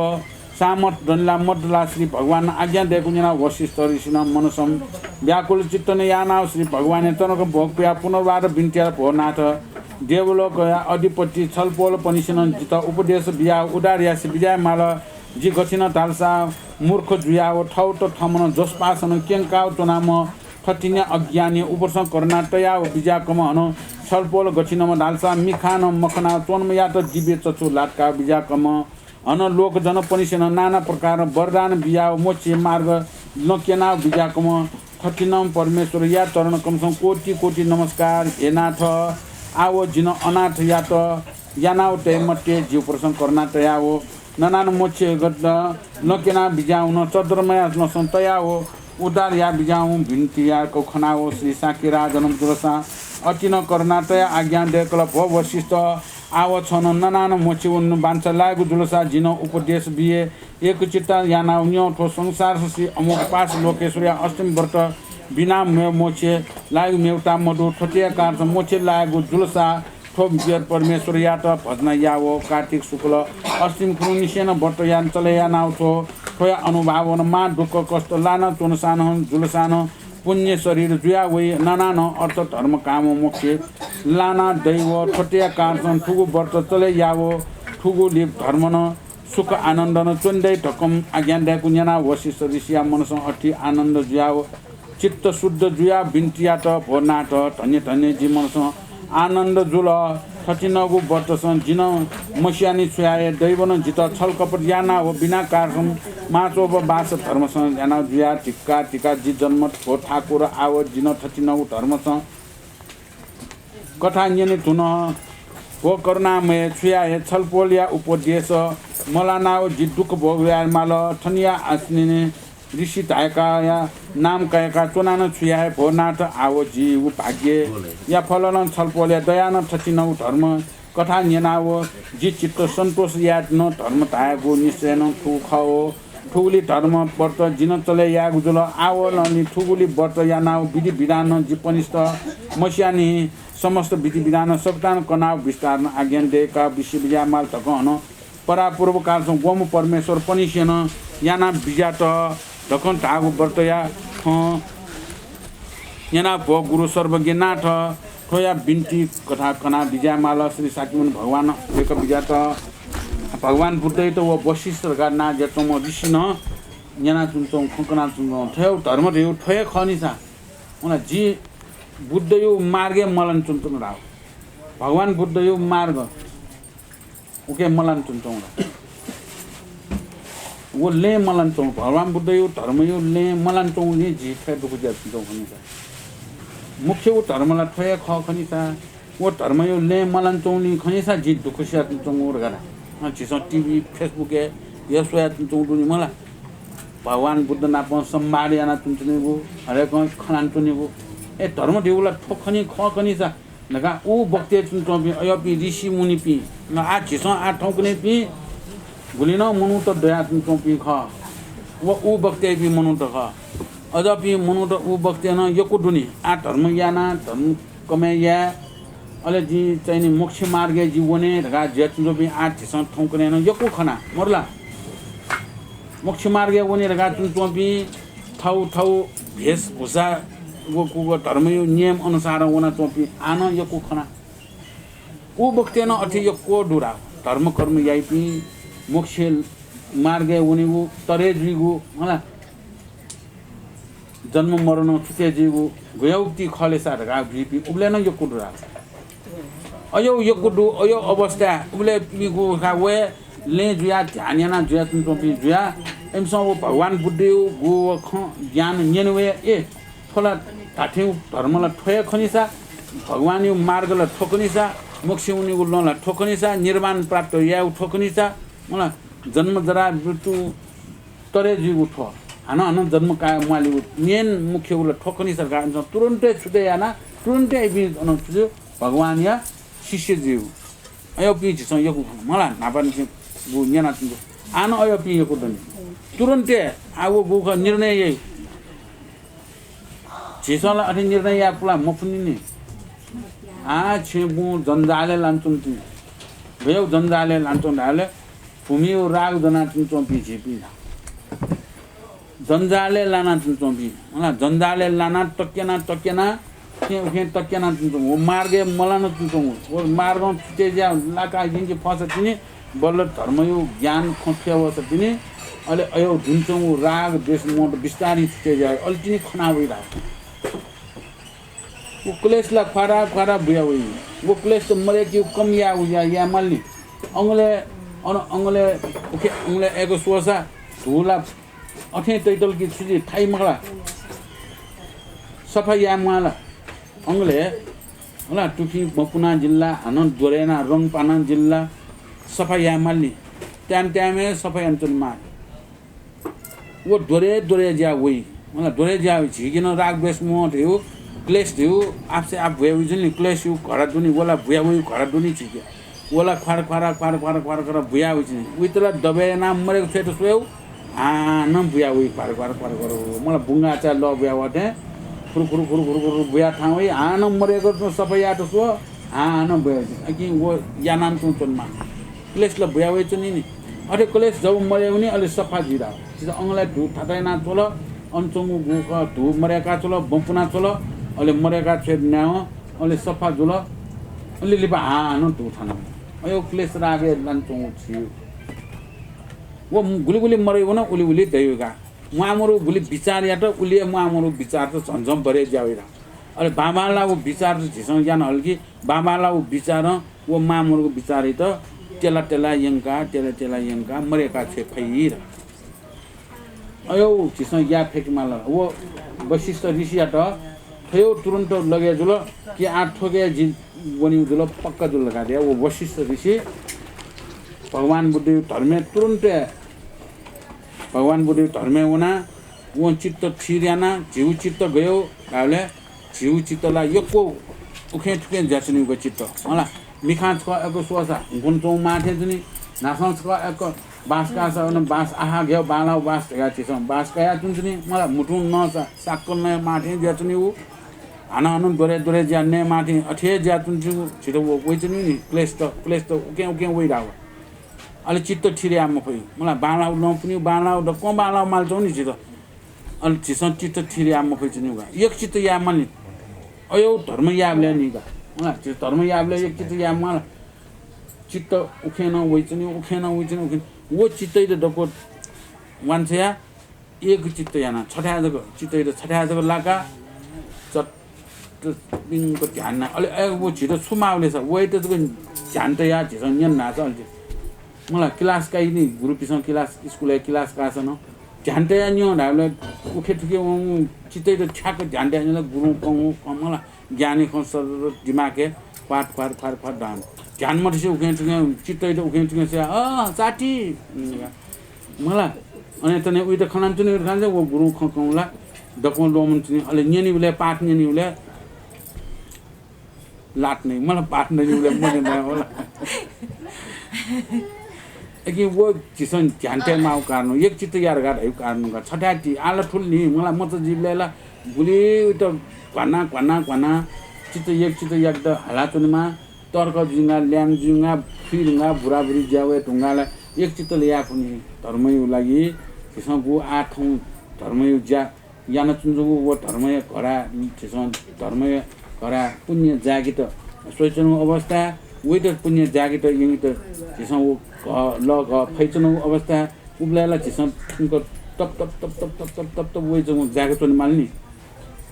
सामर्थ्य दनिला मदला श्री भगवानं आज्ञा दय्‌कु न्यनाव वशिष्ठ ऋषिनं मनसं व्याकुल चित्तनं यानाव श्री भगवानया चरणकं भोग पुयाव पुनर्वार बिन्ति यात। भो नाथ, देवलोकया अधिपति छलपोलपनिसेनं जितः उपदेश बियाव उद्धार यासे बिज्याये माल। जि गथिनं धालसा मूर्ख जुयाव थवत थमनं जसपासनं क्यंकाव च्वनाम्ह थथिंया अज्ञानी उपरसं करुणा तयाव बिज्याकम्ह हनं छलपोल गथिनम्ह धालसा मिखानं मखनाव च्वनम्हयात दिव्य चक्षु लातकाव बिज्याकम्ह हनं लोकजनपनिसेनं नाना प्रकारं वरदान बियाव मोक्ष मार्ग लँ क्यनाव बिज्याकम्ह थथिंम्ह परमेश्वरया चरणकमसं कोटि कोटि नमस्कार। हे नाथ, आव जिं अनाथयात यानाव तये मते, जि उपरसं करुणा तयाव ननानं मोक्ष गत लँ क्यना बिज्याहुँ, सद्धर्मया लँसं तयाव उद्धार या बिज्याहुँ बिन्ति याक खनाव श्री शाक्यराजनं जुलसां अतिनं करुणा तयाव आज्ञा दय्‌कल। भो वशिष्ठ, आव छनं ननानं मोक्ष वनेगु बांछा लायेगु जुलसा जिं उपदेश बिये एकचित्त यानाव न्यँ। थ्व संसारसं श्री अमोघपाश लोकेश्वरया अष्टमी व्रत बिना मेव मोक्ष लायेगु मेवता मदु। थ्वतेया कारणसं मोक्ष लायेगु जुलसा थ्व परमेश्वरयात भजना याव कार्तिक शुक्ल अष्टमी खुन्हुनिसेनं व्रत याना चले यानाव छ्व। थ्वया अनुभावनं महादुःख कष्ट लाना च्वनसानं जुलसानं पुण्य शरीर जुया वइ। ननानं अर्थ धर्म काम मोक्ष लाना दइव। थ्वतेया कारणसं थुगु व्रत चले याव थुगुलि धर्मनं सुख आनन्दनं च्वने दइ धकं आज्ञा दय्‌कु न्यनाव वशिष्ठ ऋषिया मनसं अति आनन्द जुयाव चित्त शुद्ध जुयाव बिन्ति यात। भो नाथ, धन्य धन्य, जि मनसं आनन्द जुल। थथिंगु व्रतसं जिं मस्यानि छु याये। दैवनं जितः छलकपट यानाव बिना कारणसं मासोब बास धर्मसं यानाव जुया धिक्कार धिक्कार। जि जन्म थ्व ठाकुर, आव जिं थथिंगु धर्मसं कथा न्यने धुन। भो करुणामय, छु याये, छलपोलया उपदेश मलानाव जि दुःख भोग याये माल। थनिया आश्विनी ऋषि धाय्‌काया नाम काय्‌का च्वनानं छु याये। भो नाथ, आव जिगु भाग्यया फलनं छलपोलया दयानं थथिंगु धर्म कथा न्यनाव जि चित्त सन्तोष यायेत नं धर्म धायेगु निश्चयनं थुगु खः। थुगुलि धर्म व्रत जिं चले यायेगु जुल। आवलंलि थुगुलि व्रत यानाव विधि विधानं जिपनिस्त मस्यानि समस्त विधि विधानं सकतानं कनाव विस्तारनं आज्ञा दय्‌काव बिस्युं बिज्याये माल धकं हनं परापूर्वकालसं ग्वम्ह परमेश्वरपनिसेनं याना बिज्यात धकं धाःगु व्रतया खँ न्यनाव भो गुरु सर्वज्ञनाथ, थ्वया बिन्ति कथा कना बिज्याये माल। श्री शाक्यमुनि भगवानं वय्‌कः बिज्यात। भगवान बुद्धयात व वशिष्ठ धकाः नां जुयाच्वंम्ह ऋषिनं न्यनाच्वंच्वं खँ कनाच्वंच्वं थ्वया धर्म धयागु थ्व हे खः नि सा। उना जि बुद्धयु मार्गय् मलाना च्वंच्वंगु धाः। भगवान बुद्धयु मार्ग उके मलाना च्वंच्वंगु धाः। व लँय् मलाना च्वंगु, भगवान बुद्धयु धर्मयु लँय् मलाना च्वंगुलिं जिं थ्व हे दुःख जुया च्वंच्वंगु खनीसा। मुख्य व धर्म ला थ्व हे खः खनीसा, व धर्मयु लँय् मलाना च्वंगुलिं खनीसा जिं दुःख सिया च्वंच्वंगु धकाः। अँ, झीसं TV, Facebook-य् हे स्वया च्वंच्वंगु दु नि मला। भगवान बुद्ध नाप संवाद याना च्वंच्वंगु, हरेकं खना च्वंगु। ए, धर्म धइगु ला थ्व खनी, खः खनीसा धकाः उ बखतय् च्वंच्वंपिं अज्याःपिं ऋषि मुनिपिं, न आः झीसं आः थौंकन्हय्‌पिं गुलि नं मनूत दयाच्वंच्वंपिं खः। व उ बखतय्‌पिं मनूत खः। अज्याःपिं मनूत उ बखतय् नं यक्व दु नि। आः धर्म याना, धर्म कमय् याये, अले जिं चाहिँ नि मोक्ष मार्गय् जि वने धकाः जुयाच्वंच्वंपिं आः झीसं थौंकन्हय् नं यक्व खना, मरु ला? मोक्ष मार्गय् वने धकाः च्वंच्वंपिं थव थव भेषभूषा व, व, व धर्मयु नियम अनुसारं वनाच्वंपिं आः नं यक्व खना। उ बखतय् नं अथे यक्व दु धाः। धर्म कर्म याइपिं, मोक्ष मार्गय् वनेगु, तरे जुइगु, मला, जन्म मरणं छुटे जुइगु, गय् उक्ति खः ले सा धकाः जुइपिं उबलय् नं यक्व दु धाः। अज्याःगु यक्व दु, अज्याःगु अवस्थाय् उबलय् इमिगु का वये लँय् जुयाः ध्यान यानाः जुयाच्वंच्वंपिं जुयाः इमिसं व भगवान बुद्धयु व खँ ज्ञान न्यने वये, ए, थ्व ला धात्थें धर्म ला थ्व हे खनीसा, भगवानयु मार्ग ला थ्व खनीसा, मोक्ष वनेगु लँ ला थ्व खनीसा, निर्वाण प्राप्त यायेगु थ्व खनीसा, मला, जन्म जरा मृत्यु तरे जुइगु थ्व। हानं हानं जन्म काये म्वालेगु main मुख्य उ ला थ्व खनीसा धकाः इमिसं तुरुन्तय् छुटे यानाः तुरुन्तय् इपिं अन छु जुइ, भगवानया शिष्य जुइगु। अज्याःपिं झीसं यक्व खना, मला, न्हापांनिसें व न्यनाच्वंगु। आः नं अज्याःपिं यक्व दनि। तुरुन्तय् आः व गुगु खः निर्णय याइ। झीसं ला अथे निर्णय याये पुला मफुनि नि। आः छेँ बुँ जन्जालय् लानाच्वंपिं। गय् जन्जालय् लानाच्वं धाःले भूमियु राग ज्वनाच्वंपिं झीपिं। जन्जालय् लानाच्वंपिं, मला, जन्जालय् लानाः तक्यना तक्यना थें उखें तक्यनाच्वंगु, व मार्गय् मलानाच्वंगु, व मार्गं छुटे जुयाः लाकाः यंके फःसा तिनि बल्ल धर्मयु ज्ञान खँ थुया वःसा तिनि, अले अज्याःगु दुने च्वंगु राग द्वेष मोह त बिस्तारं छुटे जुयाः अले तिनि खना वइ धाः। व क्लेश ला ख्वारा ख्वारा बुया वइ। व क्लेश त मदय्‌केगु कम याये, याये माल नि। अंगलय्, अन अंगलय्, उखे अंगलय् अय्‌क स्वःसा धू ला अथें तइतल कि छु जुइ थाइ मखु ला? सफा याये म्वाः ला? अंगलय्, होला, तुफिं मपुना जुल ला, हानं द्वरे यानाः रंग पाना जुल ला, सफा याये माल नि। time time हे सफा यानाच्वने माल। व द्वरे द्वरे जुया वइ। मला, द्वरे जुया वइ। झीके नं राग द्वेष मोह धइगु, क्लेश धइगु, आपसे आप बुया वइच्वनी नि, क्लेशयु घडा दु नि, व ला बुया वइगु घडा दु नि झीके। व ला ख्वारा ख्वारा ख्वारा ख्वारा ख्वारा ख्वारा बुया वइच्वनी। उइत ला दबय् यानाः मदय्‌क छ्वयेत स्वयेगु, हां, हानं बुया वइ ख्वारा ख्वारा ख्वारा ख्वारा। मला, बुंगाःचाय् लः बुया वःथें खुरु खुरु खुरु खुरु खुरु बुया थाहां वइ, हानं मदय्‌क सफा यायेत स्व, हानं बुया वइ। अकिं व यानां तुं च्वनेमाः। क्लेश ला बुया वइच्वनी नि। अथे क्लेश जब मदय् वनी, अले सफा जुइ धाः। झीत अंगलय् धू थाता याना च्वल, अन च्वंगु गु खः धू मदय्‌का च्वल, बँ पुना च्वल, अले मदय्‌का छ्वयेत न्यायेवं, अले सफा जुल, अले लिपा हानं धू थाना। अय् क्लेश रागय् लानाच्वंगु झीयु। व गुलि गुलि मदय् वन, उलि उलि दय्‌का। म्वाःमदुगु गुलि बिचार यात, उलि हे म्वाःमदुगु बिचार त झन झन बढे ज्या वइ धाः। अले बांबांलाःगु बिचार त झीसं याना हल कि बांबांलाःगु बिचारं व म्वाःमदुगु बिचारयात तेला तेला यंकाः, तेला तेला यंकाः मदय्‌का छ्वये फइ धाः। अय् झीसं याये फय्‌के माल। व वशिष्ठ ऋषियात थ्वय् तुरुन्त लगे जुल कि आः थ्वके जि वनेगु जुल, पक्का जुल धकाः धया। व वशिष्ठ ऋषि भगवान बुद्धयु धर्मय् तुरुन्त, भगवान बुद्धयु धर्मय् वनाः वं चित्त थिर यानाः झीगु चित्त गय् धाःबलय् झीगु चित्त ला यक्व उखें थुखें जुयाच्वनीगु चित्त। हला, मिखां छकः अय्‌क स्वःसा हुंकन च्वंगु माः थें च्वनी। न्हासं छकः अय्‌क बांस काःसा अन बांस आहा घ्यः बांलाःगु बांस धकाः झीसं बांस कयाच्वनाच्वनी। मला, म्हुतुं नःसा साक्कं नये माः थें जुयाच्वनीगु। हानं हानं द्वरे द्वरे जुयाः नये माः थें अथे हे जुयाच्वनाच्वनीगु। झीत व वइच्वनीगु नि क्लेश त, क्लेश त उखें उखें वइ धाःगु। अले चित्त थिर याये मफइ। मला, बांलाःगु लं पुनीगु, बांलाःगु दक्वं बांलाःगु माल च्वं नि झीत। अले झीसं चित्त थिर याये मफइच्वनीगु का। एक चित्त याये माल नि। अय् धर्म यायेबलय् नि का। मला, झीत धर्म यायेबलय् एक चित्त याये माल। चित्त उखें नं वइच्वनी, उखें नं वइच्वनी, उखें। व चित्तयात दक्व वांछ्वयाः एक चित्त यानाः छथाय् जक, चित्तयात छथाय् जक लाकाः चट त बिंक ध्यान ना। अले अय् व झीत छु माःबलय् सा, वयात जक ध्यान तयाः झीसं न्यन धाःसा अले मला class काइ नि, गुरुपिसं class, स्कुलय् class काःसा नं ध्यान तयाः न्यँ धाःबलय् उखे थुखे वं चित्तयात ठ्याक्क ध्यान तयाः न्यन, गुरुं कं, कं मला ज्ञानी खँ सर दिमागय् ख्वात, ख्वात, ख्वात, ख्वात धान। ध्यान मथेसे उखे थुखे चित्तयात उखे थुखे से, "अ, साथी," मला। अने तने उइत खनान तुने उइत खनान व गुरुं खँ कंला, दक्वं ल्वःमन तुने। अले न्यनीबलय्, पाठ न्यनीबलय् लात नै, मला पाठ न्यनीबलय् मने नाही होला। एकी व झीसं ध्यान तये माःगु कारण, एकचित्त याये धकाः धाइगु कारण का। छथाय् ति आला थुल नि, मला मचा जीबलय् ला गुलि त घ्वाना, घ्वाना, घ्वाना, चित्त एकचित्त याकेत हालाच्वनेमा, तर्क जुइगा, ल्यान जुइगा, फुइधुंगा, बुराबुरी ज्या वये धुंगा ला एकचित्त ला याये फुनि। धर्मयु लागि झीसं गु आः थौं धर्मयु ज्या यानाच्वनागु व धर्मया घरा, झीसं धर्मया घरा पुण्य जागित स्वइच्वनागु अवस्था, वइत पुण्य जागित यंगित झीसं व घ, ल घ फैच्वनागु अवस्था, उबलय् ला झीसं थुंक तप, तप, तप वइच्वंगु जागित च्वने माल नि।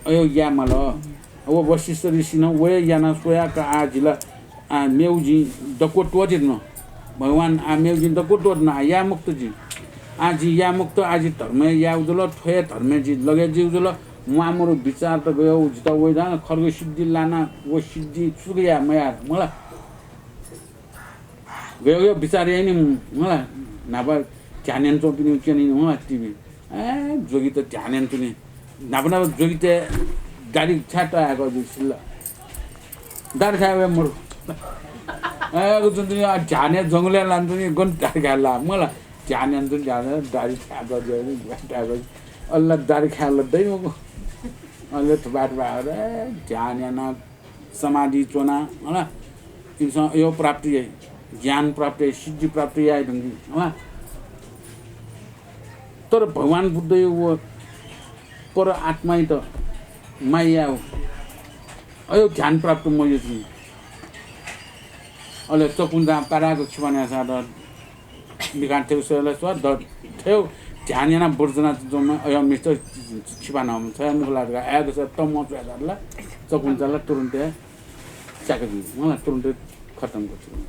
अयो याये माल। व वशिष्ठ ऋषिं व हे याना स्वयाः का आ जिल आ, मेगु जिं दक्व त्वःते धुन। भगवान, आ, मेगु जिं दक्व त्वःते धुन, आ, याये मखुत जिं। आ, जिं याये मखुत, आ, जिं धर्मय् यायेगु जुल, थ्व हे धर्मय् जिं लगे जुइगु जुल। म्वाःमरु बिचार त गय् जितः वइ धान, खर्ग सिद्धि लाना, व सिद्धि सुक याये मयाः मला। गय् गय् बिचार याइ नि मला, न्हापा ध्यान यानाच्वंपिनि क्यनी नि मला टिभी। ए, जोगीत ध्यान यानाच्वनी। न्हापा न्हापा जोगीत दाढी छाय् तयागु जुइ सिल। दाढी छाय् वये मरु। ए, अगु जुन जुन आ ध्यान हे जंगलय् लानाच्वनी, गन दाढी खाये ला। मला ध्यान यानाच्वनी, ध्यान यानाच्वनी, दाढी छाय् तयागु जुइ, तयागु जुइ। अल्ला दाढी खाये ला दइ मखु। अले थुबा थुबा, अरे, ध्यान याना समाधि च्वना, होला। इमिसं अयो प्राप्त याइ, ज्ञान प्राप्त याइ, सिद्धि प्राप्त याइ धुंकी, होला। तर भगवान बुद्धया व पर आत्मायात माया यायेगु, अयो ध्यान प्राप्त मयाः जुइ। अले चकुन्जा पारागु खिबानय् सादर मिखां थेगु स्वयेला स्व, द-, थेगु ध्यान याना वर्जना च्वंम्ह अय् मिस्टर खिबानं छया मुखला धकाः आय् दस तमं च्वया धाल ला, चकुन्चा ला तुरुन्तय् च्याका जुइ, वं ला तुरुन्तय् खतम गति।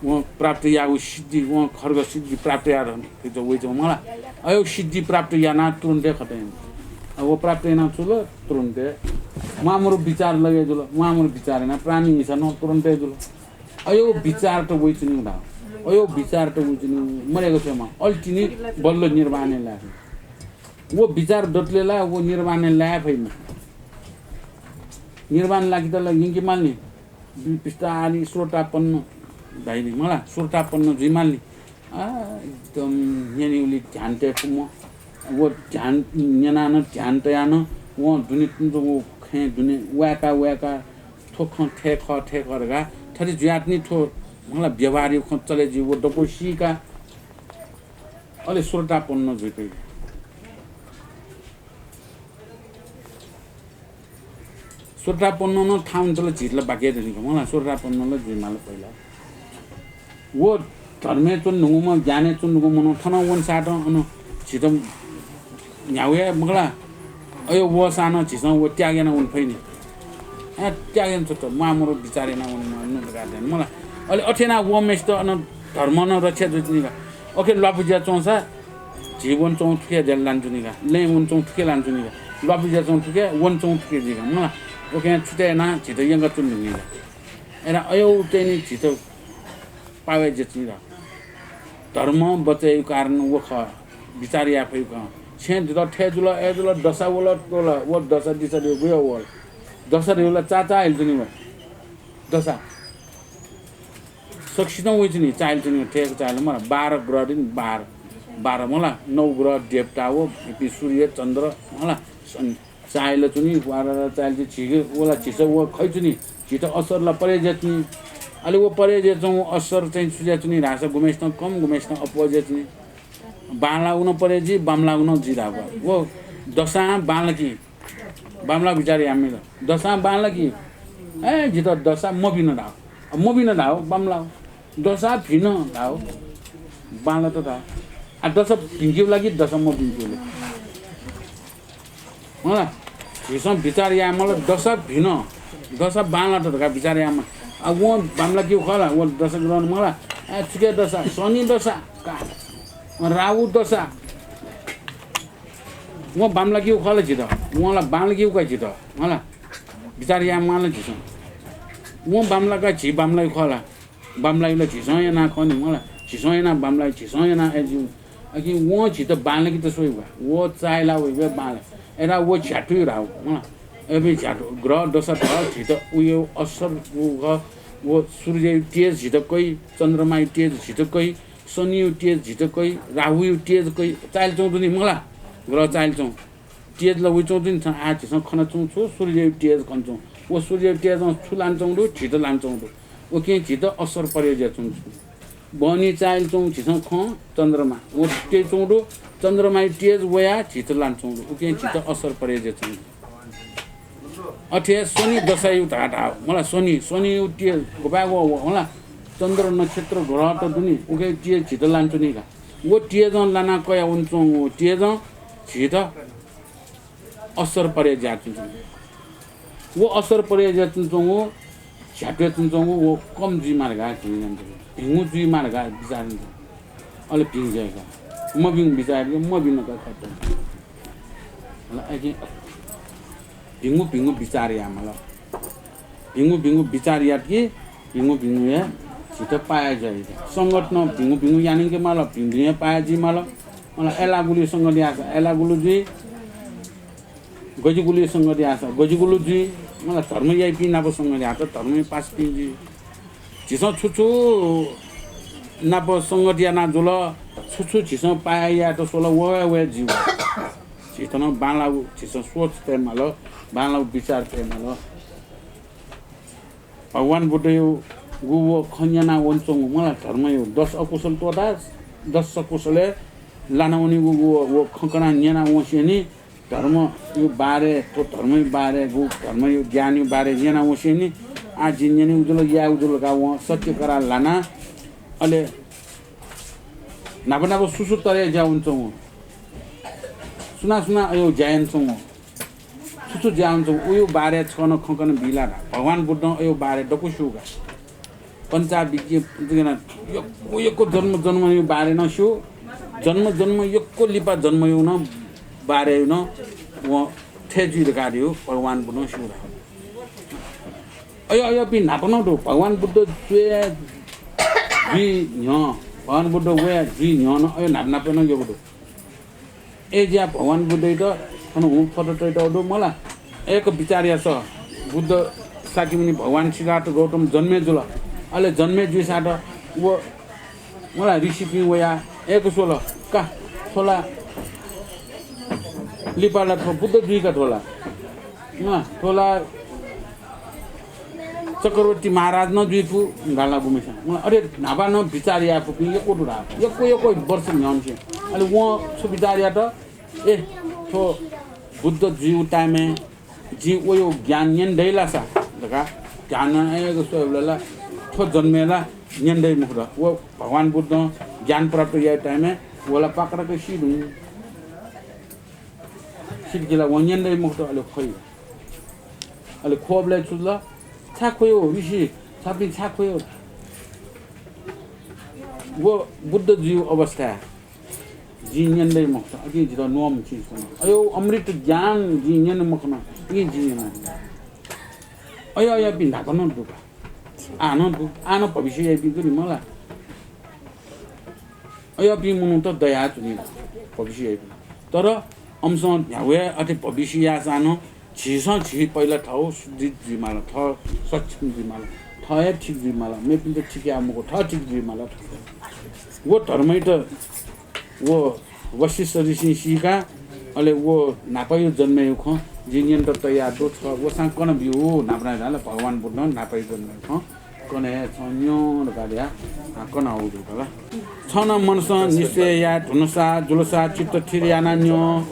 वं प्राप्त याःगु सिद्धि, वं खर्ग सिद्धि प्राप्त याः धन, फिर वइच्वं मला। अयो सिद्धि प्राप्त याना तुरुन्तय् खतम। अब व प्राप्त याना चुल तुरुन्तय्। म्वाःमरु विचार लगे जुल, म्वाःमरु विचार याना प्राणी हिंसा नं तुरुन्तय् जुल। अयो विचार त वइच्वनीगु धाः। अयो विचार त वइच्वनीगु मरेगु छेमा। अल्टिनी बल्ल निर्वाणय् लाये। व विचार दतले ला व निर्वाणय् लाये फइमा। निर्वाण लागित ला यंके मालनि। बि-, बिस्तारनि श्रोतापन्न धाइनि मला, श्रोतापन्न जुइ मालनि। आ, एकदम न्यनीगुली ध्यान तये फुम्ह। व ध्यान न्यनानं ध्यान तयानं वं दुने तुं व खँय् दुने वाय्‌का वाय्‌का थ्व खँ थथे खः, थथे खः धकाः थथे जुयातनि थ्व मला व्यवहारया खँ चले जुइ व दक्व सीका अले श्रोतापन्न जुइ फइ। श्रोतापन्न नं थाउन चल झीत ला बाकी दनि का मला, श्रोतापन्न ला जुइ माल पहिला। व धर्मय् च्वने धुंगुम्ह, ज्ञानय् च्वने धुंगुम्ह नं थनं वन सातं अन झीत न्ह्याउ हे मखला। अयो वःसां नं झीसं व त्याग याना वन फइनि। अँ, त्याग याना च्वत, म्वाःमरु विचार याना वन, वन धकाः धाइन मला। अले अथे याना वःम्हेसित अन धर्म नं रक्षा जुइतिनि का। ओके, ल्वापु जुया च्वंसा झी वन च्वं थुखे लानाच्वनी का, लँय् वन च्वं थुखे लानाच्वनी का, ल्वापु जुया च्वं थुखे, वन च्वं थुखे जुइ का मला। ओके, छुतय् याना झीत यंका च्वने धुंगुलिं का। अय् ला अयो तय्‌नि झीत पावय् जुयाच्वनी का। धर्म बचय्‌यु कारण व खः, विचार याये फइगु खः। छेँ जुल, थथे जुल, अय् जुल, दशा वल, त्वल, व दशा दिशा दिउ गुया वल। दशा दिउ ला चाचा आइल जुनि व। दशा। सकसितं वइच्वनी, चाइल च्वनी, थथे चाइल मला, बाह्र ग्रह दिनि, बाह्र, बाह्र मला, नौ ग्रह देवता व, इपिं सूर्य, चन्द्र, मला, सन, चाइल च्वनी, वारर चाइल च्वनी, झीके, व ला झीसं व खइच्वनी, झीत असर ला परे जुयाच्वनी। अले व परे जुयाच्वंगु असर चाहिँ छु जुयाच्वनी धाःसा गुम्हेसितं कम, गुम्हेसितं अप्वः जुयाच्वनी। बांलाःगु नं परे जुइ, बांमलाःगु नं जुइ धाःगु। व दशां बांलाकी, बांमलाः विचार याये मजिल। दशां बांलाकी, ए, जितः दशा मबिन धाः। अ, मबिन धाः, बांमलाः। दशा भिन धाः, बांलात धाः। आ, दशा भिंकेगु लागि दशा मबिंकेगु लागि। हँ। झीसं बिचाः यायेमाल, दशा भिन्न, दशा बांलात धकाः बिचाः यायेमाल। आ, वं बांमलाकीगु खः ला, व दशा ग्रहण मखु ला, ए, छुकिया दशा, शनि दशा, का, राहु दशा। वं बांमलाकीगु खः ला झीत, वं ला बांमलाकीगु का झीत, हला, बिचाः यायेमाल झीसं। वं बांमलाकाः झी बांमलाइगु खः ला, बांमलाइगु ला झीसं यानाः खः नि, मला, झीसं यानाः बांमलाइ, झीसं यानाः अय् ज्यू। अकिं वं झीत बांलाकेत स्वइगु का, व चाःहिला वइगु बांला। अय्‌नं व झ्यातुइ राहु, मला। अय्‌नं झ्यातु ग्रह दशा त झीत उयो असर उ ग, व सूर्ययु तेज झीत कइ, चन्द्रमायु तेज झीत कइ, शनियु तेज झीत कइ, राहुयु तेज कइ, चाःहिलाच्वंगु दु नि, मला। ग्रह चाःहिलाच्वंगु। तेज ला वइच्वंगु दु नि, आः झीसं खनाच्वंगु छु, सूर्ययु तेज खनाच्वंगु। व सूर्ययु तेजं छु लानाच्वंगु दु, झीत लानाच्वंगु दु। उकिं झीत असर परे जुयाच्वंगु छु। बहनी चाःहिलाच्वंगु झीसं खं चन्द्रमा। व तेज च्वंगु दु, चन्द्रमायु तेज वयाः झीत लानाच्वंगु दु। उकिं झीत असर परे जुयाच्वंगु दु। अथे हे शनि दशायु धाः धाः, मला, शनि, शनियु तेज गपाय् व, व, मला, चन्द्र नक्षत्र ग्रहत दु नि, उकिं तेज झीत लानाच्वनी का। व तेजं लानाः कयावनाच्वंगु तेजं झीत असर परे जुयाच्वंगु। व असर परे जुयाच्वंगु, झ्यातुयाच्वंगु, व कम जुइमाः धकाः झीसं भिंगु जुइमाः धकाः बिचाः यानाच्वंगु। अले भिं जुइ का। मभिंगु बिचाः यात कि मभिंगु का खत। अले अकिं भिंगु भिंगु बिचाः यायेमाल। भिंगु भिंगु बिचाः यात कि भिंगु भिंगु हे झीत पाया जुइ। संगत नं भिंगु भिंगु यानाके माल, भिंगु भिंगु हे पाया जुइ माल। मला, अय्‌लाःगुलिइ संगत याःसा अय्‌लाःगुलु जुइ, गजिगुलिइ संगत याःसा गजिगुलु जुइ। मला, धर्म याइपिं नाप संगत याःसा धर्मया पासापिं जुइ। झीसं छु छु नाप संगत याना जुल, छु छु झीसं पाया यायेत स्वल, व हे व हे जुइ। झीत नं बांलाःगु झीसं सोच तयेमाल, बांलाःगु बिचाः तयेमाल। भगवान बुद्धयु गु व खँ न्यना वनाच्वंगु, मला, धर्मयु दस अकुशल त्वःता, दस अकुशलय् लाना वनीगु गु व, व खँ कनाः न्यना वंसेंलि धर्मयु बारे, थ्व धर्मयु बारे, गु धर्मयु ज्ञानयु बारे न्यना वंसेंलि, आः जिं न्यनेगु जुल, यायेगु जुल धकाः वं सत्य करार लाना, अले न्हापा न्हापा सु सु तरे ज्या वनाच्वंगु, सुनां सुनां अय् ज्या यानाच्वंगु, छु छु ज्या वनाच्वंगु, उयु बारे छं नं खँ कना बी ला धाः। भगवान बुद्धं अयु बारे दक्व स्यू का। पञ्चाविज्ञ, यक्व यक्व जन्म जन्मयु बारे नं स्यू। जन्म जन्म यक्व लिपा जन्मयु नं बारे नं वं थथे जुइ धकाः धइगु भगवान बुद्धं स्यू धाः। अय्, अय्‌पिं न्हापा नं दु। भगवान बुद्ध जुइ, जुइ न्ह्यः, भगवान बुद्ध वये जुइ न्ह्यः नं अय् न्हापा न्हापा नं यक्व दु। अय् ज्या भगवान बुद्धयात थन हुँ फत तयातःगु दु, मला। अय्‌क बिचाः यासँ, बुद्ध शाक्यमुनि भगवान सिद्धार्थ गौतम जन्मे जुल। अले जन्मे जुइसां त व, मला, ऋषिपिं वयाः अय्‌क स्वल का, थ्व ला लिपा ला थ्व बुद्ध जुइ का थ्व ला। अँ, थ्व ला चक्रवर्ती महाराज नं जुइफु धाल गुम्हेस्यां। अँ, अथे न्हापा नं बिचाः याःफुपिं यक्व दु धाः। यक्व यक्व वर्ष न्ह्यःनिसें। अले वं छु बिचाः यात? ए, थ्व बुद्ध जुइगु time-य् जिं वयु ज्ञान न्यने दइ ला सा धकाः ध्यान अय्‌क स्वयेबलय् ला थ्व जन्मय् ला न्यने दइ मखुत। व भगवान बुद्धं ज्ञान प्राप्त याइगु time-य् व ला पाकराक सी धुन। सिधुकी ला वं न्यने दइ मखुत, अले ख्वइ। अले ख्वःबलय् छु जुल? छाय् ख्वयु ऋषि, छपिं छाय् ख्वयु? व बुद्ध जुइगु अवस्थाय् जिं न्यने दइ मखुत, अकिं जितः न्वःम्ह चिज वन। अय् अमृत ज्ञान जिं न्यने मखन, अकिं जिं न्यना। अय् अय्‌पिं न्हापा नं दु का। आः नं दु, आः नं भविष्य याइपिं दु नि मला। अय्‌पिं मनूत दयाच्वनी भविष्य याइपिं। तर अमिसं न्ह्यागु हे अथे भविष्य याःसां नं झीसं झी पहिला थः शुद्धि जुइमाल, थः सक्षम जुइमाल, थः हे ठीक जुइमाल, मेपिन्त ठीक याये मखु, थः ठीक जुइमाल। व धर्मयात व वशिष्ठ ऋषिं सीका, अले व न्हापायु जन्मयु खँ जिं न्यनेत तयार दु, छ वसां कना ब्यु न्हापा न्हापा धाल। भगवान बुद्धं न्हापायु जन्मयु खँ कने हे छं न्यँ धकाः धया, आ, कना हौ धुंकल। छं नं मनसं निश्चय याये धुनसा, जुलसा चित्त थिर याना न्यँ।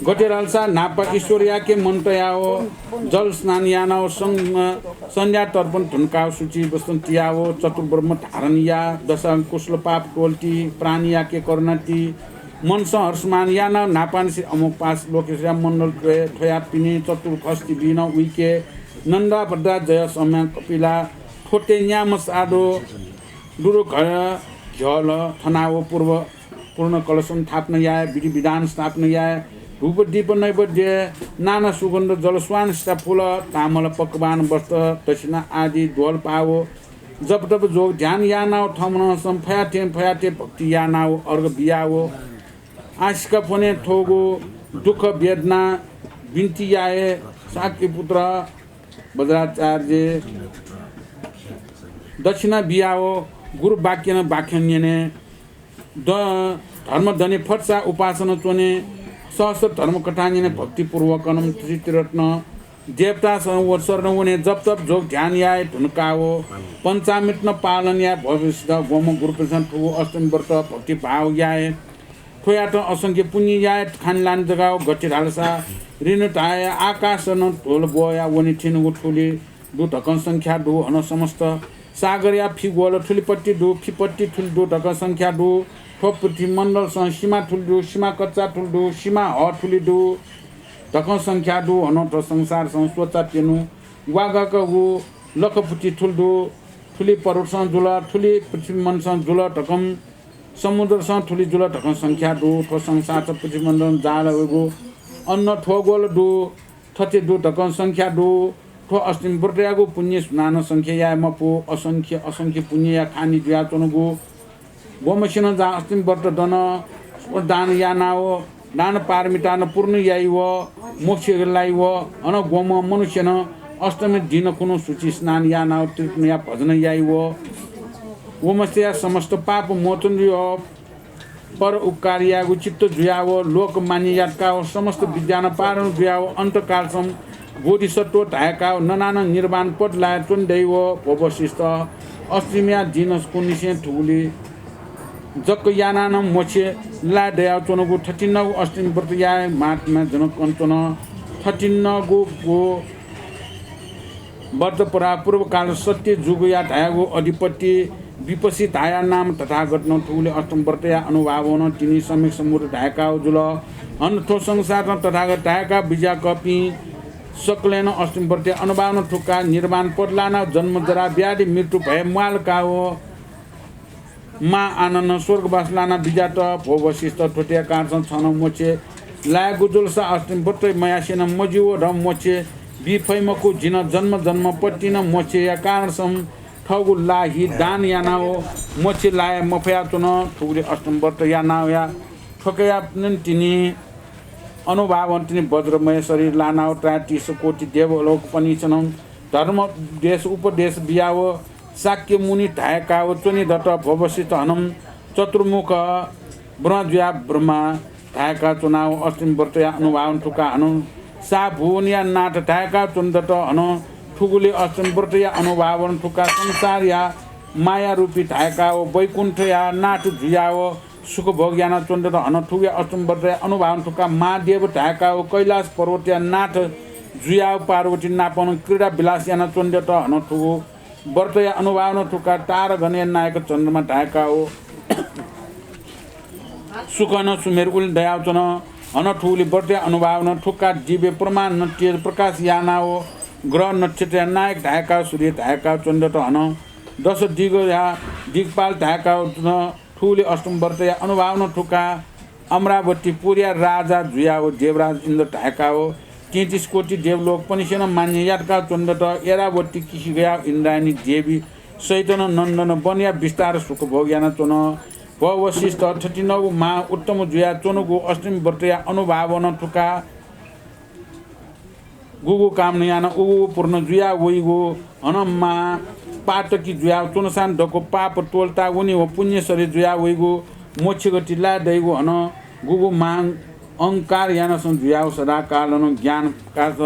गथे धालसा न्हापा ईश्वरयाके मन तयाव, जल स्नान यानाव सं-, संध्या तर्पण धुनकाव शुचि वस्त्र तियाव, चतुर्ब्रह्म धारण या, दशाकुशल पाप टोलति, प्राणीयाके करुणा ति, मनसं हर्षमान यानाव न्हापांनिसें अमोघपाश लोकेश्वरया मण्डल त्वये थ्वयाः पिने चतुर्खष्टि बिनं उइके नन्दा भद्रा जय सम्या कपिला थ्वते न्याम साधु दुरु घर झ्यल थनाव पूर्व पूर्ण कलश स्थापना याये, विधि विधान स्थापना याये, धूप दीप नैवेद्य नाना सुगन्ध जलस्वान सीता फूल तामल पकवान वस्त्र दक्षिणा आदि द्वल पाव जप तप जोग ध्यान यानाव थमनं सम फयाथें फयाथें भक्ति यानाव अर्घ बियाव आशिका फने थोगु दुःख वेदना बिन्ति याये शाक्यपुत्र वज्राचार्य दक्षिणा बियाव गुरु वाक्यन वाक्य न्यने द धर्म दने फटसा उपासना च्वने सहस्र धर्म कथा न्यने भक्तिपूर्वकनं त्रिरत्न देवता स- व शरण वने जप तप जोग ध्यान याये धुनकाव पञ्चामृतन पालन याये भविष्य गोम गुरुप्रसन्न थुगु अष्टमी व्रत भक्तिभाव याये थ्वयात असंख्य पुण्य याये खानलान जगाव गति धालसा ऋण धाये आकाशन ढोल बोया वने थिनुगु थुलि दु धकं संख्या दु हन समस्त सागरया फिगोल थुलिपट्टि दु फिपट्टि थुलि दु धकं संख्या दु थ्व पृथ्वी मण्डलसं सीमा थुलि दु सीमा कच्चा थुलि दु सीमा ह थुलि दु धकं संख्या दु हन थ्व संसारसं स्वचा प्यनु वागकगु लखपुति थुलि दु थुलि पर्वतसं जुल थुलि पृथ्वी मनसं जुल धकं समुद्रसं थुलि जुल धकं संख्या दु थ्व संसारसं पृथ्वी मण्डलं जाल वयेगु अन्न थ्वगोल दु थथे दु धकं संख्या दु थ्व अष्टमी व्रतयागु पुण्य सुनानं संख्या याये मपु असंख्य असंख्य पुण्यया खानी जुयाच्वनुगु गोमसिनं जा अष्टमी व्रत दन दान यानाव दान पारमितानं पूर्ण याइव मोक्ष लाइव अन गोम मनुष्यनं अष्टमी दिन कुनु शुचि स्नान यानाव त्रिरत्नया भजन याइव वमस्या समस्त पाप मोचन जुयाव पर उपकार यायेगु चित्त जुयाव लोकमान्य यातकाव समस्त विद्यानं पारण जुयाव अन्तकालसं बोधिसत्व धायकाव ननानं निर्वाण पद लाये च्वने दइव भो वशिष्ठ अष्टमीया दिन कुनिसें थुगुलि जक यानानं मोक्ष लाये दयाव च्वनुगु थथिंनगु अष्टमी व्रत याये महात्मा जनकं च्वन थथिंनगु गु व्रत पुरा पूर्वकाल सत्य जुगया धायागु अधिपति विपसी धाया नाम तथागत नं थुगुले अष्टम व्रतया अनुभावनं तिनि सम्यक सम्बुद्ध धायका जुल। हन थ्व संसारं तथागत धायका बिज्याकपिं सकलेनं अष्टम व्रतया अनुभावनं थुका निर्वाण पद लाना जन्म जरा व्याधि मृत्यु भय म्वालका व मा आनन्द स्वर्गवास लाना बिज्यात। भो वशिष्ठ, थ्वतिया कारणसं छनं मोक्ष लायेगु जुलसा अष्टमी व्रत मयासेनं मज्यू व धम मोक्ष बी फइ मखु। जिनं जन्म जन्मपतिनं मोक्षया कारणसं थःगु ला हि दान याना व मोक्ष लाये मफया च्वन। थुगुले अष्टमी व्रत यानावया थ्वकया तिनि अनुभावं तिनि वज्रमय शरीर लानाव त्रायतीस कोटि देवलोकपनिसनं धर्म देश उपदेश बियाव शाक्यमुनि धाय्काव च्वने दत। भो वशिष्ठ, हनं चतुर्मुख ब्रह्मा जुया ब्रह्मा धाय्का च्वनाव अष्टमी व्रतया अनुभावं थुका हनं साभुवनया नाथ धाय्का च्वने दत। हनं थुगुले अष्टमी व्रतया अनुभावं थुका संसारया माया रूपी धाय्काव वैकुण्ठया नाथ जुयाव सुख भोग याना च्वने दत। हनं थुगुया अष्टमी व्रतया अनुभावं थुका महादेव धाय्काव कैलाश पर्वतया नाथ जुयाव पार्वती नापनं क्रीडा विलास याना च्वने दत। हनं थुगु व्रतया अनुभावनं थुका तारागणया नायक चन्द्रमा धाय्काव सुखनं सुमेर उलि दयाव च्वन। हनं थुगुले व्रतया अनुभावनं थुका दिव्य प्रमाणनं तेज प्रकाश यानाव ग्रह नक्षत्रया नायक धाय्काव सूर्य धाय्काव च्वने दत। हनं दश दिगया दिगपाल धाय्काव च्वन। थुगुले अष्टम व्रतया अनुभावनं थुका अमरावती पुरया राजा जुयाव देवराज इन्द्र धाय्काव तेत्तिस कोटि देवलोकपनिसेनं मान्य यातकाव च्वने दत। ऐरावती किसिगया इन्द्रायणी देवी सहितनं नन्दन वनया विस्तार सुख भोग याना च्वन। भो वशिष्ठ, थथिंनगु महा उत्तम जुया च्वनुगु अष्टमी व्रतया अनुभावनं थुका गुगु कामना याना उगु पूर्ण जुया वइगु। हनं मा पातकी जुया च्वनसां दक्व पाप त्वलता वनी व पुण्य शरीर जुया वइगु। मोक्ष गति लाये दइगु। हनं गुगु महान अहंकार यानासं जुयाव सदाकालनं ज्ञान प्रकाश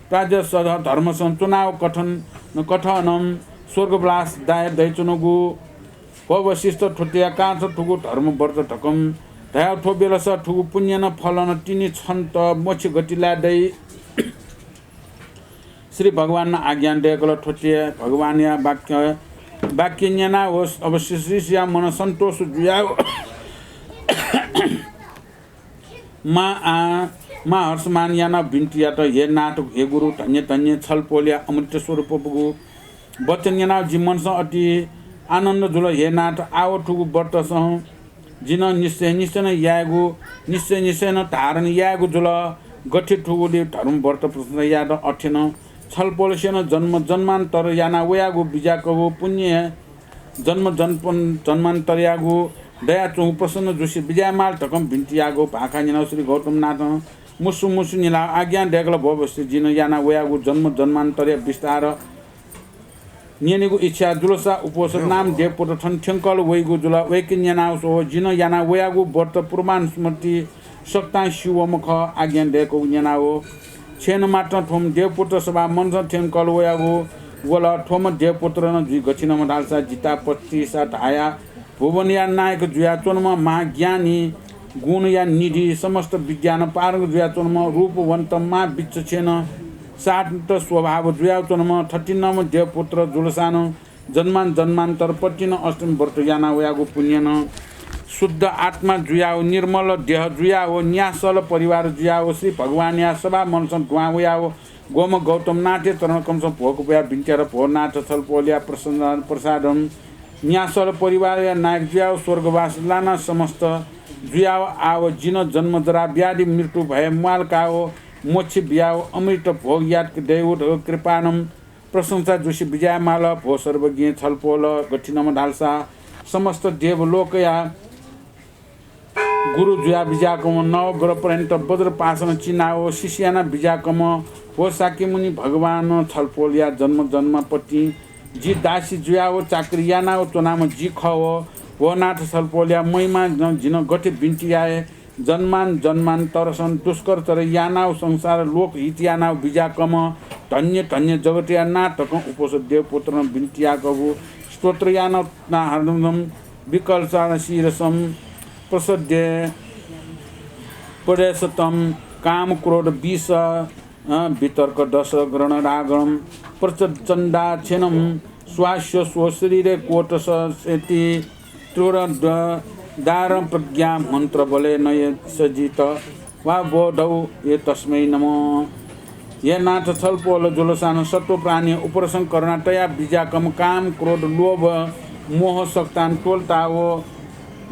प्राज्ञ सद धर्मसं च्वनाव कथन कथनं स्वर्गवास दाय दइच्वनुगु। भो वशिष्ठ, थ्वतिया कारणसं थुगु धर्म व्रत धकं धयाव थ्व बेलस थुगु पुण्यनं फलनं तिनि छन्त मोक्ष गति लाये दइ। श्री भगवानं आज्ञा दय्कल। थ्वतिया भगवानया वाक्य वाक्य न्यनाव अवश्य शिष्यया मन सन्तोष जुयाव मा आ, मा हर्षमान यानाव बिन्ति यात, हे नाथ, हे गुरु, धन्य धन्य, छलपोलया अमृत स्वरूपगु वचन न्यनाव जि मनसं अति आनन्द जुल। हे नाथ, आव थुगु व्रतसं जिं निश्चय निश्चय नं यायेगु, निश्चय निश्चय नं धारण यायेगु जुल। गथे थुगुलि धर्म व्रत प्रशंसा यात अथे नं छलपोलसें नं जन्म जन्मान्तर याना वयागु बिज्याकगु पुण्य जन्म जन्म जन्मान्तरयागु दयाच्वंगु प्रसन्न जुसे बिज्यायेमाल धकं बिन्ति याःगु भाखा न्यनाव श्री गौतमनाथं मुसु मुसु न्हिलाव आज्ञा दयकल, भो वशिष्ठ, जिं याना वयागु जन्म जन्मान्तरया विस्तार न्यनेगु इच्छा जुलसा उपोषध नाम देवपुत्र थन थ्यंकल वइगु जुल। वय्कः न्यनाव स्व, जिं याना वयागु व्रत पूर्वानुस्मृति सकतां स्यू वम्ह खः। आज्ञा दयकूगु न्यनाव छेँनं मात्रं थ्वम्ह देवपुत्र सभा मनसं थ्यंकल वयागु वल। थ्वम्ह देवपुत्र नं जुइ गथिंम्ह धालसा जिता पच्चिसा धाया भुवनया नायक जुयाच्वंम्ह महाज्ञानी, गुणया निधि, समस्त विद्यानं पारंग जुयाच्वंम्ह रूपवन्त, महाविचक्षण, शान्त स्वभाव जुयाच्वंम्ह थथिंम्ह देवपुत्र जुलसानं जन्मान जन्मान्तर प्रतिदिन अष्टमी व्रत याना वयागु पुण्यनं शुद्ध आत्मा जुयाव, निर्मल देह जुयाव, न्यासल परिवार जुयाव, श्री भगवानया सभा मनसं दुहां वयाव, ग्वम्ह गौतमनाथया चरणकमसं भोग पुयाव बिन्ति यात, भो नाथ, छलपोलया प्रसन्न प्रसादं न्यासल परिवारया नायक जुयाव स्वर्गवास लाना समस्त जुयाव आव जिं जन्म जरा व्याधि मृत्यु भय म्वालकाव मोक्ष बियाव अमृत भोग यात दयेगु धकं कृपानं प्रशंसा जुसे बिज्यायेमाल, भो सर्वज्ञ छलपोल। गथिंम्ह धालसा समस्त देवलोकया गुरु जुया बिज्याकम्ह नवग्रह पर्यन्त वज्रपासन चिनाव शिष्य याना बिज्याकम्ह भो शाक्यमुनि भगवान छलपोलया जन्म जन्मापतिं जि दासी जुयाव चाकरी यानाव च्वनाम्ह जि खः। भो नाथ छलपोलया महिमा जिं गथे बिन्ति याये, जन्मान जन्मान्तरसं दुष्कर चर यानाव संसार लोक हित यानाव बिज्याकम्ह धन्य धन्य जगतया नाथ धकं उपोषध देवपुत्रनं बिन्ति याकगु स्तोत्र यानाव नाहरदं विकल्पना शिरसं प्रसद्य प्रदेशतं काम क्रोध विष अ, वितर्क दश गण रागणं प्रचण्डाक्षेणं स्वास्य स्वशरीरे कोटशेति त्रोर दारं प्रज्ञा मन्त्र बले नय सजित वा बोधौ ये तस्मै नमः। हे नाथ छलपोल जुलसानं सत्व प्राणी उपरसं करुणा तया बिज्याकम्ह काम क्रोध लोभ मोह सकतान त्वलताव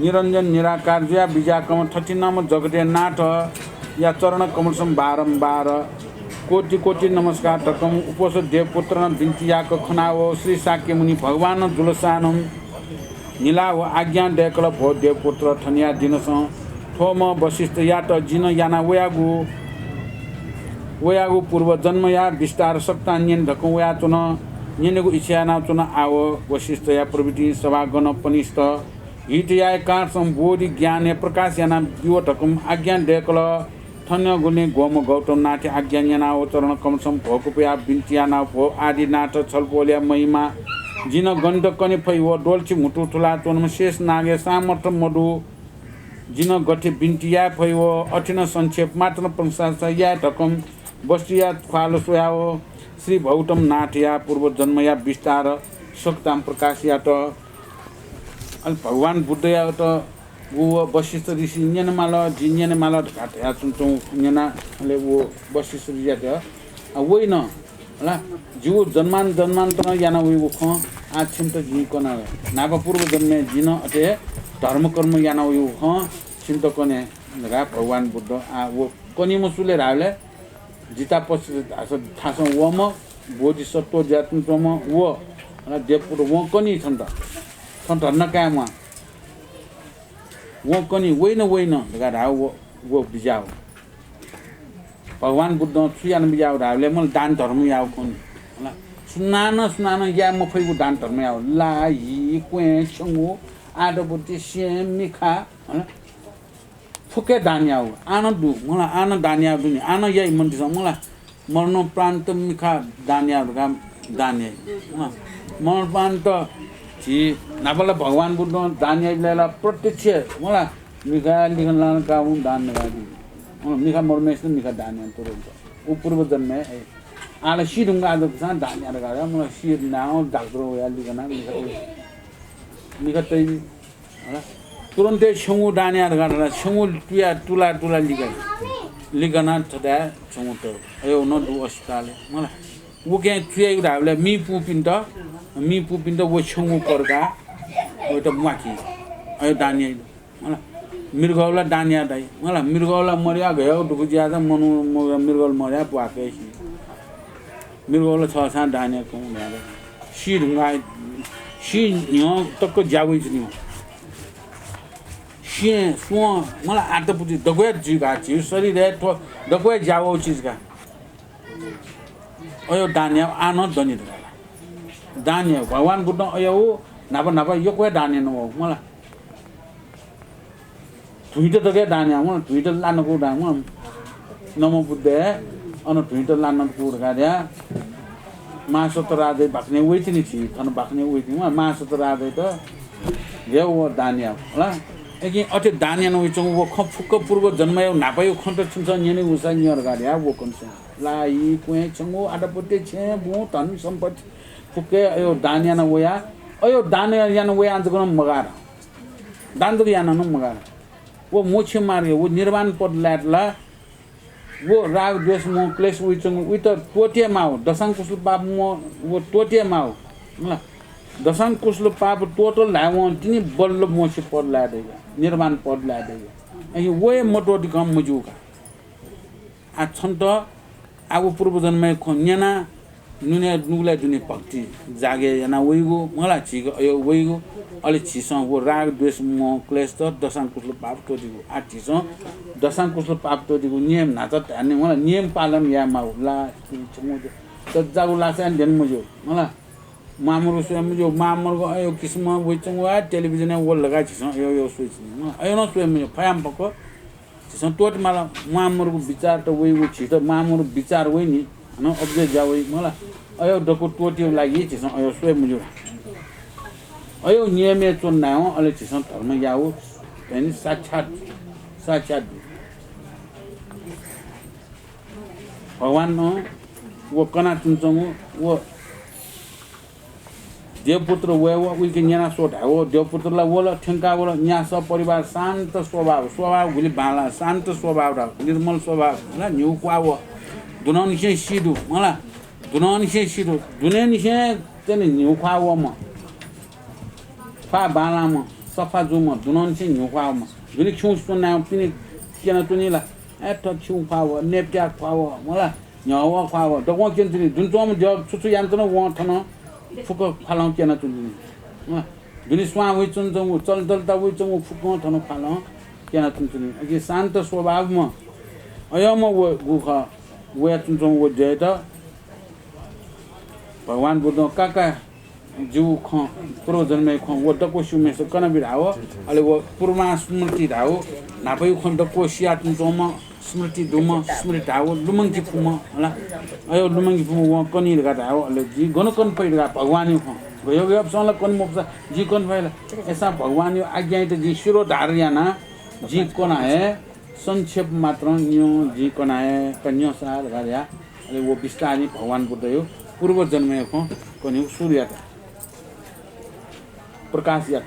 निरञ्जन निराकार जुया बिज्याकम्ह थथिंम्ह जगतया नाथया चरण कमलसं बारम्बार कोटि कोटि नमस्कार धकं उपोषध देवपुत्रनं बिन्ति याक खनाव श्री शाक्यमुनि भगवान जुलसानं न्हिलाव आज्ञा दयकल, भो देवपुत्र, थनिया दिनसं थ्वम्ह वशिष्ठयात जिं याना वयागु वयागु पूर्व जन्मया विस्तार सकतां न्यने धकं वयाच्वन, न्यनेगु इच्छा यानाच्वन। आव वशिष्ठया प्रभृतिं सभागणपनिस्त हित याये कारणसं बोधि ज्ञानया प्रकाश याना बिव धकं आज्ञा दयकल। थन्यगुलिं ग्वम्ह गौतमनाथया आज्ञा न्यनाव चरण कमलसं भोक पुयाव बिन्ति यानाव, भो आदिनाथ, छलपोलया महिमा जिं गन्त कने फइ व द्वलछि म्हुतु थुलाच्वंम्ह शेष नागया सामर्थ्य मदु। जिं गथे बिन्ति याये फइ व अथेनं संक्षेप मात्र प्रशंसा याये धकं वशिष्ठया ख्वाल स्वयाव श्री गौतमनाथया पूर्व जन्मया विस्तार सकतां प्रकाश यात। अले भगवान बुद्धयात व वशिष्ठ ऋषि न्यनेमाल, जि न्यनेमाल धकाः धयाच्वंच्वं न्यना। अले व वशिष्ठ ऋषियात, अ, वइन, हला, जिगु जन्मान जन्मान्तरं याना वइगु खँ आः छिमित जिं कना। न्हापा पूर्व जन्मय् जिं अथे धर्मकर्म याना वइगु खँ छिमित कने धकाः भगवान बुद्ध आः व कनीम्ह सु ले धाःबलय् जिता पच्चिस धाःसा थासं वःम्ह बोधिसत्व जुयाच्वंम्ह व, हला, देवपुत्र वं कनी छन्त, छन्त धन्दा काये म्वाः। वं कनी, वइन, वइन धकाः धाः व, व बिज्याव। भगवान बुद्धं छु याना बिज्याव धाःबलय् मला दान धर्म याव कनी। हला, सुनानं, सुनानं याये मफइगु दान धर्म याव। ला, हि, क्वँय्, छ्यंगु, आदबुति, सें, मिखा, हला, फुक्क दान याव। आनं दु, मला, आनं दान याव दुनि, आनं याइ मन्दिरसं, मला, मरणोपरान्त मिखा दान याव धकाः दान याइ। अँ, मरणोपरान्त झी न्हापा ला भगवान बुद्धं दान याइबलय् ला प्रत्यक्ष, मला, मिखा लिखा लान काः वं दान धकाः दी। अँ, मिखा मदुम्हय्सित मिखा दान यान तुरुन्त। उ पूर्व जन्मय् हे। आः ला सी धुंकाः जक सां दान यात धकाः, मला, सी नां डाक्टर वयाः लिखा नां मिखा, मिखा तइ। हला। तुरुन्तै छ्यंगु दान या धकाः धाल, छ्यंगु तुया तुला तुला लिका, लिकाना थथे छ्यंगु त। अयो नं दु अस्पतालय्, मला। उकिं छु याइगु धाःबलय् मीपुपिन्त, मीपुपिन्त व छ्यंगु कर्का वइत म्वाकी। अयो दान याइ, मला। मृगौला दान या दाइ, मला। मृगौला मर्या गयौ दुःख जिया त मनु, मृगौल मर्या ब्वाके सी। मृगौला छःसां दान या कौं न्ह्यादा। सी धुंगा, सी न्ह्यः तक्क ज्यावइ नियो। सिं, स्वं, मला आतपुति दक्वय् जुइका, झी शरीरय् थ्व दक्वय् ज्यावौ चिजका। अयो दान या आनं दनि धकाः। दान या भगवान बुद्धं अयो न्हापा न्हापा यक्वय् दान याना वः, मला। धुइँत तक दान या, मला। धुइँत लानको दान, मला। नमो बुद्धे, अन धुइँत लानको धकाः द्या। महासत्वराजै बाखने वइतिनि छि, थन बाखने वइतिनि, मला। महासत्वराजैत हे व दान या, मला। एकिं अथे दान याना वइचंगु व खँ फुक्क पूर्व जन्मया न्हापाया खँत छिमिसं न्यने उसा न्यं धकाः द्या, व कन्से। लाइ, क्वें, छ्यंगु, आतपुति, छेँ, बुँ, धन, सम्पत्ति फुक्क अयो दान याना वया, अयो दान याना वया जक नं मगार। दान जक याना नं मगार। व मोक्ष मार्ग, व निर्वाण पद लायेत ला, व राग, द्वेष, मोह, क्लेश वइचंगु, उइत त्वःते माउ, दशांकुशल पाप मोह, व त्वःते माउ। मला, दशांकुशल पाप त्वःतल धायेवं तिनि बल्ल मोक्ष पद लाये दइगु, निर्वाण पद लाये दइगु। अले व हे मत्वःतिकं मज्यू का। आ, छन्त आगु पूर्वजन्मय् खँ न्यना, नुने नुगलय् दुने भक्ति जागे याना वइगु, मला, झीके अयो वइगु, अले झीसं व राग, द्वेष, मोह, क्लेशत दशांकुशल पाप त्वःतिगु। आ, झीसं दशांकुशल पाप त्वःतिगु नियम न्हाचा धाने, मला, नियम पालन याये माउ ला, छुं, छुं, त जागु लासा याना द्यने मज्यू, मला। मामरु स्वये मज्यू, मामरु अयो किसिम वइचंगु आ, टेलिभिजनय् वल धकाः झीसं अयो, अयो स्वइचनी, मला, अयो नं स्वये मज्यू, फयाम्ह पक्क झीसं त्वःते माल। म्वाःमरुगु बिचार त वइगु, झीत म्वाःमरुगु बिचार वइ नि, हानं अबुझे ज्या वइ, मला। अयो दक्व त्वःतेगु लागि झीसं अयो स्वये मज्यू। अयो नियमय् च्वनावं अले झीसं धर्म याउ, यानि साक्षात, साक्षात भगवान नं व कनाच्वंच्वंगु व देवपुत्र वये व उइके न्यना स्व धाये व। देवपुत्र ला वल, थ्यंका वल, न्यासः परिवार, शान्त स्वभाव, स्वभाव गुलि बांला, शान्त स्वभाव धाउ, निर्मल स्वभाव, मला, न्ह्यू ख्वाः व। दुनंनिसें सी दु, मला, दुनंनिसें सी दु, दुनेंनिसें तनि न्ह्यू ख्वाः वम्ह, ख्वाः बांलाःम्ह, सफा जूम्ह, दुनंनिसें न्ह्यू ख्वाः वम्ह। दुने खिउँ स्वनावं पिने क्यनाच्वनी ला, ए, थ्व खिउँ ख्वाः व, नेप्त्याः ख्वाः व, मला, न्ह्यः व ख्वाः व, दक्वं क्यनाच्वनी। दुने च्वंम्ह द्यः छु छु यानाच्वन वं थन फुक्क ख्वालं क्यनाच्वनी। अँ, दुने स्वां वइच्वंच्वंगु, चलदलता वइच्वंगु फुक्कं थन ख्वालं क्यनाच्वंच्वनी। अकिं शान्त स्वभावम्ह अय्‌म्ह व गु खः, वयाच्वंच्वंगु व द्यःयात भगवान बुद्धं काका जिगु खँ, पूर्वजन्मया खँ, व दक्व स्यूम्हेसित कनाबी धाव। अले व पूर्वास्मृति धाव, न्हापाया खँ दक्व सियाच्वंच्वंम्ह, स्मृति दुम्ह, स्मृति धाव, लुमंके फुम्ह, हला। अयो लुमंके फुम्ह वं कनी धकाः धाव। अले जिं गन कने फइ धकाः भगवानया खँ। गयो गयो अपसं ला कने मफुसा, जिं कने फइ ला। अय्‌सां भगवानया आज्ञायात जिं शिरोधारण याना, जिं कना हे संक्षेप मात्रं न्यँ, जिं कना हे का न्यँ सा धकाः धया। अले व बिस्तारं भगवान बुद्धया पूर्वजन्मया खँ कनेगु सुरु यात। प्रकाश यात।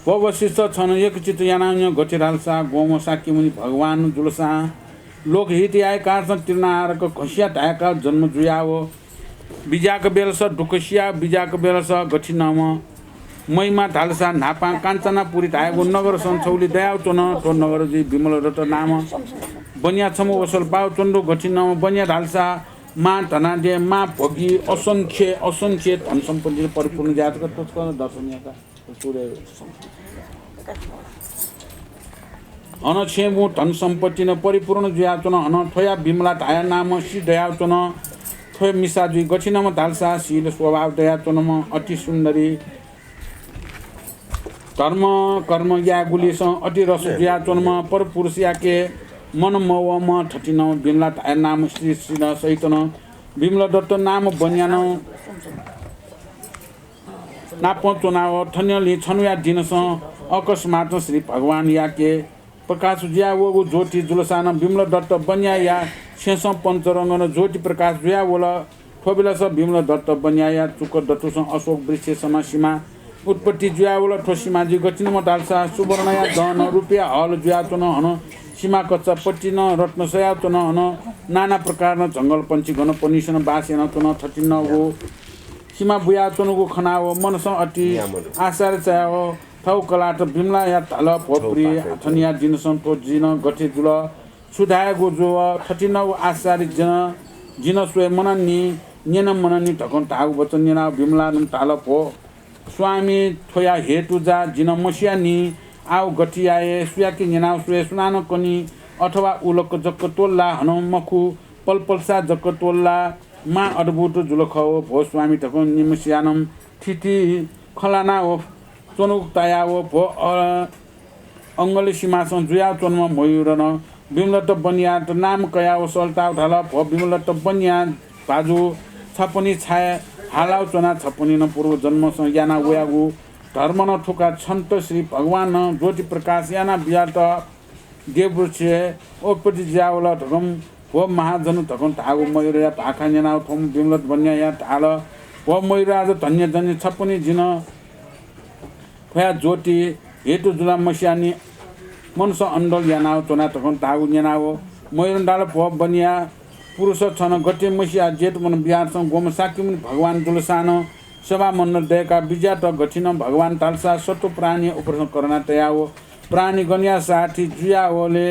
व वशिष्ठ, छं एकचित्त यानाः न्यँ, गथे धालसा ग्वम्ह शाक्यमुनि भगवान जुलसां लोकहितया कारणं तृणाहारक घसिया धायेकाः जन्म जुयाव बिज्याक बेलस दुःख सिया बिज्याक बेलस गथिंम्ह महिमा धालसा न्हापां काञ्चनापुरी धायेगु नगरसं छगुली दयाव च्वन। थ्व नगर जुइ विमलदत्त नाम बनिया छम्ह वसलपाव च्वन दु। गथिंम्ह बनिया धालसा मां धनाढ्य, मां भोगी, असंख्य, असंख्य धन सम्पत्तिं परिपूर्ण जुयातक तसकं दर्शन यात। हनं छेँबुँ धन सम्पत्तिं परिपूर्ण जुयाच्वन। हनं थ्वया विमला धाया नाम सी दयाव च्वन। थ्व मिसा जुइ गथिंम्ह धालसा शील स्वभाव दयाच्वनम्ह अति सुन्दरी धर्म कर्म यायेगुलिसं अति रस जुयाच्वनम्ह परपुरुषयाके मन मवःम्ह थथिंम्ह विमला धाया नाम स्त्री सिनं सहितनं विमलदत्त नाम बनियानं नाप च्वनाव थन्यलि छन्हुया दिनसं अकस्मात श्री भगवानयाके प्रकाश जुयावःगु ज्योति जुलसानं विमलदत्त बनियाया छेँसं पञ्चरंगनं ज्योति प्रकाश जुयावल। थ्व बेलस विमलदत्त बनियाया चुक दथुसं अशोक वृक्ष समा सिमा उत्पत्ति जुयावल। थ्व सिमा जुइ गथिन धालसा सुवर्णया दहन रुपिया हल जुयाच्वन हन। सिमा कच्चा पट्टि नं रत्न सयाच्वन हन। नाना प्रकारन झंगल पंक्षी गणपनिसन बास यानाच्वन। थथिन व सिमा बुयाच्वनगु खनाव मनसं अति आश्चर्य चायाव थव कलात बिमलाया धाल, भो प्रिय, थनिया जिनसं थ्व जिन गथे जुल? छु धायेगु जुव? थथिन व आश्चर्य जिन, जिन स्वये मननि, न्यने मननि धकं धाःगु वचन न्यनाव बिमलानं धाल, भो स्वामी, थ्वया हेतु जा जिन मसियानि। आव गथे याये? सुयाके न्यनाव स्वये? सुनानं कनी? अथवा उलक जक त्वल ला? हनं मखु, पलपलसा जक त्वल ला? मा अद्भुत जुल खव भो स्वामी धकं निम्हसियानं थिथि खँ ल्हानाव च्वनुगु तायाव भो अ-, अंगल सिमासं जुयाव च्वंम्ह मयूरनं बिमलत बनियात नाम कयाव सल्ताव धाल, भो बिमलत बनिया भाजु, छपनि छाय् हालाव च्वना? छपनिनं पूर्व जन्मसं याना वयागु धर्मनं थुका छन्त श्री भगवानं ज्योति प्रकाश याना बियात। देववृक्षय् उत्पत्ति जुयावल धकं भो महाजन धकं धाःगु मयूरया भाखा न्यनाव थ्वम्ह बिमलत बनियाया धाल, भो मयूरराज, धन्य धन्य, छपनि जिन थ्वया ज्योति हेतु जुला मसियानि। मनसं अनडल यानाव च्वना धकं धाःगु न्यनाव मयूरं धाल, भो बनिया पुरुष, छन गथे मसिया? जेतवन बिहारसं ग्वम्ह शाक्यमुनि भगवान जुलसानं सभामण्डल दय्काव बिज्यात। गथिनं भगवान धालसा सत्व प्राणी उपरसं करुणा तयाव प्राणीगणया साथी जुयावले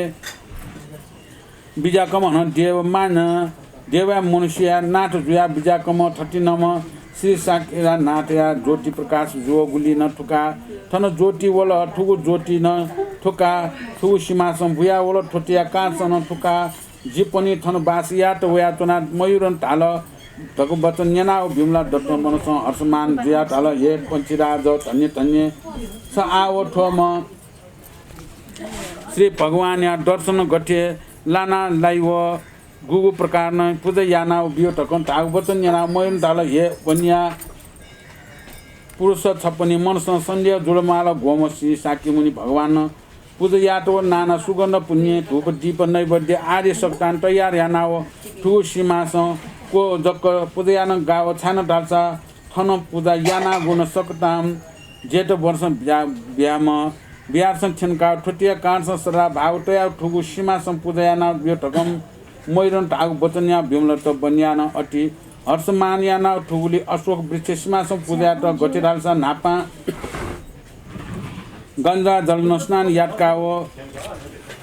बिज्याकम्ह हनं देव मानं देवया मनुष्यया नाथ जुया बिज्याकम्ह थथिनम्ह श्री शाक्यनाथया ज्योति प्रकाश जुवगुलिनं थुका थन ज्योति वल। थुगु ज्योतिनं थुका थुगु सिमासं बुयावल। थ्वतिया कारणसनं थुका जिपनि थन बास यात वयाच्वना। मयूरं धाल धकं वचन न्यनाव बिमला दत्त मनसं हर्षमान जुया धाल, हे पंक्षीराज, धन्य धन्य छ। आव थ्वम्ह श्री भगवानया दर्शन गथे लाना लाइव, गुगु प्रकारनं पुजा यानाव बियो धकं धाःगु वचन न्यनाव मयूरं धाल, हे बनिया पुरुष, छपनि मनसं सन्देह जुलमाल। ग्वम्ह श्री शाक्यमुनि भगवानं पुजा यात व नाना सुगन्ध पुण्य धूप दीप नैवेद्य आदि सकतां तयार यानाव थुगु सिमासं क्व जक पुजा याना गाव। छाय्‌नं धालसा थन पुजा यानागुन सकतां जेठ वर्ष ब्या-, ब्याम्ह बिहारसं थ्यंकाव थ्वतिया कारणसं श्रद्धा भाव तयाव थुगु सिमासं पुजा याना बियो धकं मयूरं धाःगु वचन न्यनाव बिमलत बनियानं अति हर्षमान यानाव थुगुलि अशोक वृक्ष सिमासं पुजा यात। गथे धालसा न्हापां गंगा जलं स्नान यातकाव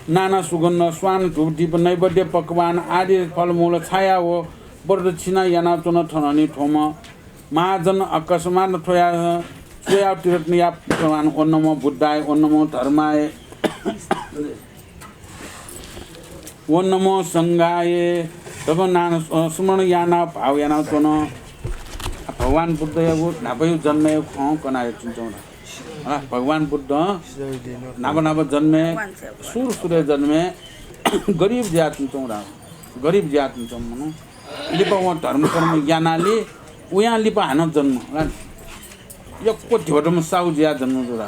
नाना सुगन्ध, स्वान, धूप, दीप, नैवेद्य, पकवान आदि फलमूल छायाव प्रदक्षिणा यानाच्वन। थनंलि थ्वम्ह महाजन अकस्मात थ्वया स्वयाव तिरत्न यात। ओं नमो बुद्धाय, ओं नमो धर्माय, ओं नमो संघाय धकं नाना, अ, स्मरण यानाव भाव यानाच्वन। आ, भगवान बुद्धयागु न्हापायागु जन्मया खँ कनाच्वनाच्वना। आ, भगवान बुद्ध न्हापा न्हापा जन्मय्, सुरु सुरुया जन्मय् गरिब जुयाच्वनाच्वना। गरिब जुयाच्वनाच्वंम्ह मनू लिपा वं धर्म कर्म यानालि उयां लिपा हानं जन्म। यक्व धिबा धुम्ह साहु जुयाः जन्म जुल।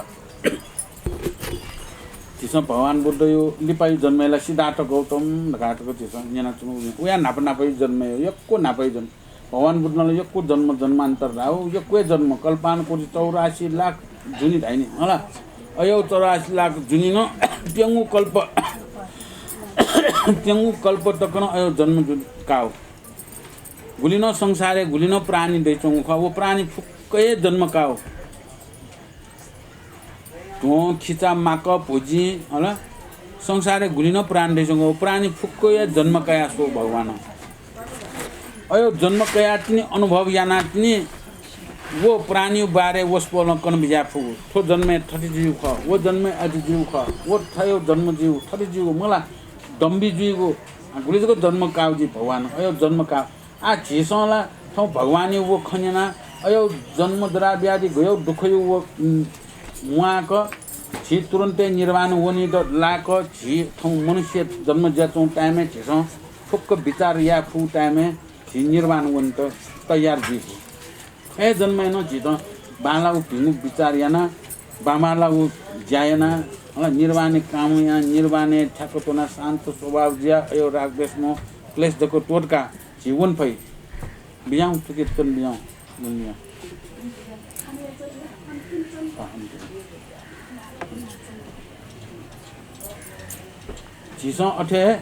झीसं भगवान बुद्धया लिपाया जन्मय् ला सिद्धार्थ गौतम धकाः तक झीसं न्यनाच्वना। उयां न्हापा न्हापाया जन्मय्, यक्व न्हापाया जन्म। भगवान बुद्धं ला यक्व जन्म जन्मान्तर धाःगु, यक्व जन्म, कल्पान कोटि चौरासी लाख जुनि धाइ नि, हला। अय् चौरासी लाख जुनि नं प्यंगू कल्प, प्यंगू कल्प तक नं अय् जन्म जु-, काव। गुलि नं संसारय् गुलि नं प्राणी दइच्वंगु खः, व प्राणी फुक्क हे जन्म काव। ध्वं, खिचा, माकः, भुजिं, हला, संसारय् गुलि नं प्राणी दइच्वंगु, व प्राणी फुक्क हे जन्म काया स्वः भगवानं। अय् जन्म कयाः तिनि अनुभव यानाः तिनि व प्राणीया बारे वसपोलं कना बिज्याये फुगु। थ्व जन्मय् थथे जुइगु खः, व जन्मय् अथे जुइगु खः, व थ्व जन्म जुइगु, थथे जुइगु, मला दम्भी जुइगु, आ, गुलि जक जन्म काव जि भगवानं, अय् जन्म काव। आ, झीसं ला थौं भगवानया व खँ न्यनाः अय् जन्म जरा व्याधि गय् दुःखया व, उम्, म्वाःक झी तुरुन्तय् निर्वाण वनेत लाय्‌क झी थौं मनुष्य जन्म जुयाच्वंगु time-य् झीसं फुक्क विचार याये फुगु time-य् झी निर्वाण वनेत तयार जुइगु। अय् जन्मय् नं झीत बांलाःगु भिंगु विचार यानाः, बांबांलाःगु ज्या यानाः, हला, निर्वाणया काम यानाः, निर्वाणय् थ्याक्क च्वनाः शान्त स्वभाव जुयाः अय् राग द्वेष मोह क्लेश जक त्वःतकाः झी वने फइ। बिज्याहुँ, थुकी च्वने बिज्याहुँ, वने बिज्याहुँ। झीसं अथे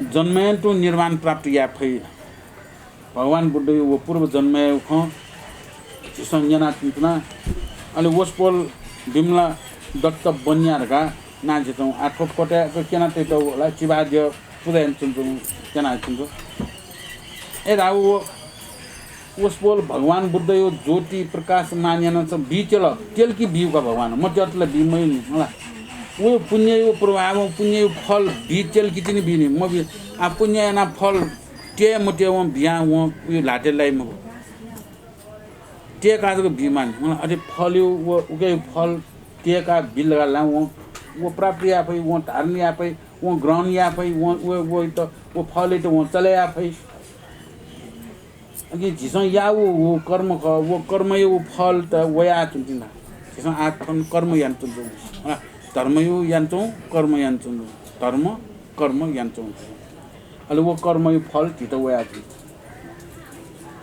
जन्मय् तुं निर्वाण प्राप्त याये फइ। भगवान बुद्धया व पूर्व जन्मय् खँ झीसं न्यना च्वना। अले वसपोल विमल दत्त बनिया धकाः नां झीसं आः थ्व कथाय् क्यना तयातःगु ला चिबाद्यः पुजा याना च्वंच्वंगु क्यना च्वंच्वं। ए धाःगु व वसपोल भगवान बुद्धया ज्योति प्रकाशमान याना च बी त्यल, त्यल कि बी का भगवान, मत्यःतल बी मयु नि, होला। व पुण्यया प्रभावं पुण्यया फल बी त्यल कि तिनि बी नि, मबी। आ पुण्य याना फल त्ये मत्येवं बियां वं उयो ल्हातय् लाइ मखु। त्यय्‌का जक बी मानि, होला। अथे फलया व उके फल त्यय्‌का बिल ला वं, व प्राप्त याये फइ, वं धारण याये फइ, वं ग्रहण याये फइ, वं व, व, व फलयात वं चले याये फइ। अकिं झीसं याःगु व कर्म खः, व कर्मया व फल त वयाच्वंतिनि। झीसं आः थन कर्म यानाच्वंगु, अ, धर्मया यानाच्वंगु, कर्म यानाच्वंगु, धर्म, कर्म यानाच्वंगु। अले व कर्मया फल झीत वयाच्वंगु।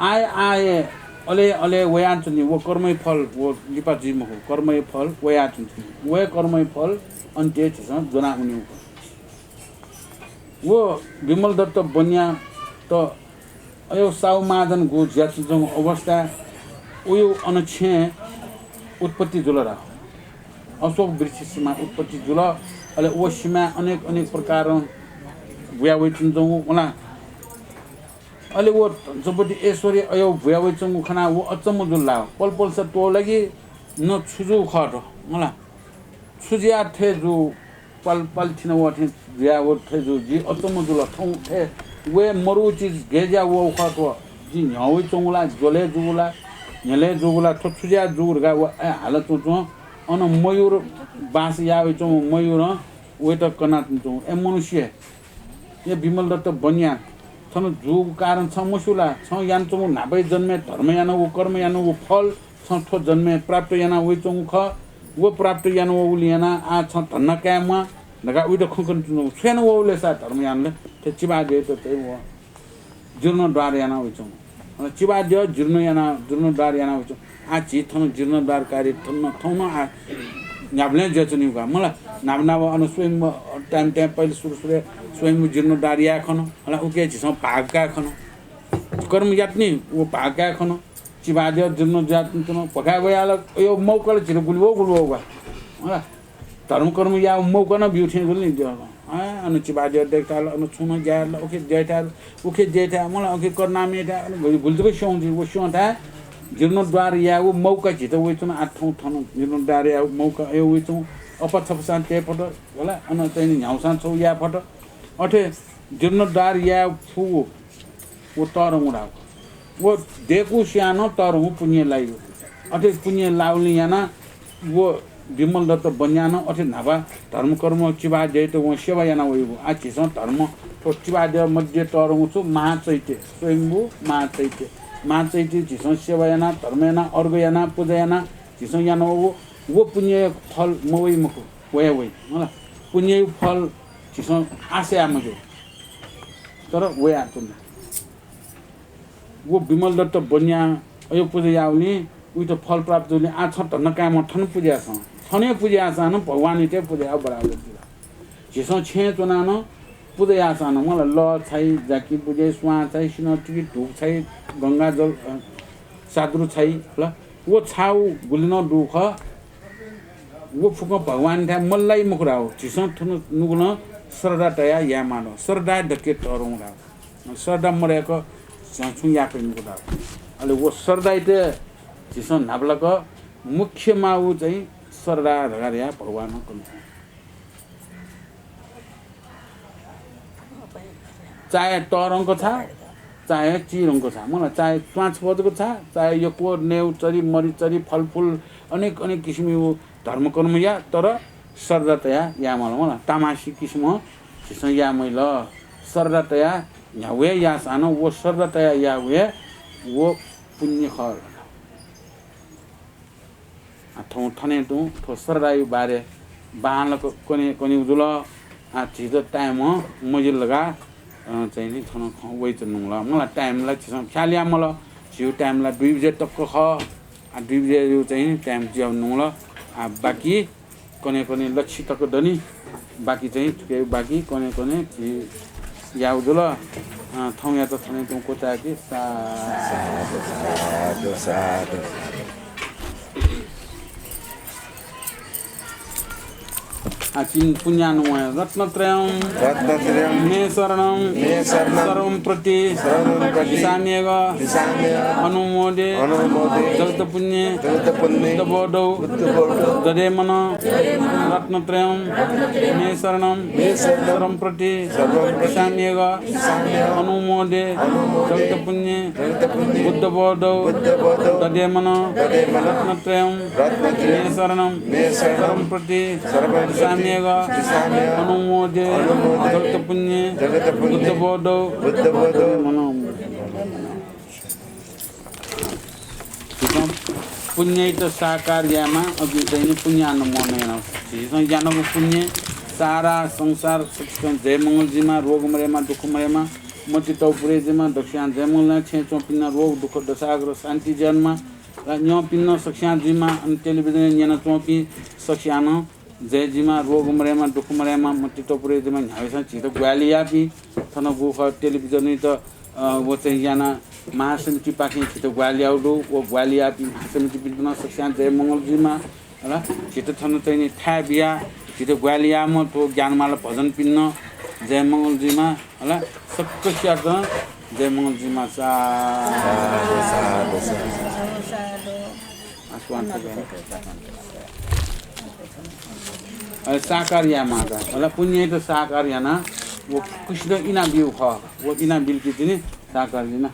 आः, आः, अले, अले वयाच्वंगु व कर्मया फल व लिपा जुइ मखु, कर्मया फल वयाच्वंगु। व कर्मया फल अन्त्य झीसं ज्वना वनीगु। व विमल दत्त बनिया त अयो साहु महाजन गु ज्याचुजंगु अवस्था उयो अन छेँ उत्पत्ति जुल रा। अशोक वृक्ष सिमा उत्पत्ति जुल। अले व सिमा अनेक अनेक प्रकारं बुया वइचुजंगु वना। अले व जपति ऐश्वर्य अयो बुया वइचंगु खना व अचम्म जुल ला। पलपलसा त्वःला कि न छु जू खः त, मला। छु जुया थथे जू, पाल, पाल थिन व थें जुया व थथे जू, जि अचम्म जुल। थौं थथे वये मरु चिज गय् जुया वःगु खः थ्व। जि न्ह्यः वइच्वंगु ला, ज्वलय् जूगु ला, न्ह्यलय् जूगु ला, थ्व छु जुया जूगु धकाः व, ए, हालाच्वंच्वं अन मयूर बास याः वइच्वंगु मयूरं वइत कनाच्वंच्वंगु। ए मनुष्य, ए विमल दत्त बनिया, थन जूगु कारण छं मस्यू ला? छं यानाच्वंगु न्हापाया जन्मय् धर्म यानागु, कर्म यानागु फल छं थ्व जन्मय् प्राप्त याना वइच्वंगु खः। व प्राप्त याना वःगुलिं यानाः आः छं धन्दा काये म्वाः धकाः उइत खँ कनाच्वंगु। छु याना वःगु ले सा धर्म याना ले? थ्व चिबाद्यःयात चाहिँ व जीर्णोद्धार याना वइच्वंगु। अन चिबाद्यः जीर्ण याना, जीर्णोद्धार याना वइच्वंगु। आः झी थन जीर्णोद्धार कार्य थन, थौं नं आः न्ह्याबलें जुयाच्वनीगु का। मला न्हापा न्हापा अन स्वयम्भू time time पहिले सुरु सुरुइ स्वयम्भू जीर्णोद्धार याये खन। मला उके झीसं भाग काये खन। कर्म यात नि व भाग काये खन। चिबाद्यः जीर्ण जुयाच्वन, भकाय् वया ला, अयो मौका ला झीत गुलि वः, गुलि वः वा। होला। धर्म कर्म याः मौका नं ब्यू थें जुल नि द्यः। अँ, अन चिबाद्यः दय्‌काल, अन छुं नं ज्या यात ला, उखे ज्या यात, उखे ज्या यात, मला उखे कर्नाम यात, अन गुलि, गुलि जक स्यं जुइ, व स्यं थाय् जीर्णोद्धार यायेगु मौका झीत वइच्वन। आः थौं थन जीर्णोद्धार यायेगु मौका अयो वइच्वन। अपाछपासां तये फत, होला, अन चाहिँ नि न्ह्याउसां छौ याये फत। अथे जीर्णोद्धार याये फुगु व तःधंगु धाःगु। व दय्‌कूसां नं तःधंगु पुण्य लाइगु। अथे पुण्य लाउलिं यानाः व विमल दत्त बनिया नं अथे न्हापा धर्म कर्म चिबाद्यःयात वं सेवा याना वइगु। आः झीसं धर्म थ्व चिबाद्यः मध्ये तःधंगु छु महाचैत्य, स्वयम्भू महाचैत्य। महाचैत्य झीसं सेवा यानाः, धर्म यानाः, अर्घ यानाः, पुजा यानाः झीसं याना वःगु व पुण्यया फल मवइ मखु, वया वइ। मला पुण्यया फल झीसं आशा याये मज्यू। तर वयाच्वन। व विमल दत्त बनिया अयो पुजा याःगुलिं उइत फल प्राप्त जुलिं आः छं धन्दा काये म्वाः, थन पुजा याःसां, थन हे पुजा याःसां नं भगवानयात हे पुजा याः बराबर जुल। झीसं छेँय् च्वनाः नं पुजा याःसां नं, मला लः छाइ, जाकि बुझे, स्वां छाइ, सिन्हः तिकि, धूप छाइ, गंगाजल, अ, साद्रु छाइ, ल, व छाउ गुलि नं दु खः। व फुक्कं भगवानथाय् मल्लाइ मखु धाःगु। झीसं थन नुगलं श्रद्धा तयाः याये माल। श्रद्धाय् दक्व तःधंगु धाःगु। श्रद्धा मदय्‌क झीसं छुं याये फइ मखु धाःगु। अले व श्रद्धायात झीसं न्हापालाक मुख्य माःगु चाहिँ श्रद्धा धकाः धयाः भगवानं कन। चाहे तःधंक छाः, चाहे चिधंक छाः, मला, चाहे च्वांछपः जक छाः, चाहे यक्व नयेगु चरी, मरि चरी, फलफुल, अनेक अनेक किसिमया धर्मकर्म या, तर श्रद्धा तयाः याये माल, मला। तामासी किसिमं झीसं याये मजिल। श्रद्धा तयाः न्ह्यागु हे याःसां नं व श्रद्धा तयाः याःगु हे व पुण्य खः। आ, थौं थन तुं थ्व श्रद्धाया बारे बांलाक कने, कनेगु जुल। आ, झीत time मजिल धकाः, अ, चाहिँ नि थन खँ वइच्वनागु ला। मला time ला झीसं ख्याल याये मल। झीगु time ला दुई बजे तक खः। आ, दुई बजेया चाहिँ नि time जुयावनागु ला। आ, बाकी कन्हय् कन्हय् लच्छि तक दनि। बाकी चाहिँ थुके बाकी कन्हय् कन्हय् झी याउ जुल। अँ, थौंयात थन तुं क्वचाय्‌के। सा- साधु, साधु, साधु। आः छिं पुण्यानुमोदन। रत्नत्रयं रत्नत्रयं मे शरणं मे शरणं सर्वं प्रति सर्वं प्रति दिशाम्यघ दिशाम्यघ अनुमोदे अनुमोदे जगत्पुण्ये जगत्पुण्ये बुद्धबोधौ बुद्धबोधौ दधे मनः। रत्नत्रयं मे शरणं मे शरणं सर्वं प्रति सर्वं प्रति दिशाम्यघ दिशाम्यघ अनुमोदे अनुमोदे जगत्पुण्ये जगत्पुण्ये बुद्धबोधौ बुद्धबोधौ दधे मनः। दधे मनः। रत्नत्रयं रत्नत्रयं मे शरणं मे शरणं सर्वं प्रति सर्वं प्रति दिशाम्यघ दिशाम्यघ अनुमोदे अनुमोदे जगत्पुण्ये जगत्पुण्ये बुद्धबोधौ बुद्धबोधौ मनः। झीसं पुण्ययात साकार यायेमाः, अकिं चाहिँ नि पुण्यानुमोदन यानाः। झीसं यानागु पुण्यं सारा संसार सकसितं जयमंगल जुइमा, रोग मदयेमा, दुःख मदयेमा, मतिइ तःपुरे जुइमा, दक्वस्यां जयमंगल यानाः छेँय् च्वंपिं नं रोग दुःख दसाग्र शान्ति जुइमा, ला न्यंपिं नं सकसियां जुइमा, अन टेलिभिजनय् न्यनाच्वंपिं सकसियां नं जय जुइमा, रोग मदयेमा, दुःख मदयेमा, मतिइ तःपुरे जुइमा। न्ह्याबलेसं झीत ग्वाहालि याःपिं थन गुगु खः टेलिभिजनयात, अ, व चाहिँ यानाः महासमितिपाखें झीत ग्वाहालि याउ दु। व ग्वाहालि याःपिं महासमितिपिन्त नं सकसियां जयमंगल जुइमा। हला, झीत थन चाहिँ नि थाय् बियाः झीत ग्वाहालि याःम्ह थ्व ज्ञानमाला भजनपिन्त नं जयमंगल जुइमा। हला, सकसियात जयमंगल जुइमा। सा- साधु, साधु, साधु। आस्वान। अले साकार यायेमाः का। हला, पुण्ययात साकार यानाः व खुसित इनाबिउ खः। व इनाबिल कि तिनि साकार याना।